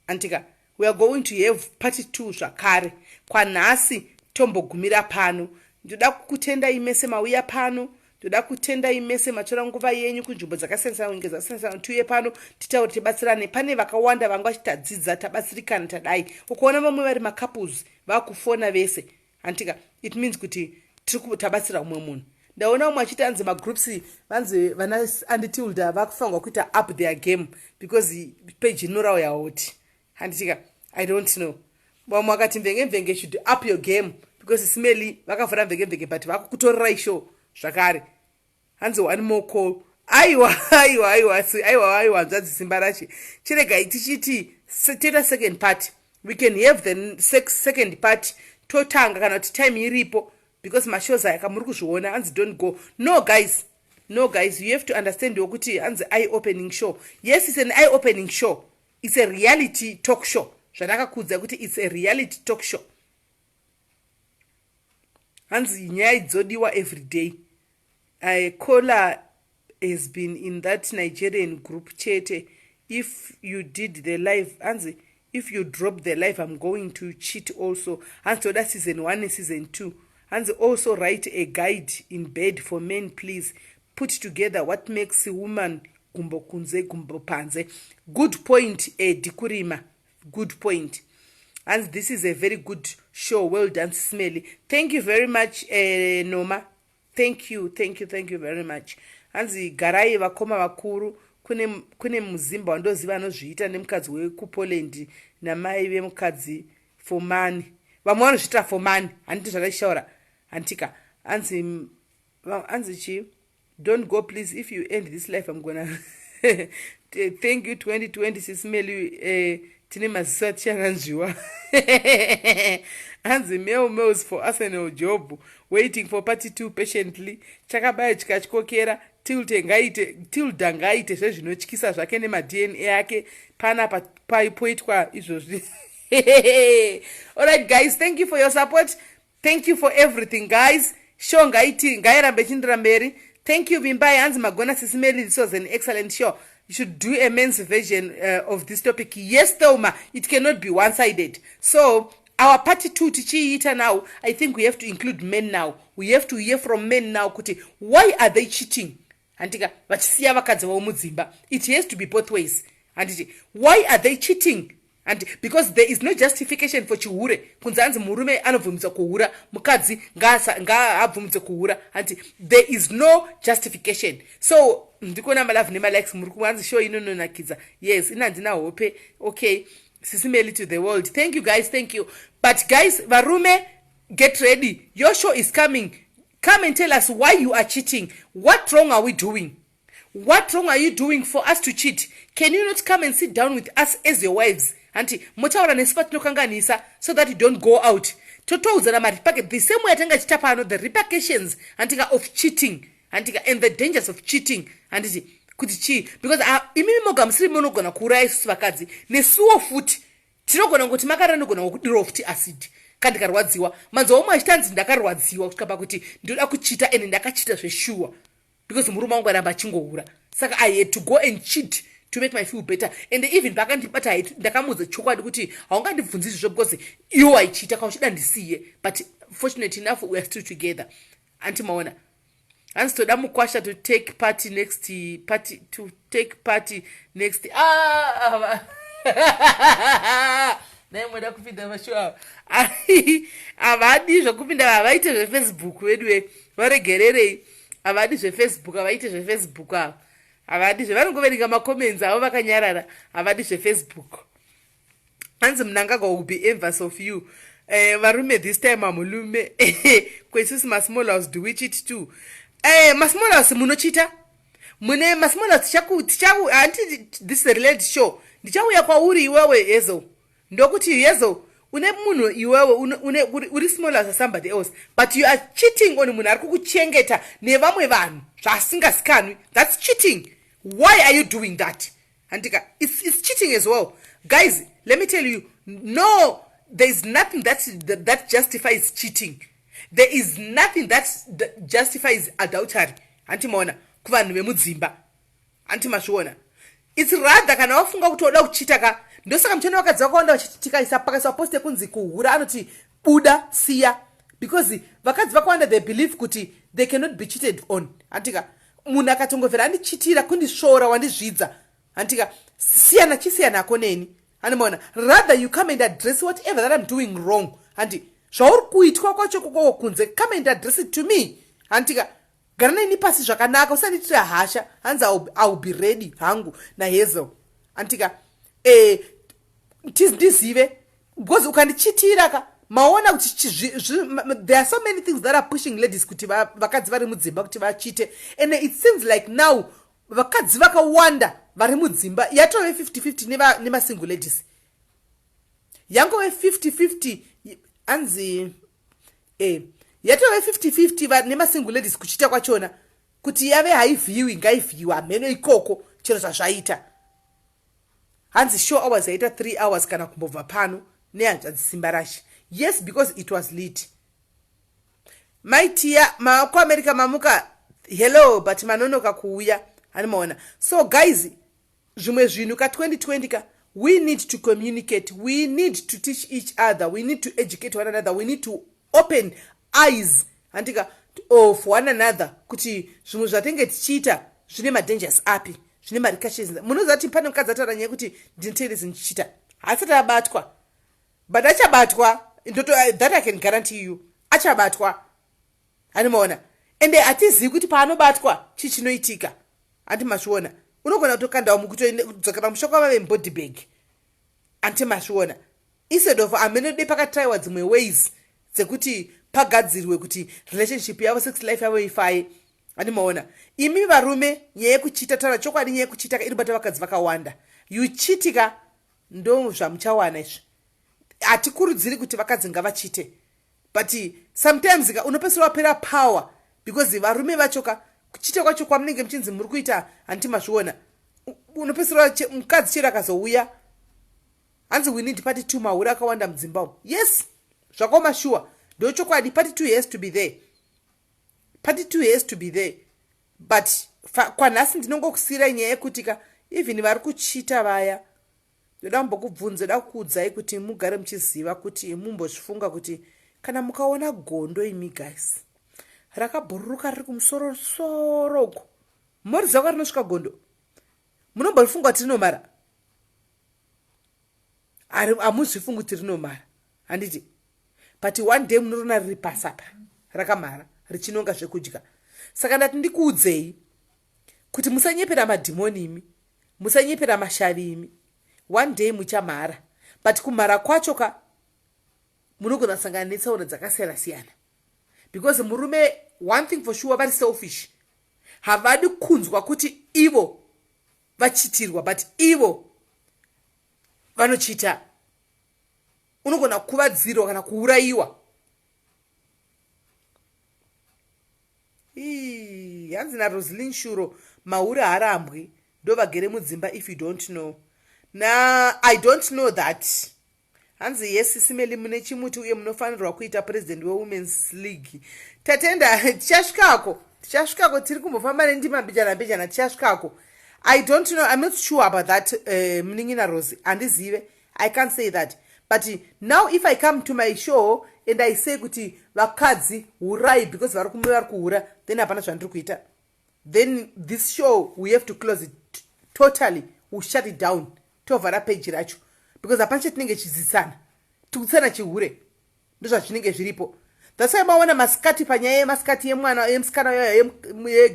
antika? We are going to have part two zvakare. Kwanhasi tombogumira pano. Ndoda kukutendai mese mauya pano. Ndoda kutendai mese matora nguva yenyu kunzvimbo dzakasiyana, nyika dzakasiyana, tiuye pano titaure, tibatsirane. Pane vakawanda vanga vachitadzidza, tabatsirikana, tadai. Ukuona vamwe vari macouples vakufona vese, antika? It means kuti tiri tabatsira umwe munhu. Ndaona umwe achiti anzi magroups, vanzi vana Anditilda vakufanirwa kuita up their game because page inorauya hoti, handitika? I don't know. Vamwe vakati Mvenge Mvenge should up your game because Simeli vakavhura Mvenge Mvenge, but vakukutorerai show zvakare. Hanzi one more call. Aiwa, aiwa, aiwa, aiwa, aiwa, hanzvadzi Simba Rache, chiregai tichiti toita second part. We can have the second part, totanga kana kuti time iripo, because mashows aya kamuri kuzviona. Hanzi don't go. No guys, no guys, you have to understand wokuti hanzi eye opening show. Yes, it's an eye opening show. It's a reality talk show. Zvandakakudza kuti it's a reality talk show. Hanzi nyaya dzodiwa every day. Caller has been in that Nigerian group chete. If you did the live, hanzi if you drop the live, I'm going to cheat also. Hanzi toda season 1 neseason 2. Hanzi also write a guide in bed for men, please. Put together what makes woman gumbo kunze, gumbo panze. Good point, Edi Kurima, good point. And this is a very good show. Well done, Smelly. Thank you very much, Noma. Thank you, thank you, thank you very much. Hanzi garai vakoma vakuru. Kune muzimba wandoziva anozviita nemukadzi wekuPoland namai vemukadzi for money. Vamwe vanozviita for money, handiti zvandachitaura, hantika? Hanzi chii? Don't go, please. If you end this life, I'm gonna thank you. 2020 Sismeli. Tine maziso atichananzviwa. Hanzi male males for Arsenal job, waiting for part 2 patiently. Chakabaya chikatyokera. Tilde ngaite, Tilda ngaite zvezvinotyisa zvake nemaDNA ake panapa poitwa izvozvi. Alright guys, thank you for your support. Thank you for everything, guys. Show ngaiti ngairambe ichiendera mberi. Thank you, Vimbai. Hanzi magona, Sisi Meli. This was an excellent show. You should do a men's version of this topic. Yes, Thelma, it cannot be one sided. So our part two tichiita now, I think we have to include men now. We have to hear from men now kuti why are they cheating, handika, vachisiya vakadzi vavo mudzimba. It has to be both ways, handiti? Why are they cheating? And because there is no justification for chihure, kunzi hanzi murume anobvumidzwa kuhura, mukadzi ngaabvumidzwe kuhura, hanti? There is no justification. So ndikuona malove nemalikes muri kuhanzi show inononakidza. Yes, ina handina hope. Okay, Sisi Meli to the world. Thank you guys, thank you. But guys, varume, get ready, your show is coming. Come and tell us why you are cheating. What wrong are we doing? What wrong are you doing for us to cheat? Can you not come and sit down with us as your wives, hanti? Motaura nesu patinokanganisa so that you don't go out. Totoudzana maripake the same way atanga chiita pano, the repercussions, handika, of cheating, handika, and the dangers of cheating, handiti? Kuti chii? Because imimi moga musiri munogona kuuraya isusu vakadzi. Nesuwo futi tinogona kuti makarara, nogona kudirawo futi acid kandikarwadziwa. Manzwa umwe achitanzi ndakarwadziwa kusvika pakuti ndinoda kuchita, ende ndakachita zveshuwa because murume wangu aramba achingohura, saka I had to go and cheat to make my feel better. And even pakandibata, ndakamuudza chokwadi kuti haungandibvunzi izvozvo because iwo waichita kauchida ndisiye. But fortunate enough, we are still together. Anti maona, hanzi toda mukwasha to take party next party, to take party next. Ah, nai moda kupinda mashow ava? Havadi zvekupinda, havaite zveFacebook vedu, varegererei. Havadi zveFacebook, havaite zveFacebook ava, havadi zvevanongoverenga macomments avo vakanyarara, havadi zveFacebook. Hanzi Mnangagwa will be envious of you. Varume this time hamulume kwesusu masmall house. Do we cheat too? Masmall house munochita, mune masmall house. Hanti this is a reality show? Ndichauya kwauri iwewe Yezo, ndokuti, "Yezo, une munhu iwewe, uri small house somebody else, but you are cheating on munhu ari kukuchengeta nevamwe vanhu zvaasingasikanwi." That's cheating. Why are you doing that, handika? It's cheating as well. Guys, let me tell you, no, there is nothing that justifies cheating. There is nothing that justifies adultery, hanti maona, kuvanhu vemudzimba, hanti mazviona? It's rather kana wafunga kuti wada kuchita ka. Ndosaka muchiona vakadzi vakawanda vachiti tikaisa pakaiswa post yekunzi kuhura, anoti buda, siya, because vakadzi vakawanda, they believe kuti they cannot be cheated on, hantika? Munhu akatongovhera andichitira kundisvora, wandizvidza, hantika? Siyana, chisiyanako neni, handimaona? Rather you come and address whatever that I'm doing wrong, handi? Zvauri kuitwa kwacho kokoko kunze, come and address it to me, hantika? Gara neni pasi zvakanaka, usandiitira hasha. Hanzi I will be ready hangu naHazel, hantika? Ndizive because ukandichitira ka, maona kuti there are so many things that are pushing ladies kuti vakadzi vari mudzimba kuti vachite. And it seems like now vakadzi vakawanda vari mudzimba yatove 50-50 nemasingle ladies, yangove 50-50. Anzi yatove 50-50 nemasingle ladies kuchita kwachona kuti yave haivhiwi, ngaivhiwa hameno ikoko chero zvazvaita. Hanzi show hours yaita 3 hours kana kumbobva pano nehanzvadzi Simba Rashe. Yes, because it was late. Maitiya makuAmerica mamuka, hello, but manonoka kuuya, hanimaona? So guys, zvimwe zvinhu ka2020 ka, we need to communicate, we need to teach each other, we need to educate one another, we need to open eyes, handika, of one another, kuti zvimwe zvatenge tichiita zvine madangers api, zvine marepercussions. Munoziva kuti pane mukadzi ataura nyaya yekuti ndinoteerezi ndichiita, haasati abatwa, but achabatwa. That I can guarantee you, achabatwa, handimaona? Ende hatizivi kuti paanobatwa chii chinoitika, handi mazviona? Unogona kutokandawo mukutodzokera musha kwavave mubody bag, handi mazviona? Instead of amenode pakatraiwa dzimwe ways dzekuti pagadzirwe kuti relationship yavo, sex life yavo ifaye, handimaona? Imi varume, nyaya yekuchita, taura chokwadi, nyaya yekuchita iri bata vakadzi vakawanda. You chitika. Ndo zvamuchawana izvi. Hatikurudziri kuti vakadzi ngavachite, but sometimes ka unopedzisira wapera power because varume vacho ka, kuchita kwacho kwamunenge muchinzi muri kuita, handiti mazviona? Unopedzisira mukadzi chero akazouya. Hanzi we need part two, mahure akawanda mudzimba umu. Yes, zvakaoma sure, ndochokwadi. Part two has to be there, part two has to be there. But kwanhasi ndinongokusiyirai nyaya yekuti ka, even vari kuchita vaya, ndoda kumbokubvunza, da kukuudzai kuti mugare muchiziva, kuti mumbozvifunga kuti kana mukaona gondo, imi guys, rakabhururuka riri kumusoro soro uko, moriziva kwarinosvika gondo? Munomborifunga kuti rinomara? Hamuzvifungi kuti rinomara, handiti? But one day munorona riri pasapa rakamhara richinonga zvekudya. Saka ndati ndikuudzei kuti musanyepera madhimoni imi, musanyepera mashavi imi. One day muchamhara, but kumhara kwacho ka, munogona kusangana netsaona dzakasiyana siyana because murume, one thing for sure, vari selfish. Havadi kunzwa kuti ivo vachitirwa, but ivo vanochita. Unogona kukuvadzirwa kana kuurayiwa. Hanzi naRoslin Shuro, mahure harambwi, ndo vagere mudzimba. If you don't know na, I don't know that. Hanzi yes, Sis Melly, mune chimuti uye munofanirwa kuita president weWomen's League. Tatenda, tichasvikako, tichasvikako. Tiri kumbofamba nendima mbijana mbijana, tichasvikako. I don't know, I'm not sure about that, munin'ina Rose, handizive. I can't say that. But now if I come to my show and I say kuti vakadzi hurai because vari kume vari kuhura, then hapana zvandiri kuita. Then this show, we have to close it totally. We shut it down, tovhara peji racho because hapana chatinenge chidzidzisana, tikutsana chihure, ndozvazvinenge zviripo. That's why maona masikati panyaya yemasikati yemwana yemusikana,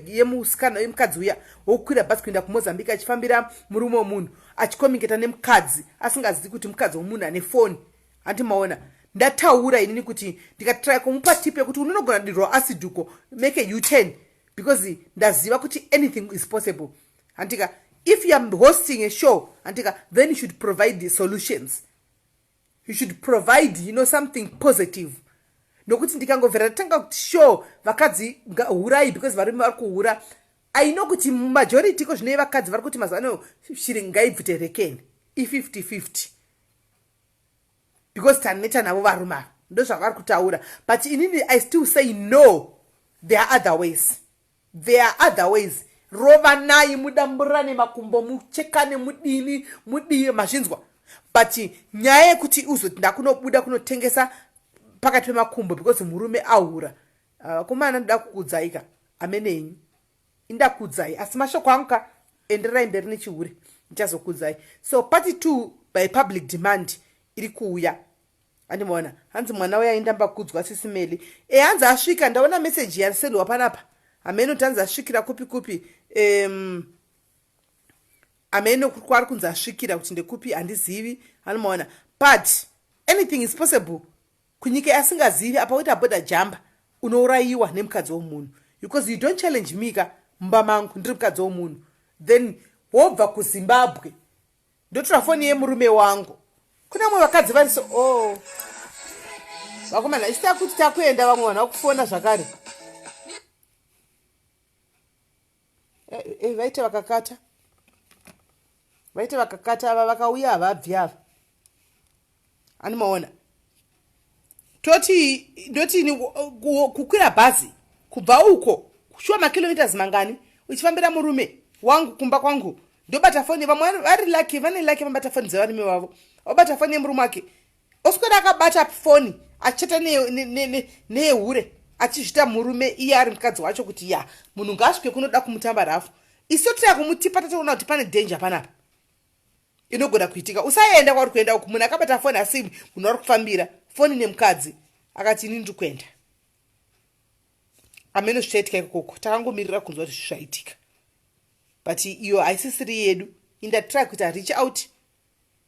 yemusikana, yemukadzi uya wokukwira bhasi kuenda kuMozambique achifambira murume wemunhu, achicommunicata nemukadzi asingazivi kuti mukadzi wemunhu ane foni, handi maona? Ndataura inini kuti ndikatry kumupa tip yekuti unonogona dirwa acid uko, make a U-turn, because ndaziva kuti anything is possible, handika? If you are hosting a show, handika, then you should provide the solutions. You should provide something positive, nokuti ndikangobvera ndatanga kuti show vakadzi hurai because varume vari kuhura, I know kuti majority ko zvine vakadzi vari kuti mazuva ano shiri ngaibvute rekeni, i50 50, because taneta navo varume ava, ndo zvavari kutaura. But inini I still say no, there are other ways, there are other ways. Rovanai, mudamburane makumbo, muchekane, mudini mudii, mazvinzwa? But nyaya yekuti uzoti ndakunobuda kunotengesa pakati pemakumbo because murume ahura, vakomana, ndoda kukudzaika amenenyu, indakudzai, asi mashoko angu ka, endererai mberi nechihure, ndichazokudzai. So part two by public demand iri kuuya, andimaona? Hanzi mwana uya aindamba kudzwa, Sis Melly. E, hanzi asvika, ndaona meseji yasendwa panapa. Hameno kuti hanzi asvikira kupi kupi. Hameno kwaari kunzi asvikira kuti ndekupi, handizivi, anomaona? But anything is possible kunyika yasingazivi. Apa uita border jumper, unourayiwa nemukadzi womunhu because you don't challenge me ka mumba mangu, ndiri mukadzi womunhu. Then wobva kuZimbabwe, ndotora foni yemurume wangu. Kune vamwe vakadzi vari so. Oh, vakomana, isi takuti takuenda, vamwe vanhu vakufona zvakare. Vaite vakakata, vaite vakakata ava, vakauya havabvi ava, animaona? Toti ndotini, kukwira bhazi kubva uko, shuwa makilometers mangani uchifambira murume wangu kumba kwangu, ndobata foni. Vamwe vari lucky, vane lucky, vabata foni dzevarume vavo, obata foni yemurume wake, oswera akabata foni achichata neyehure, achizvita murume iye ari mukadzi wacho, kuti ya, munhu ngaasvike kunoda kumutamba rafu. Isu tira kumutipa, tatoona kuti pane danger panapa inogona kuitika. Usaenda kwauri kuenda uku, munhu akabata foni, asi munhu ari kufambira foni nemukadzi akati ini ndiri kuenda, amene zvichaitika ikoko. Takangomirira kunzwa kuti zvaitika, but iyo haisisiri yedu. Indatry kuita reach out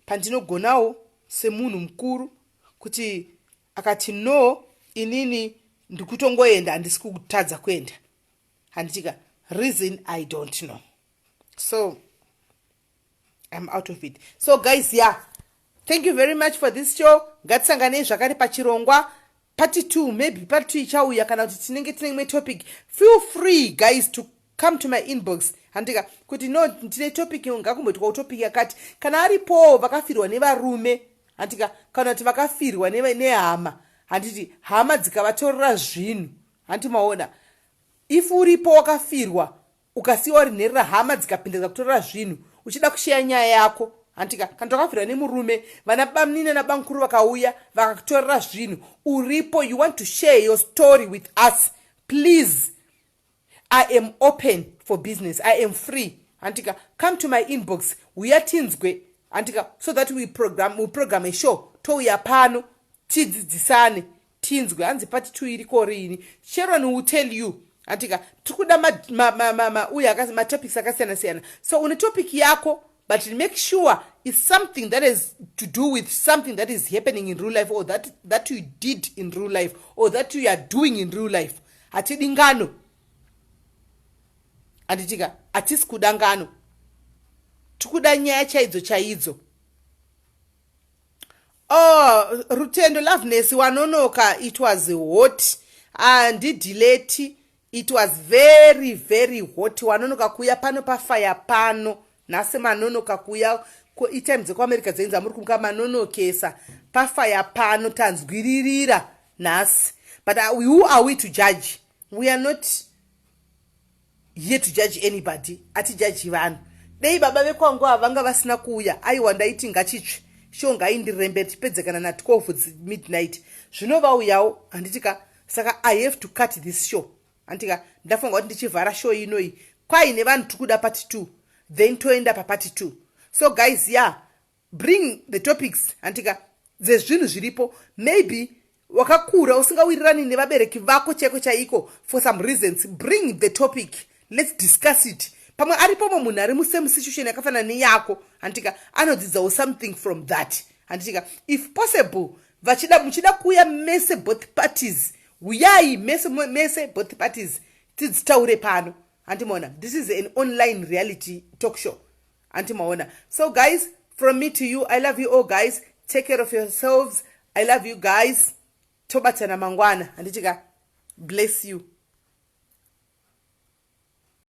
pandinogonawo semunhu mukuru kuti akati no, inini ndikutongoenda, handisi kutadza kuenda, handitika? Reason I don't know, so I'm out of it. So guys, yeah. Thank you very much for this show. Ngatisanganei zvakare pachirongwa part 2. Maybe part 2 ichauya kana kuti tinenge tine imwe topic. Feel free, guys, to come to my inbox, handika, kuti no, ndine topic, ngakumboitwawo topic yakati. Kana aripowo vakafirwa nevarume, handika, kana kuti vakafirwa nehama, handiti, hama dzikavatorera zvinhu, handi maona? If uripo wakafirwa, ukasiyiwa uri nherera, hama dzikapinda dzikakutorera zvinhu, uchida kusheya nyaya yako, handika, kana takafirwa nemurume, vana bamunini nabamukuru vakauya vakakutorera zvinhu, uripo, you want to share your story with us, please, I am open for business. I am free, handika. Come to my inbox, uya tinzwe, handika, so that we program a show, touya pano tidzidzisane, tinzwe. Hanzi part 2 iriko riini? Sharon will tell you, handika. Tiri kuda uye matopics akasiyana siyana. So une topic yako, but make sure it's something that is to do with something that is happening in real life or that you did in real life or that you are doing in real life. Hatidi ngano, handitika? Hatisi kuda ngano, tikuda nyaya chaidzo chaidzo. Oh, Rutendo Loveness, wanonoka. It was hot, handidhileti. It was very, very hot. Wanonoka kuuya pano pafaya pano nhasi, manonoka kuuya. Itime dzekuAmerica dzenyu dzamuri kumuka, manonokesa pafaya pano. Tanzwiririra nhasi, but who are we to judge? We are not here to judge anybody. Atijaji vanhu. Dei baba vekwangu ava vanga vasina kuuya, aiwa, ndaiti ngachitsve show, ngaindirembe, tipedze kana na12 midnight. Zvino vauyawo, handitika? Saka I have to cut this show, handitika? Ndafunga kuti ndichivhara show inoi kwaine vanhu tiri kuda part 2, then toenda papart 2. So guys, yeah, bring the topics, handitika, dzezvinhu zviripo. Maybe wakakura usingawirirani nevabereki vako chaiko chaiko for some reasons. Bring the topic, let's discuss it. Pamwe aripomo munhu ari musame situation yakafanana neyako, handitika, anodzidzawo something from that, handitika? If possible, vachida, muchida kuuya mese, both parties, uyai mese, mese both parties, tidzitaure pano, handimaona? This is an online reality talk show, handimaona? So guys, from me to you, I love you all, guys. Take care of yourselves. I love you guys. Tobatana mangwana, handitika? Bless you.